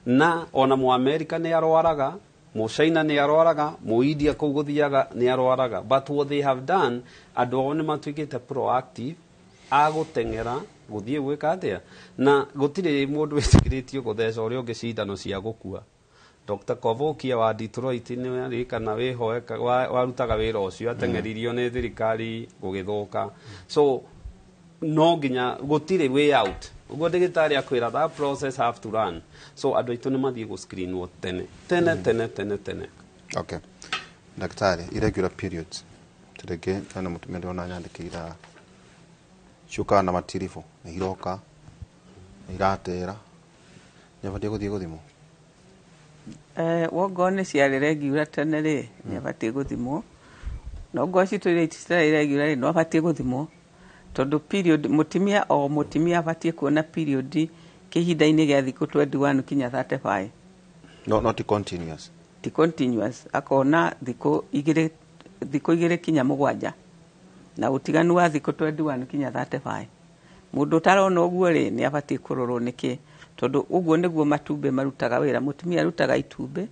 Na ona Mũamerika nĩ arwaraga, Mũchina nĩ arwaraga, Mũindia kũu gũthiaga nĩ arwaraga. But what they have done, andũ ao nĩ matuĩkĩte proactive agũteng'era gũthiĩ gwĩka atĩa. Na gũtirĩ mũndũ wĩtĩkĩrĩtio gũtheca ũrĩa ũngĩ cindano cia gũkua. Dr. Kovokia wa Detroit nĩ arĩkana wĩho warutaga wĩra ũcio ateng'eririo nĩ thirikari gũgĩthũka. So no nginya gũtirĩ way out. Ũguo ndagĩtarĩ akwĩra that process have to run. So andũ aitũ nĩ mathiĩ gũ-screenwo tene tene tene tene tene. Okay. Daktari, irregular periods. Tarĩngĩ hena mũtumia ndĩrona nyandĩkĩire ciũkaga na matiribũ, nĩ iroka, nĩ iratera. Nĩ abatiĩ gũthiĩ gũthimwo? Wongo nĩ ciarĩ regular tene rĩ, nĩ abatiĩ gũthimwo. Na ongorwo citũire citarĩ regular rĩ, no abatiĩ gũthimwo. Tondũ period mũtumia o mũtumia abatiĩ kuona period kĩhinda-inĩ gĩa thikũ 21 kinya 35. No, not continuous. Ti continuous. Akona thikũ igĩrĩ kinya 7. Na ũtiganu wa thikũ 21 kinya 35. Mũndũ ũtarona ũguo rĩ, nĩ abatiĩ kũrorwo nĩkĩ. Tondũ ũguo nĩguo matumbĩ marutaga wĩra. Mũtumia arutaga itumbĩ,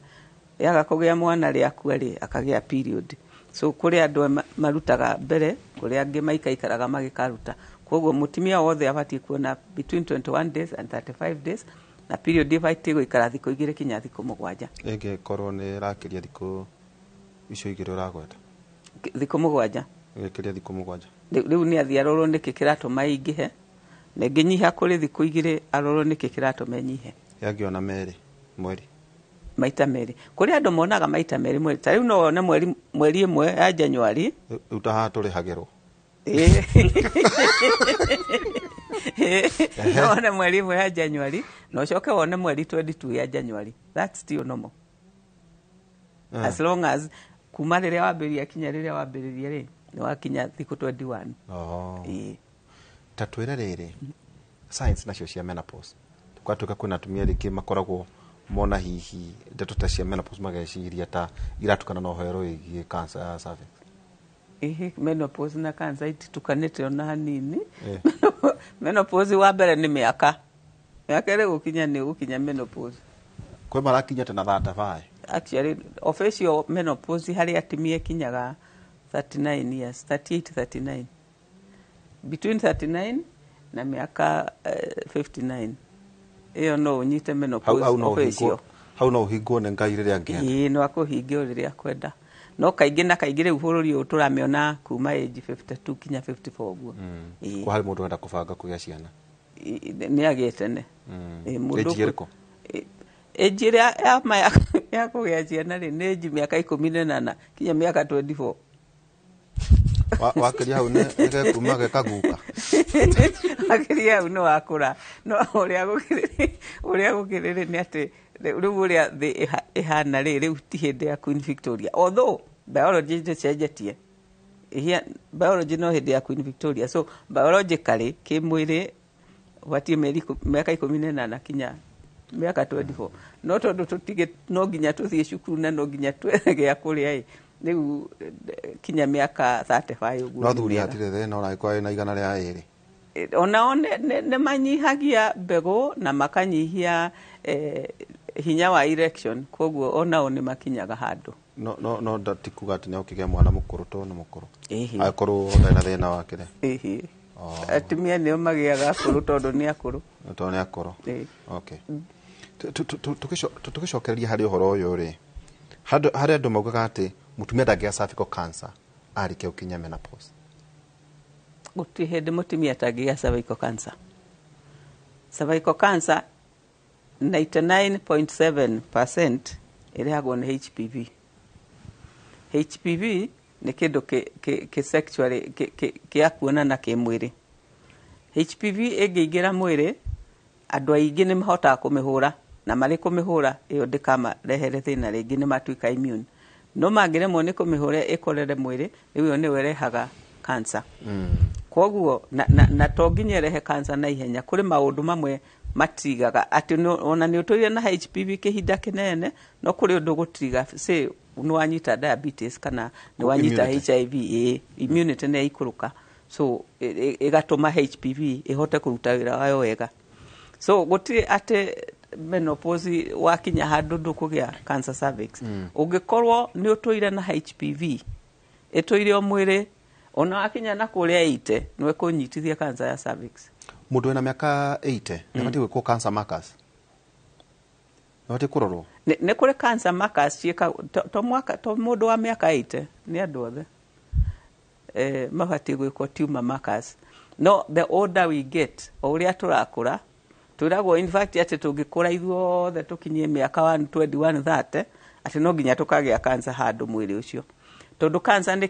yaga kũgĩa mwana rĩakua rĩ, akagĩa period. So kũrĩ andũ marutaga mbere, kũrĩ angĩ maikaikaraga magĩkaruta. Koguo mũtumia wothe abatiĩ kuona between 21 days and 35 days, na period ĩbatiĩ gũikara thikũ 2 kinya thikũ 7. Ĩngĩkorwo nĩ ĩrakĩria thikũ icio 2 ũragweta? Thikũ 7. Ĩgĩkĩria thikũ 7. Rĩu nĩ athiĩ arorwo nĩkĩ kĩratũma ĩingĩhe, na ĩngĩnyiha kũrĩ thikũ 2 arorwo nĩkĩ kĩratũma ĩnyihe. Yangĩona merĩ mweri? Maita merĩ. Kũrĩ andũ monaga maita merĩ mweri. Ta rĩu no wone mweri ĩmwe ya January. Rĩu ta haha tũrĩhagĩrwo. No wone mweri ĩmwe ya January, na ũcoke wone mweri 22 ya January. That's still normal. As long as kuma rĩrĩa wambĩrĩria kinya rĩrĩa wambĩrĩria rĩ, nĩ wakinya thikũ 21. Ta twĩre rĩrĩ, science nacio cia menopause. Twatuĩka kwĩna atumia rĩngĩ makoragwo mona hihi ndeto ta cia menopause mageciria ta iratukana na ũhoro wĩgiĩ cancer ya cervix. Ĩhĩ, menopause na cancer ititukanĩte ona hanini. Menopause wa mbere nĩ mĩaka. Mĩaka ĩrĩ gũkinya nĩ gũkinya menopause. Kwĩ marakinya na 35. Actually, official menopause harĩ atumia ĩkinyaga 39 years, 38, 39. Between 39 na mĩaka 59. Ĩyo no ũnyite menopause official. Hau no ũhingwo nĩ Ngai rĩrĩa angĩenda. Ĩĩ, no akũhinge o rĩrĩa akwenda. No kaingĩ na kaingĩ rĩu bũrũri ũyũ tũramĩona kuma age 52 kinya 54 ũguo. Kwa harĩ mũndũ ũrenda kũbanga kũgĩa ciana? Nĩ agĩe tene. Age ĩrĩkũ? Age ĩrĩa ya kũgĩa ciana rĩ, nĩ age mĩaka 18 kinya mĩaka 24. Wakĩria hau nĩ gekuma gekaguka. Wakĩria hau nĩ wakũra. No ũrĩa gũkĩrĩ nĩ atĩ rĩu ũrĩa thĩ ĩhana rĩ, rĩu ti hĩndĩ ya Queen Victoria. Although biology ndĩcenjetie. Biology no hĩndĩ ya Queen Victoria. So biologically kĩmwĩrĩ ũbatiĩ mĩaka 18 kinya mĩaka 24. No tondũ tũtige no nginya tũthiĩ cukuru na no nginya twethe gĩa kũrĩa ĩ, rĩu kinya mĩaka 35 ũguo. No thuri hatirĩ thĩna ona angĩkorwo ĩna 102. Onao nĩ manyihagia mbegũ na makanyihia hinya wa erection, koguo onao nĩ makinyaga handũ. No no ti kuga atĩ nĩ ũkĩgĩa mwana mũkũrũ tondũ nĩ mũkũrũ. Angĩkorwo ndarĩ na thĩna wa kĩrĩa. Ĩhĩ. Atumia nĩo magĩaga akũrũ tondũ nĩ akũrũ. Tondũ nĩ akũrũ. Okay. Tũgĩcokereria harĩ ũhoro ũyũ rĩ, harĩ andũ maugaga atĩ mũtumia ndangĩgĩa cervical cancer arĩkia gũkinya menopause. Gũtirĩ hĩndĩ mũtumia atangĩgĩa cervical cancer. Cervical cancer 99.7% ĩrehagwo nĩ HPV. HPV nĩ kĩndũ kĩ sexually kĩa kuonana kĩmwĩrĩ. HPV ĩngĩingĩra mwĩrĩ andũ aingĩ nĩ mahotaga kũmĩhũra na marĩ kũmĩhũra ĩyo ndĩkamarehere thĩna rĩngĩ nĩ matuĩka immune. No mangĩremwo nĩ kũmĩhũra ĩkorere mwĩrĩ rĩu ĩyo nĩyo ĩrehaga cancer. Koguo na to nginya ĩrehe cancer na ihenya, kũrĩ maũndũ mamwe matigaga atĩ ona nĩ ũtũire na HPV kĩhinda kĩnene no kũrĩ ũndũ gũtiga, say nĩ wanyita diabetes kana nĩ wanyita HIV, immunity nĩ yaikũrũka, so ĩgatũma HPV ĩhote kũruta wĩra wayo wega. So gũtirĩ atĩ menopause wakinya handũ ndũkũgĩa cancer cervix. Ũngĩkorwo nĩ ũtũire na HPV ĩtũire o mwĩrĩ ona wakinya na kũrĩa 80 nĩ ĩkũnyitithia cancer ya cervix. Mũndũ wĩna mĩaka 80 nĩ abatiĩ gwĩkwo cancer markers, nĩ abatiĩ kũrorwo? Nĩ kũrĩ cancer markers ciĩkagwo to mũndũ wa mĩaka 80, nĩ andũ othe mabatiĩ gwĩkwo tumor markers. No the older we get, o ũrĩa tũrakũra twĩragwo in fact atĩ tũngĩkũra ithuothe tũkinyie mĩaka 120 130 atĩ no nginya tũkagĩa cancer handũ mwĩrĩ ũcio, tondũ cancer nĩ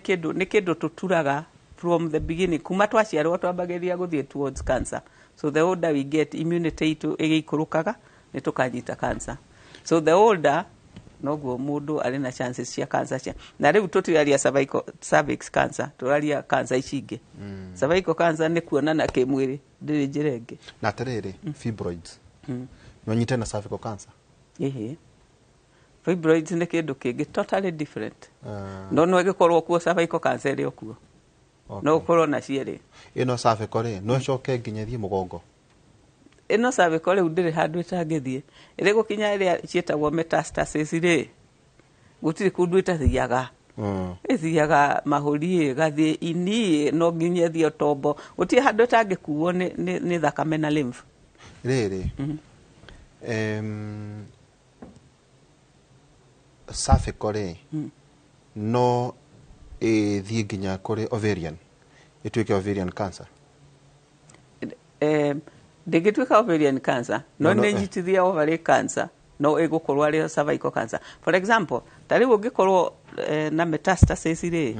kĩndũ tũturaga from the beginning, kuma twaciarwo twambagĩrĩria gũthiĩ towards cancer. So the older we get, immunity itũ ĩgĩikũrũkaga nĩ tũkanyita cancer. So the older noguo mũndũ arĩ na chances cia cancer cia. Na rĩu tũtiraria cervix cancer, tũraria cancer ici ingĩ. Cervical cancer nĩ kuonana kĩmwĩrĩ, ndĩrĩ njĩra ĩngĩ. Na atĩrĩrĩ, fibroids no nyite na cervical cancer? Ĩhĩ, fibroids nĩ kĩndũ kĩngĩ totally different. No no ĩgĩkorwo kuo cervical cancer ĩrĩ o kuo. No ũkorwo na cierĩ. Ĩno cervical rĩ, no ĩcoke nginya ĩthiĩ mũgongo? Ĩno cervical rĩu ndĩrĩ handũ ĩtangĩthiĩ. Ĩrĩ gũkinya ĩrĩa ciĩtagwo metastasis rĩ, gũtirĩ kũndũ ĩtathiaga. Ĩthiaga mahũri, ĩgathiĩ ini, no nginya ĩthiĩ tombo. Gũtirĩ handũ ĩtangĩkuo nĩ thakame na lymph. Rĩrĩ, cervical rĩ, no ĩthiĩ nginya kũrĩ ovarian, ĩtuĩke ovarian cancer? Ndĩngĩtuĩka ovarian cancer, no nĩ nyitithia ovary cancer, no ĩgũkorwo arĩ cervical cancer. For example, ta rĩu ũngĩkorwo na metastasis rĩ,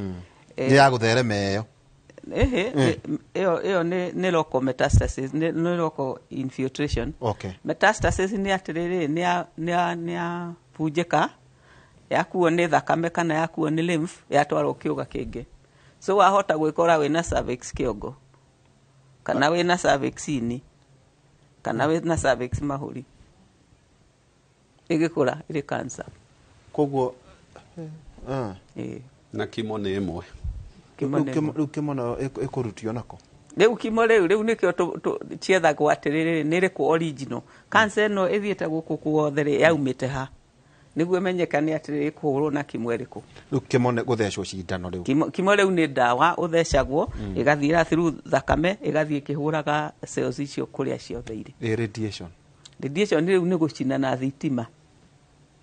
nĩ ya gũtherema ĩyo? Ĩyo nĩ local metastasis, nĩ local infiltration. Metastasis nĩ atĩrĩrĩ, nĩ ya bunjĩka, yakuo nĩ thakame kana yakuo nĩ lymph, yatwarwo kĩũga kĩngĩ. So wahota gwĩkora wĩna cervix kĩongo, kana wĩna cervix ini, kana wĩna cervix mahũri, ĩgĩkũra ĩrĩ cancer. Koguo na kimo nĩ ĩmwe. Rĩu kimo nayo ĩkũrutio nako? Rĩu kimo rĩu nĩkĩo ciethagwo atĩrĩrĩ, nĩ ĩrĩkũ original. Cancer ĩno ĩthiĩte gũkũ guothe rĩ, yaumĩte ha? Nĩguo ĩmenyekane atĩrĩrĩ, ĩkũhũrwo na kimo ĩrĩkũ. Rĩu kimo nĩ gũthecwo cindano rĩu? Kimo rĩu nĩ ndawa ũthecagwo, ĩgathiĩra through thakame, ĩgathiĩ ĩkĩhũraga cells icio kũrĩa ciothe irĩ. Radiation? Radiation rĩu nĩ gũcina na thitima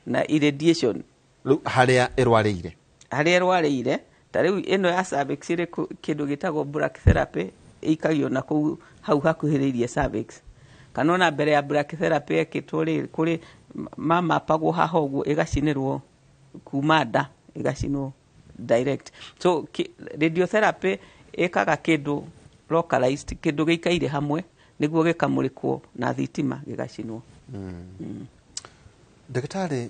na irradiation. Rĩu harĩa ĩrwarĩire? Harĩa ĩrwarĩire, ta rĩu ĩno ya cervix ĩrĩ kĩndũ gĩtagwo brachytherapy, ĩikagio na kũu hau hakuhĩrĩirie cervix. Kana ona mbere ya brachytherapy ĩkĩtwo rĩ, kũrĩ mamapagwo haha ũguo, ĩgacinĩrwo kuma nda, ĩgacinwo direct. So radiotherapy ĩkaga kĩndũ localized, kĩndũ gĩikaire hamwe nĩguo gĩkamũrĩkwo na thitima gĩgacinwo. Ndagĩtarĩ,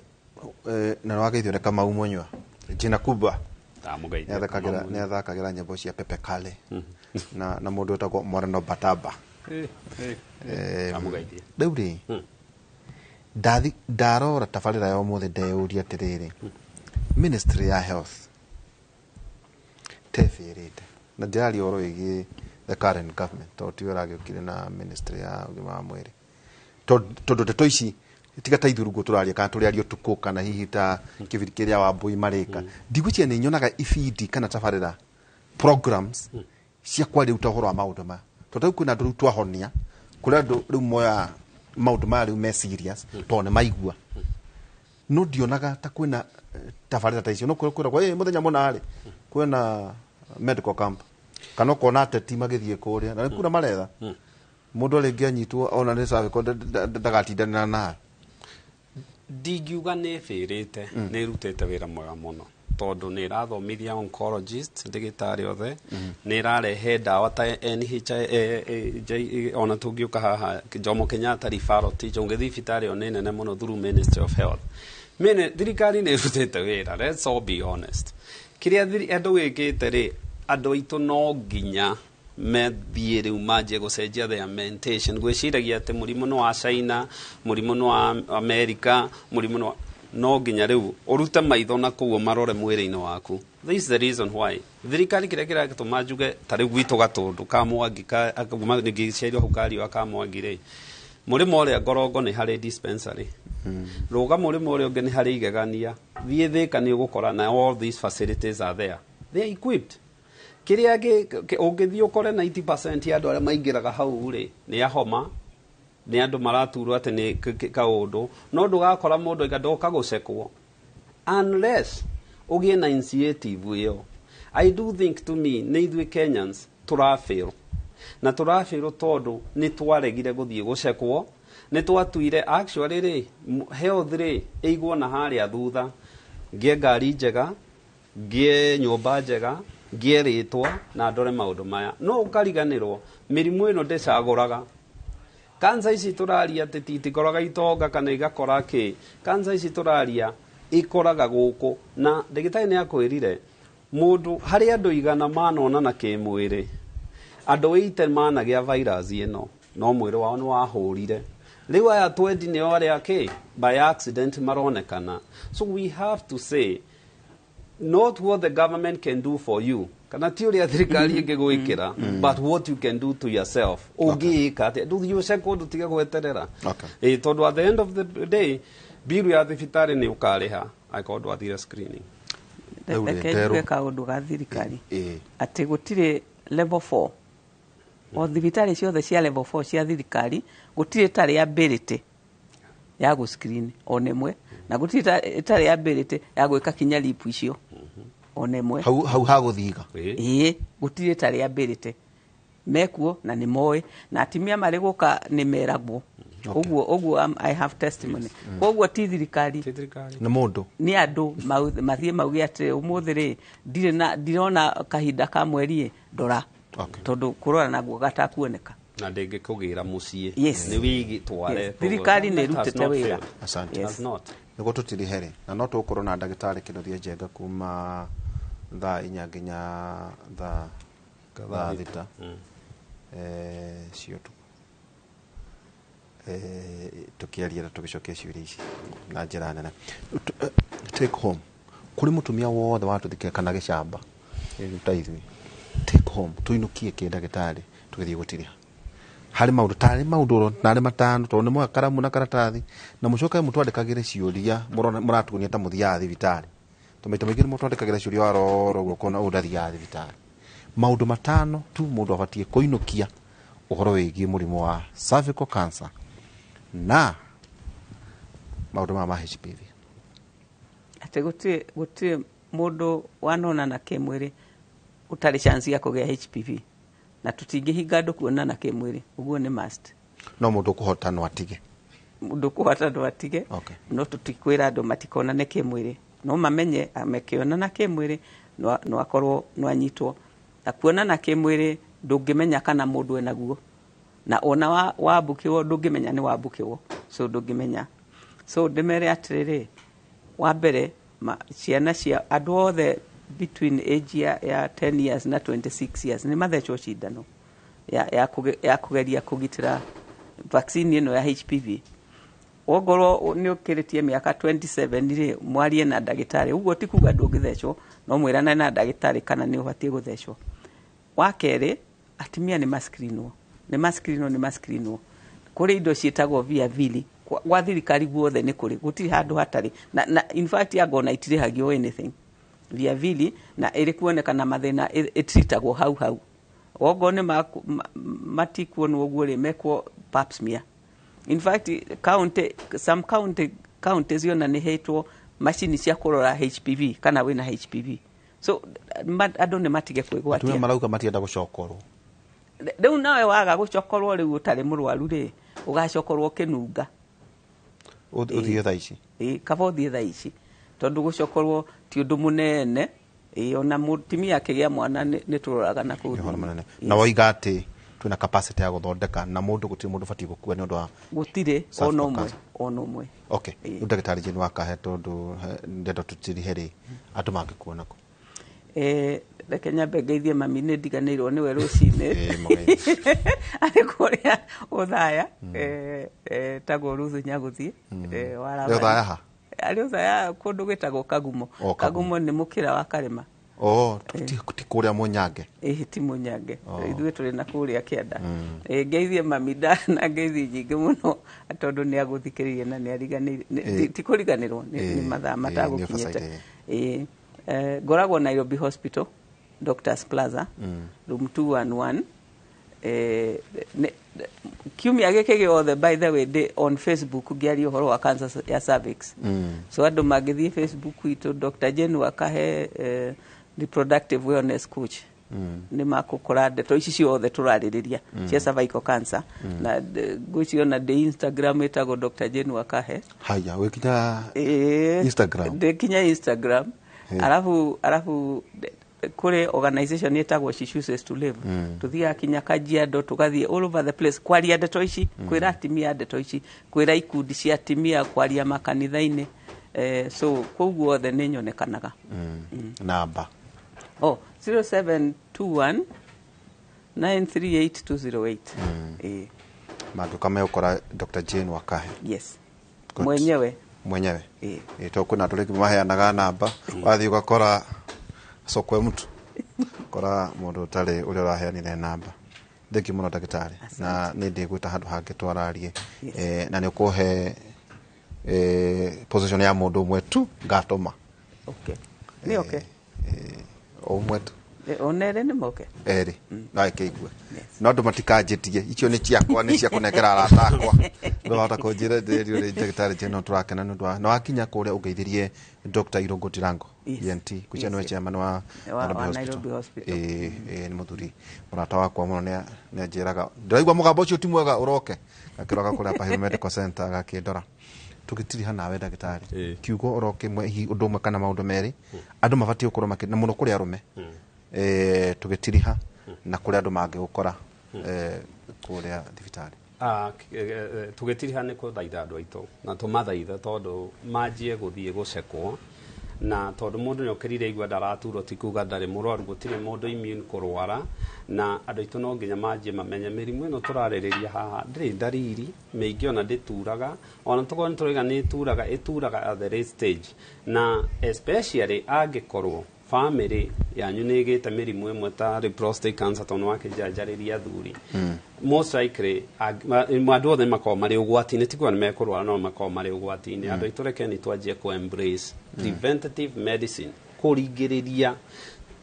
na nĩwageithio nĩ Kamau Mũnyua, jina kubwa. Nĩ athakagĩra nyĩmbo cia Pepe Kale na mũndũ wĩtagwo Moreno Bataba. Rĩu rĩ, ndarora tabarĩra ya ũmũthĩ ndeyũria atĩrĩrĩ, Ministry ya Health tebĩrĩte, na ndĩraria ũhoro wĩgiĩ the current government, tondũ tiwe ũragĩũkire na Ministry ya ũgima wa mwĩrĩ, tondũ ndeto ici tiga ta ithuĩ tũraria kana tũrĩaria ũtukũ kana hihi ta kĩbindi kĩrĩa Wambui marĩka, ndigwĩciria nĩ nyonaga ibindi kana tabarĩra programs cia kwaria rĩu ta ũhoro wa maũndũ maya, tondũ rĩu kwĩna andũ rĩu twahonia, kũrĩ andũ rĩu moya maũndũ maya rĩu me serious tondũ nĩ maigua, no ndionaga ta kwĩna tabarĩra ta icio. No kwĩragwo mũthenya mũna rĩ kwĩna medical camp, kana ũkona ateti magĩthiĩ kũrĩa na nĩ kura maretha mũndũ rĩngĩ anyitwo ona nĩ cervical ndagatindanĩra nayo. Ndingiuga nĩ ĩbĩrĩte, nĩ ĩrutĩte wĩra mwega mũno. Tondũ nĩ ĩrathomithia oncologist ndagĩtarĩ othe, nĩ ĩrarehe ndawa ta NHI, ona tũngĩũka haha Jomo Kenyatta Referral Teacher, ũngĩthiĩ thibitarĩ ĩyo nĩ nene mũno through Ministry of Health. Mene thirikari nĩ ĩrutĩte wĩra, let's all be honest. Kĩrĩa andũ wĩkĩte rĩ, andũ aitũ no nginya methiĩ rĩu manjie gũcenjia their mentation, gwĩciragia atĩ mũrimũ nĩ wa China, mũrimũ nĩ wa America, mũrimũ nĩ wa, no nginya rĩu ũrute maitho na kũu marore mwĩrĩ-inĩ waku. This is the reason why thirikari kĩrĩa kĩratũma njuge ta rĩu gwitũ Gatũndũ ka Mwangi ka ngĩciarirwo hau Kariũa ka Mwangi rĩ, mũrĩmo ũrĩa Ngorongo nĩ harĩ dispensary, rũga mũrĩmo ũrĩa ũngĩ nĩ harĩ igegania, thiĩ Thĩka nĩ ũgũkora na all these facilities are there, they are equipped. Kĩrĩa ũngĩthiĩ ũkore 90% ya andũ arĩa maingĩraga hau rĩ nĩ ahoma, nĩ andũ maraturwo atĩ nĩ kaũndũ, no ndũgakora mũndũ aiga ndoka gũcekwo unless ũgĩe na initiative ĩyo. I do think to me nĩ ithuĩ Kenyans tũrafail, na tũrafail tondũ nĩ twaregire gũthiĩ gũcekwo, nĩ twatuire actually rĩ health rĩ ĩigwo na harĩa thutha, ngĩe ngari njega, ngĩe nyũmba njega, ngĩe rĩtwa na ndore maũndũ maya. No ũkariganĩrwo mĩrimũ ĩno ndĩcagũraga. Kansa ici tũraria atĩ titikoraga itonga kana igakora kĩ, kansa ici tũraria ikoraga gũkũ, na ndagĩtarĩ nĩ akwĩrire mũndũ harĩ andũ 100 manonana kĩmwĩrĩ, andũ 80 managĩa virus ĩno, no mwĩrĩ wao nĩ wahũrire. Rĩu aya 20 nĩo arĩa kĩ by accident maronekana. So we have to say not what the government can do for you, kana ti ũrĩa thirikari ĩngĩgwĩkĩra, but what you can do to yourself. Ũngĩĩka atĩa, ndũthiĩ ũcekwo, ndũtige gweterera. Tondũ at the end of the day biru ya thibitarĩ nĩ ũkarĩha angĩkorwo ndwathire screening. Reke njuge kaũndũ ga thirikari atĩ gũtirĩ level 4, o thibitarĩ ciothe cia level 4 cia thirikari gũtirĩ ĩtarĩ ability ya gũ screen ona ĩmwe, na gũtirĩ ĩtarĩ ability ya gwĩka kinya lip icio ona ĩmwe. Hau hagũthiga. Ĩĩ, gũtirĩ ĩtarĩ ability, mekuo na nĩ moĩ, na atumia marĩ gũka nĩ meragwo. Ũguo I have testimony. Koguo ti thirikari, nĩ mũndũ, nĩ andũ mathiĩ mauge atĩ ũmũthĩ rĩ ndirona kahinda ka mweri ndora, tondũ kũrora naguo gatakuoneka na ndĩngĩkũgĩra mũciĩ. Yes. Nĩ wĩgĩtware. Thirikari nĩ ĩrutĩte wĩra. Asante. Nĩguo tũtirihere na no tũgũkorwo na ndagĩtarĩ Kĩnuthia Njenga kuma thaa 4 nginya thaa 6 cia ũtukũ, tũkĩaria na tũgĩcokia ciũria ici na njĩra nene. Take home kũrĩ mũtumia wothe watũthikĩra kana gĩcamba ta ithuĩ, take home tũinũkie kĩ ndagĩtarĩ tũgĩthiĩ gũtiriha harĩ maũndũ tarĩ maũndũ narĩ matano, tondũ nĩ mwoya karamu na karatathi, na mũcoke mũtwandĩkagĩre ciũria mũratuonia ta mũthiaga thibitarĩ, tondũ maita maingĩ nĩ mũtwandĩkagĩra ciũria warora ũguo ũkona ũyũ ndathiaga thibitarĩ. Maũndũ matano tu mũndũ abatiĩ kũinũkia ũhoro wĩgiĩ mũrimũ wa cervical cancer na maũndũ maya ma HPV. Atĩ gũtirĩ mũndũ wanonana kĩmwĩrĩ ũtarĩ chance ya kũgĩa HPV, na tũtingĩhinga andũ kuonana kĩmwĩrĩ, ũguo nĩ must. No mũndũ ũkũhota no atige, mũndũ ũkũhota no atige, no tũtikwĩra andũ matikonane kĩmwĩrĩ, no mamenye mekĩonana kĩmwĩrĩ no akorwo no anyitwo. Na kuonana kĩmwĩrĩ ndũngĩmenya kana mũndũ enaguo, na ona wambũkĩrwo ndũngĩmenya nĩ wambũkĩrwo, so ndũngĩmenya. So ndĩmere atĩrĩrĩ, wa mbere ciana cia andũ othe between age ya 10 years na 26 years nĩ mathecwo cindano ya kũgeria kũgitĩra vaccine ĩno ya HPV. Ongorwo nĩ ũkĩrĩtie mĩaka 27 rĩ, mwarie na ndagĩtarĩ. Ũguo ti kuga ndũngĩthecwo, no mwĩrane na ndagĩtarĩ kana nĩ ũbatiĩ gũthecwo. Wa kerĩ, atumia nĩ mascreenwo, nĩ mascreenwo, nĩ mascreenwo. Kũrĩ indo ciĩtagwo via vili gwa thirikari guothe nĩ kũrĩ, gũtirĩ handũ hatarĩ, na in fact angona itirĩhagio anything. Via vili na ĩrĩ kuonekana mathĩna ĩtritagwo hau hau. Ogo nĩ matikuonwo ũguo rĩ, mekwo pap smear. In fact county, some counties yona nĩ hetwo macini cia kũrora HPV kana wĩna HPV. So andũ nĩ matige kwĩgwatia. Atumia marauga matienda gũcokorwo. Rĩu nawe waga gũcokorwo rĩu ũtarĩ mũrwaru rĩ, ũgacokorwo ũkĩnunga. Ũthiĩ thaa ici. Ĩĩ, kaba ũthiĩ thaa ici. Tondu gucokorwo ti undu munene ona mutimia akigĩa mwana nĩ tũroraga na kũu. Na woiga atĩ twĩna capacity ya gũthondeka na mũndũ gũtirĩ mũndũ batiĩ gũkua nĩ ũndũ wa gũtirĩ ona ũmwe. Okay, rĩu ndagĩtarĩ Jane Wakahe, tondũ ndenda tũtirihe rĩ andũ mangĩkuona kũ? Reke nyambe ngeithie mami, nĩ ndiganĩirwo nĩwe rũcinĩ arĩ kũrĩa Othaya, tagwo Ruthu Nyagũthiĩ wa Rabani. Othaya ha? Arĩ Othaya kũndũ gwĩtagwo Kagumo. Kagumo nĩ mũkĩra wa Karĩma. Oh, ti kũrĩa Mũnyange? Ĩĩ, ti Mũnyange. Ithuĩ tũrĩ na kũrĩa kĩanda. Ngeithie mami na ngeithi nyingĩ mũno tondũ nĩ agũthikĩrĩria na nĩ ariganĩire, ti kũriganĩrwo nĩ mathaa matagũkinyĩte. Ngoragwo Nairobi Hospital, Doctors Plaza, room 211. Kiumia gĩkĩ gĩothe, by the way, ndĩ on Facebook ngĩaria ũhoro wa cancer ya cervix. So andũ mangĩthiĩ Facebook itũ Dr. Jane Wakahe, reproductive wellness coach, nĩ makũkora ndeto ici ciothe tũrarĩrĩria cia cervical cancer. Na ngwĩciria ndĩ Instagram ĩtagwo Dr. Jane Wakahe. Haya, wĩkinya Instagram? Ndĩ Instagram. Alafu kũrĩ organization ĩtagwo She Chooses to Live. Tuthiaga kinya Kajiado, tũgathiĩ all over the place kwaria ndeto ici, kwĩra atimia ndeto ici, kwĩra ikundi cia atimia, kwaria makanitha-inĩ. So kũu guothe nĩ nyonekanaga. Namba? 0721 938 208. Mangĩũka megũkora Dr. Jane Wakahe. Yes. Mwenyewe. Mwenyewe. Tondũ kwĩna andũ rĩngĩ maheanaga namba, wathiĩ ũgakora sokwe mtu kora mũndũ ũtarĩ ũrĩa ũraheanire namba. Thengiũ mũno ndagĩtarĩ, na nĩ ndĩgwĩta handũ hangĩ twararie, na nĩ ũkũhe position ya mũndũ ũmwe tu ngatũma. Okay. Nĩ okay. O ũmwe tu. Ona erĩ nĩ moke? Erĩ, no ĩkĩigue. No andũ matikanjĩtie, icio nĩ ciakwa, nĩ cia kũnengera arata akwa. Ndũhota kũnjĩra ndĩrio rĩ ndagĩtarĩ Jane, no tũrakena nĩ ũndũ wa na wakinya kũrĩa ũngeithirie Dr. Irungu Ndirango, ENT, gwĩciria nĩwe chairman wa Nairobi Hospital. Nĩ mũthuri mũrata wakwa mũno, nĩ anjĩraga ndĩraigua mũgambo ũcio ti mwega ũroke, gakĩroka kũrĩa Upper Hill Medical Center agakĩndora. Tũgĩtiriha nawe ndagĩtarĩ, kiugo oro kĩmwe, hihi ũndũ ũmwe kana maũndũ merĩ andũ mabatiĩ gũkorwo makĩ, na mũno kũrĩ arũme, tũgĩtiriha na kũrĩa andũ mangĩgũkora kũrĩa thibitarĩ. Tũgĩtiriha nĩ kũthaitha andũ aitũ na tũmathaitha tondũ manjie gũthiĩ gũcekwo, na tondũ mũndũ nĩ okĩrire igua ndaraturwo ti kuga ndarĩ mũrwaru, gũtirĩ mũndũ immune kũrwara, na andũ aitũ no nginya manjie mamenye mĩrimũ ĩno tũrarĩrĩria haha ndĩrĩ ndariri mĩingĩ, ona ndĩturaga, ona tũkorwo nĩ tũrauga nĩ ĩturaga, ĩturaga at the late stage, na especially angĩkorwo family yanyu nĩ ĩgĩte mĩrimũ ĩmwe ta prostate cancer tondũ wakĩnjanjarĩria athuri, most likely andũ othe makoragwo marĩ ũgwati-inĩ, ti kuga nĩ mekũrwara, no makoragwo marĩ ũgwati-inĩ. Andũ aitũ reke nĩ twanjie kũ embrace preventative medicine, kũrigĩrĩria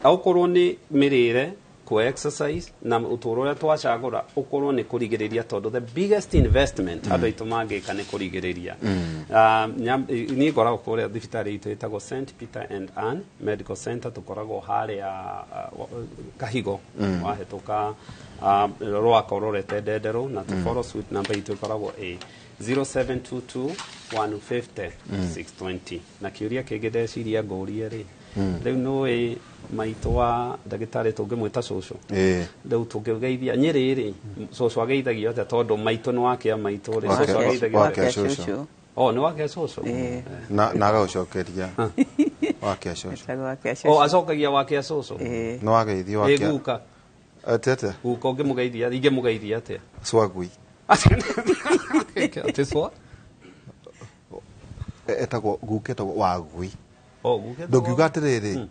okorwo nĩ mĩrĩre, kũ exercise na ũtũũro ũrĩa twacagũra ũkorwo nĩ kũrigĩrĩria, tondũ the biggest investment andũ aitũ mangĩka nĩ kũrigĩrĩria. Niĩ ngoragwo kũrĩa thibitarĩ itũ ĩtagwo St Peter and Ann Medical Center, tũkoragwo harĩa Kahigo, wahĩtũka Rwaka ũrorete Ndenderũ, na tũ suite number itũ ĩkoragwo ĩ 0722 150 620. Na kĩũria kĩngĩ ndeciria ngũrie rĩ, rĩu nĩũĩ maitũ wa ndagĩtarĩ tũngĩmwĩta cũcũ, rĩu tũngĩgeithia Nyĩrĩ rĩ, cũcũ ageithagio atĩa tondũ maitũ nĩ wakĩa maitũ rĩ, cũcũ ageithagio atĩa? Oh, nĩ wakĩa cũcũ. Na agagũcokeria wakĩa cũcũ. Oh, acokagia wakĩa cũcũ. Nĩ wageithio wakĩa. Guka. Atĩa? Guka ũngĩmũgeithia, ingĩmũgeithia atĩa? Swagui. Atĩ swa? Etagwo guka, etagwo wagui. Oh, guka. Ndũngiuga atĩrĩrĩ,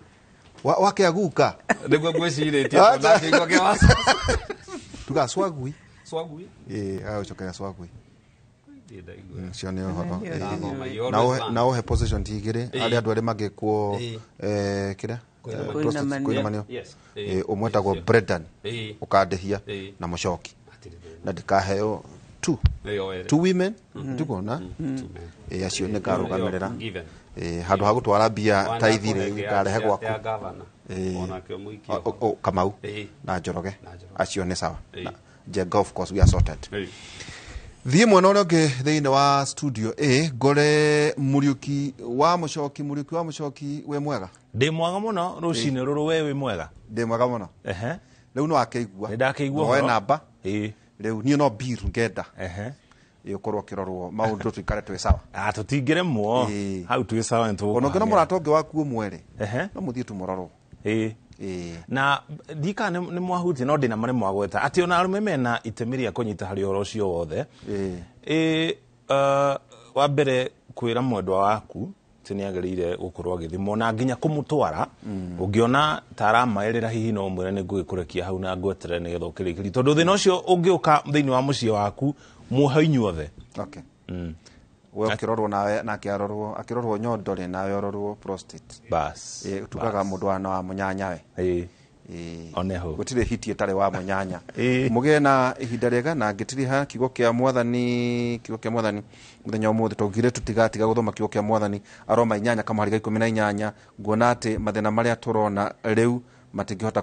wakĩa guka. Nĩguo ngwĩcirĩtie tondũ ndakĩigua kĩa wa Tuga swagui. Swagui? Ĩĩ, agagũcokeria swagui. Cio nĩ ũhoro. Na ũhe position igĩrĩ arĩa andũ arĩa mangĩkwo kĩrĩa kũinamanio, ũmwe etagwo Brendan ũkandĩhia na Mũcoki, na ndikaheo two women ndikuona acio nĩ ngarũgamĩrĩra handũ ha gũtwara mbia ta ithirĩ ngarehe gwaku Kamau na Njoroge, acio nĩ sawa. Njenga, of course we are sorted. Thiĩ mwena ũrĩa ũngĩ thĩinĩ wa studio A ngore Muriuki wa Mũcoki. Muriuki wa Mũcoki, wĩ mwega? Ndĩ mwega mũno rũcinĩ rũrũ, we wĩ mwega? Ndĩ mwega mũno. Ehe. Rĩu no akĩigua. Nĩ ndakĩigua Woe ũhoro. namba. Ĩĩ. Rĩu niĩ no bill ngenda. Ehe. Ĩũkorwo ũkĩrorwo maũndũ tũikare twĩ sawa. Ah, tũtingĩremwo. Hau twĩ sawa nĩ Ona ũngĩona tũgũkũhang'ĩra. mũrata ũngĩ waku ũmwe rĩ, Ehe. no mũthiĩ tu mũrorwo. Ĩĩ. Na ndika nĩ mwahutia no ndĩna marĩ mwagweta atĩ ona arũme mena itemi rĩa kũnyita harĩ ũhoro ũcio wothe. Ĩĩ, wa mbere kwĩra mwendwa waku atĩ nĩ agĩrĩire gũkorwo agĩthimwo na nginya kũmũtwara. Ũngĩona ta aramaĩrĩra hihi no ũmwĩre nĩ ngũgĩkũrekia hau na ngweterere nĩgetha ũkĩrĩkĩrie, tondũ thĩna ũcio ũngĩũka thĩinĩ wa mũciĩ waku muohe inyuothe. Okay. We ũkĩrorwo nawe nake arorwo, akĩrorwo nyondo rĩ, nawe ũrorwo prostate. Bas. Ĩ, tugaga mũndũ wa na wa mũnyanyawe. Ĩĩ. Ĩĩ. Oneho. Gũtirĩ hiti ĩtarĩ wa mũnyanya. Mũgĩe na ihinda rĩega na ngĩtiriha kiugo kĩa mwathani, kiugo kĩa mwathani mũthenya ũmũthĩ twaugire tũtigatiga gũthoma kiugo kĩa mwathani Aroma 8 kamũhari ga 18. Nguona atĩ mathĩna marĩa tũrona rĩu matingĩhota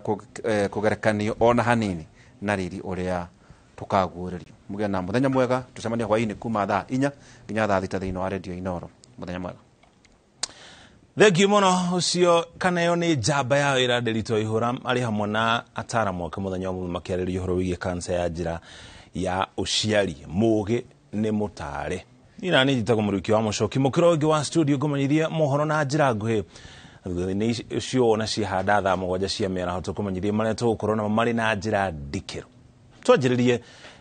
kũgerekanio ona hanini na riri ũrĩa tũkaguũrĩrio. Mũgĩe na mũthenya mwega, tũcemanie hwaĩ-inĩ kuma thaa 4 nginya thaa 6 thĩinĩ wa Radio Inooro. Mũthenya mwega. Thank you mũno. Ũcio kana ĩyo nĩ njamba ya wĩra Nderitu Ihũra arĩ hamwe na ataramu ake mũthenya wa ũmũthĩ makĩarĩrĩria ũhoro wĩgiĩ kansa ya njĩra ya ũciari. Mũgĩ nĩ mũtare. Niĩ na niĩ njĩtagwo Mũriũki wa Mũcoki, mũkĩro ũngĩ wa studio ngũmenyithie mohoro na njĩra nguhĩ. Thutha-inĩ ũcio wona ciahanda thaa 7 cia mĩaraho tũkũmenyithie marĩa tũgũkorwo namo marĩ na njĩra ndikĩru. Twanjĩrĩrie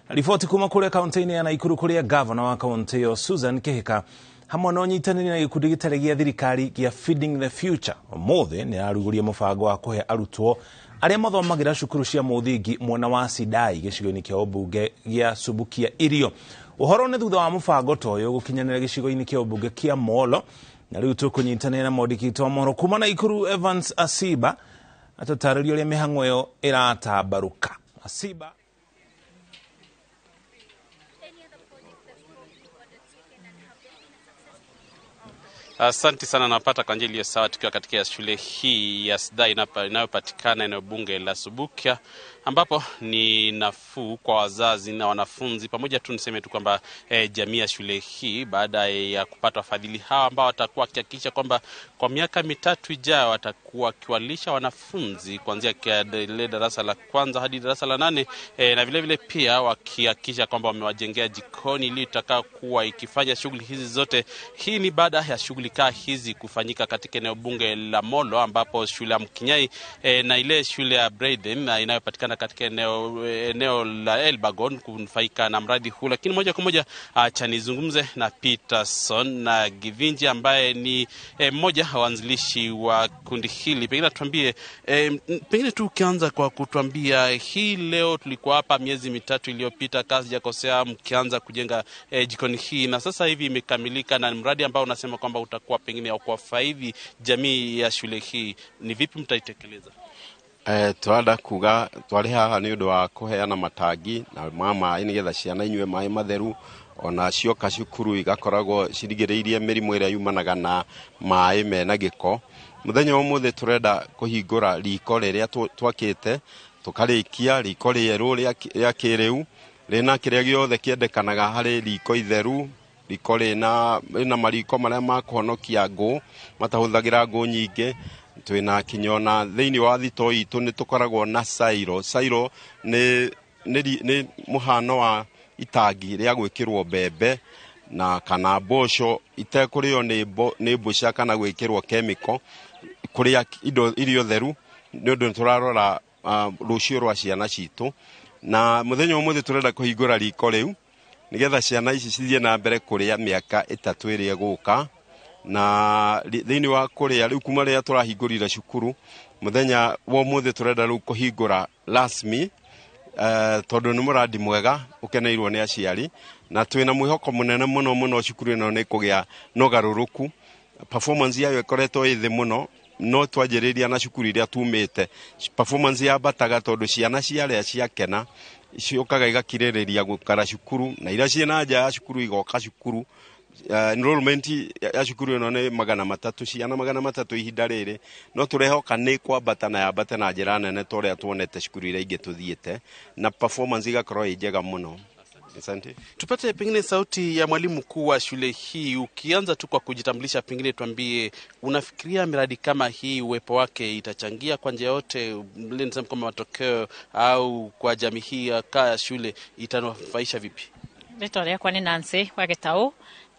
riboti kuma kũrĩa kaunti-inĩ ya Naikuru kũrĩa gavana wa kaunti ĩyo Susan Kihika hamwe na ũnyitanĩri na gĩkundi gĩtarĩ gĩa thirikari gĩa Feeding the Future ũmũthĩ nĩ ararugũria mũbango wa kũhe arutwo arĩa mathomagĩra cukuru cia mũthingi mwena wa Sidai gĩcigo-inĩ kĩa ũmbunge gĩa Subukia irio. Ũhoro nĩ thutha wa mũbango ta ũyũ gũkinyanĩra gĩcigo-inĩ kĩa ũmbunge kĩa Molo, na rĩu tũkũnyitanĩra na mwandĩki witũ wa mohoro kuma Naikuru Evans Asiba atũtarĩrie ũrĩa mĩhang'o ĩyo ĩratambarũka. Asiba. Asante sana, napata kwa njia iliyo sawa tukiwa katika shule hii ya Sidai inayopatikana eneo bunge la Subukia, ambapo ni nafuu kwa wazazi na wanafunzi pamoja. Tu niseme tu kwamba jamii ya shule hii baada ya kupata wafadhili hawa ambao watakuwa wakihakikisha kwamba kwa miaka 3 ijayo watakuwa wakiwalisha wanafunzi kuanzia ile darasa la kwanza hadi darasa la 8, na vile vile pia wakihakikisha kwamba wamewajengea jikoni ili itakayokuwa ikifanya shughuli hizi zote. Hii ni baada ya shughuli kaa hizi kufanyika katika eneo bunge la Molo, ambapo shule ya Mkinyai na ile shule ya Braden inayopatikana katika eneo la Elbagon kunufaika na mradi huu. Lakini moja kwa moja acha nizungumze na Peterson na Givinji ambaye ni mmoja wa waanzilishi wa kundi hili. Pengine tuambie, pengine tu ukianza kwa kutuambia hii leo tulikuwa hapa miezi 3 iliyopita, kazi ya kosea, mkianza kujenga jikoni hii na sasa hivi imekamilika, na mradi ambao unasema kwamba utakuwa pengine au kuwafaidi jamii ya shule hii, ni vipi mtaitekeleza? Turenda kuga twari haha ni undu wa kuheana matangi na ma maĩ nigetha ciana inyue maĩ matheru, ona cioka cukuru igakoragwo cirigĩrĩirie mĩrimũ ĩrĩa yumanaga na maĩ mena gĩko. Mũthenya wa ũmũthĩ turenda kũhingũra riko rĩrĩa twakĩte, tũkarĩkia riko rĩerũ rĩa kĩrĩu rĩna kĩrĩa gĩothe kĩendekanaga harĩ riko itheru, riko rĩna mariko marĩa ma kũhonokia ngũ matahũthagĩra ngũ nyingĩ. Twina kinyona thĩinĩ wa thito itũ nĩ tũkoragwo na sairo. Sairo nĩ mũhano wa itangi rĩa gwĩkĩrwo mbembe na kana mboco itekũrĩo nĩ mbũca kana gwĩkĩrwo chemical, kũrĩa indo irio theru, nĩ ũndũ tũrarora rũciũ rwa ciana citũ. Na mũthenya ũmũthĩ tũrenda kũhingũra riko rĩu nĩgetha ciana ici cithiĩ na mbere kũrĩa mĩaka 3 ĩrĩa ĩgũka. Na thĩinĩ wa kũrĩa rĩu kuma rĩrĩa tũrahingũrire cukuru mũthenya wa ũmũthĩ tũrenda rĩu kũhingũra rasmi, tondũ nĩ mũrandi mwega ũkeneirwo nĩ aciari, na twĩna mwĩhoko mũnene mũno mũno cukuru ĩno nĩ kũgĩa na ũgarũrũku. Performance yayo ĩkoretwo ĩ thĩ mũno, no twanjĩrĩria na cukuru iria tumĩte performance yambataga tondũ ciana ciarĩa ciakena ciũkaga igakirĩrĩria gũikara cukuru, na iria ciĩna nja ya cukuru igoka cukuru. Enrollment ya cukuru ĩno nĩ 300, ciana 300 ihinda rĩrĩ, no tũrehoka nĩ kwambata na yambate na njĩra nene ta ũrĩa tuonete cukuru iria ingĩ tũthiĩte, na performance igakorwo ĩ njega mũno. Asante. Tupate pengine sauti ya mwalimu mkuu wa shule hii. Ukianza tu kwa kujitambulisha, pengine tuambie unafikiria miradi kama hii uwepo wake itachangia kwa njia yote, niseme kama matokeo au kwa jamii hii ya shule itanufaisha vipi? Rĩtwa rĩakwa nĩ Nancy wa Gĩtaũ.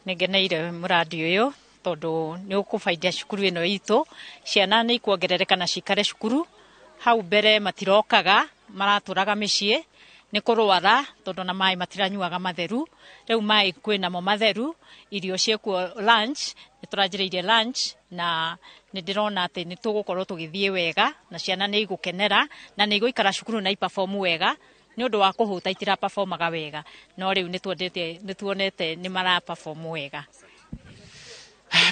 Nĩngeneire mũradi ũyũ tondũ nĩ ũkũbaidia cukuru ĩno itũ. Ciana nĩ ikuongerereka na cikare cukuru. Hau mbere matirokaga, maratũraga mĩciĩ nĩ kũrwara tondũ na maĩ matiranyuaga matheru. Rĩu maĩ kwĩ namo matheru, irio ciĩkuo lunch, nĩ tũranjĩrĩirie lunch na nĩ ndĩrona atĩ nĩ tũgũkorwo tũgĩthiĩ wega na ciana nĩ igũkenera na nĩ igũikara cukuru na iperform wega. Nĩ ũndũ wa kũhũta itiraperformaga wega, no rĩu nĩ tuonete nĩ maraperform wega.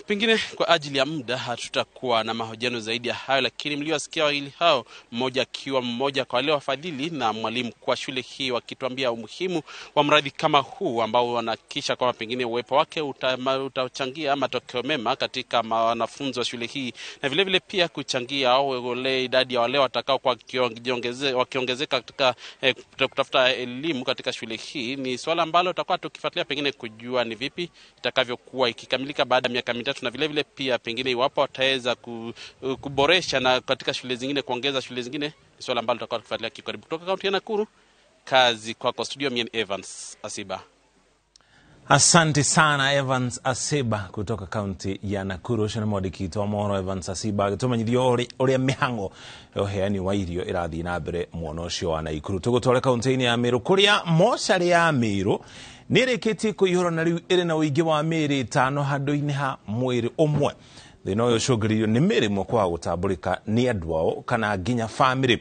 Pengine kwa ajili ya muda hatutakuwa na mahojiano zaidi ya hayo, lakini mliowasikia wawili hao, mmoja akiwa mmoja kwa wale wafadhili na mwalimu kwa shule hii, wakituambia umuhimu wa mradi kama huu ambao wanahakikisha kwamba pengine uwepo wake utachangia matokeo mema katika wanafunzi wa shule hii, na vile vile pia kuchangia wale idadi ya wale watakao kwa wakiongezeka katika kutafuta elimu katika shule hii. Ni swala ambalo tutakuwa tukifuatilia pengine kujua ni vipi itakavyokuwa ikikamilika baada ya miaka mitatu, na vile vile pia pengine iwapo wataweza kuboresha na katika shule zingine, kuongeza shule zingine. Ni swala ambalo tutakuwa tukifuatilia kikaribu. Kutoka kaunti ya Nakuru, kazi kwako studio, mimi Evans Asiba. Asante sana Evans Asiba kutoka kaunti ya Nakuru. Ucio nĩ mwandĩki witũ wa mohoro Evans Asiba agĩtũmenyithia ũrĩa mĩhang'o ya ũheani wa irio ĩrathiĩ na mbere mwena ũcio wa Nakuru. Tũgũtware kaunti-inĩ ya Meru kũrĩa mocarĩ ya Meru nĩ ĩrĩkĩtie kũihũra na rĩu ĩrĩ na ũingĩ wa mĩĩrĩ 5 handũ-inĩ ha mwĩrĩ ũmwe. Thĩna ũyũ ũcũngĩrĩirio nĩ mĩĩrĩ ĩmwe kwaga gũtambũrĩka nĩ andũ ao kana nginya bamĩrĩ.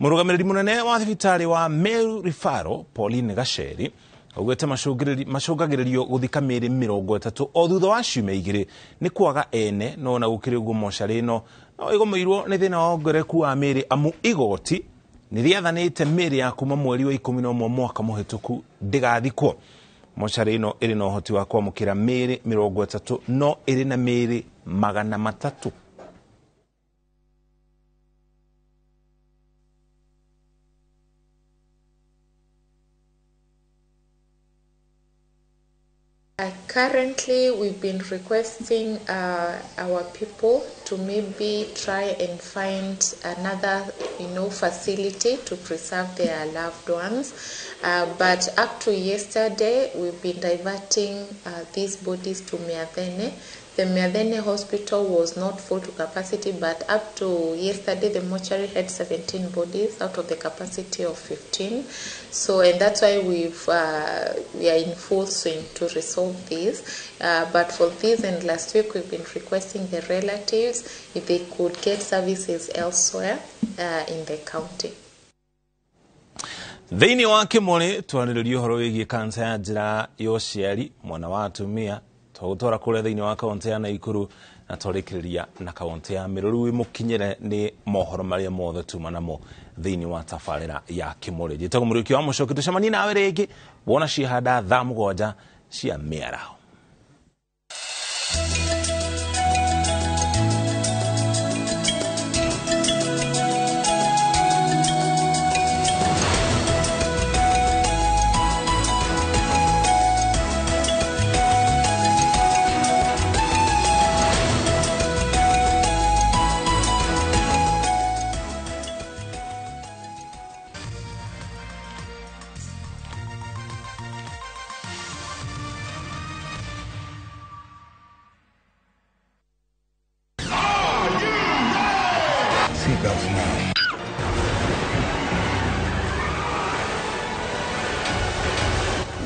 Mũrũgamĩrĩri mũnene wa thibitarĩ wa Meru Referral Pauline Gacheri augĩte macũngagĩrĩrio gũthika mĩĩrĩ 30 o thutha wa ciumia 2 nĩ kwaga ene. No na gũkĩrĩ ũguo mocarĩ ĩno no ĩgũmĩirwo nĩ thĩna wa wongerereku wa mĩĩrĩ amu igoti nĩ rĩathanĩte mĩĩrĩ ya kuma mweri wa 11 mwaka mũhĩtũku ndĩgathikwo. Mocarĩ ĩno ĩrĩ na ũhoti wa kwamũkĩra mĩĩrĩ 30 no ĩrĩ na mĩĩrĩ 300. Currently, we've been requesting our people to maybe try and find another, facility to preserve their loved ones. But up to yesterday, we've been diverting these bodies to Miathene. The Miathene hospital was not full to capacity, but up to yesterday, the mortuary had 17 bodies out of the capacity of 15. So, and that's why we are in full swing to resolve this. But for this and last week, we've been requesting the relatives if they could get services elsewhere in the county. Thĩinĩ wa Kĩmũrĩ twarĩrĩria ũhoro wĩgiĩ kansa ya njĩra ya ũciari mwana wa atumia tũgũtwara kũrĩa thĩinĩ wa kaunti ya Nakuru na twarĩkĩrĩria na kaunti ya Meru. Rĩu mũkinyĩre nĩ mohoro marĩa mothe tuma namo thĩinĩ wa tabarĩra ya Kĩmũrĩ. Njĩtagwo Mũriũki wa Mũcoki, tũcemanie nawe rĩngĩ wona ciahanda thaa 7 cia mĩaraho.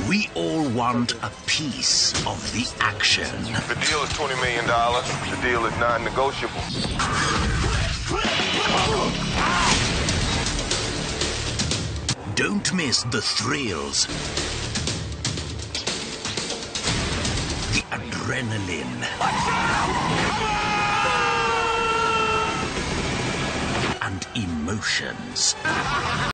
We all want a piece of the action. The deal is $20 million. The deal is non-negotiable. Don't miss the thrills, the adrenaline, and emotions.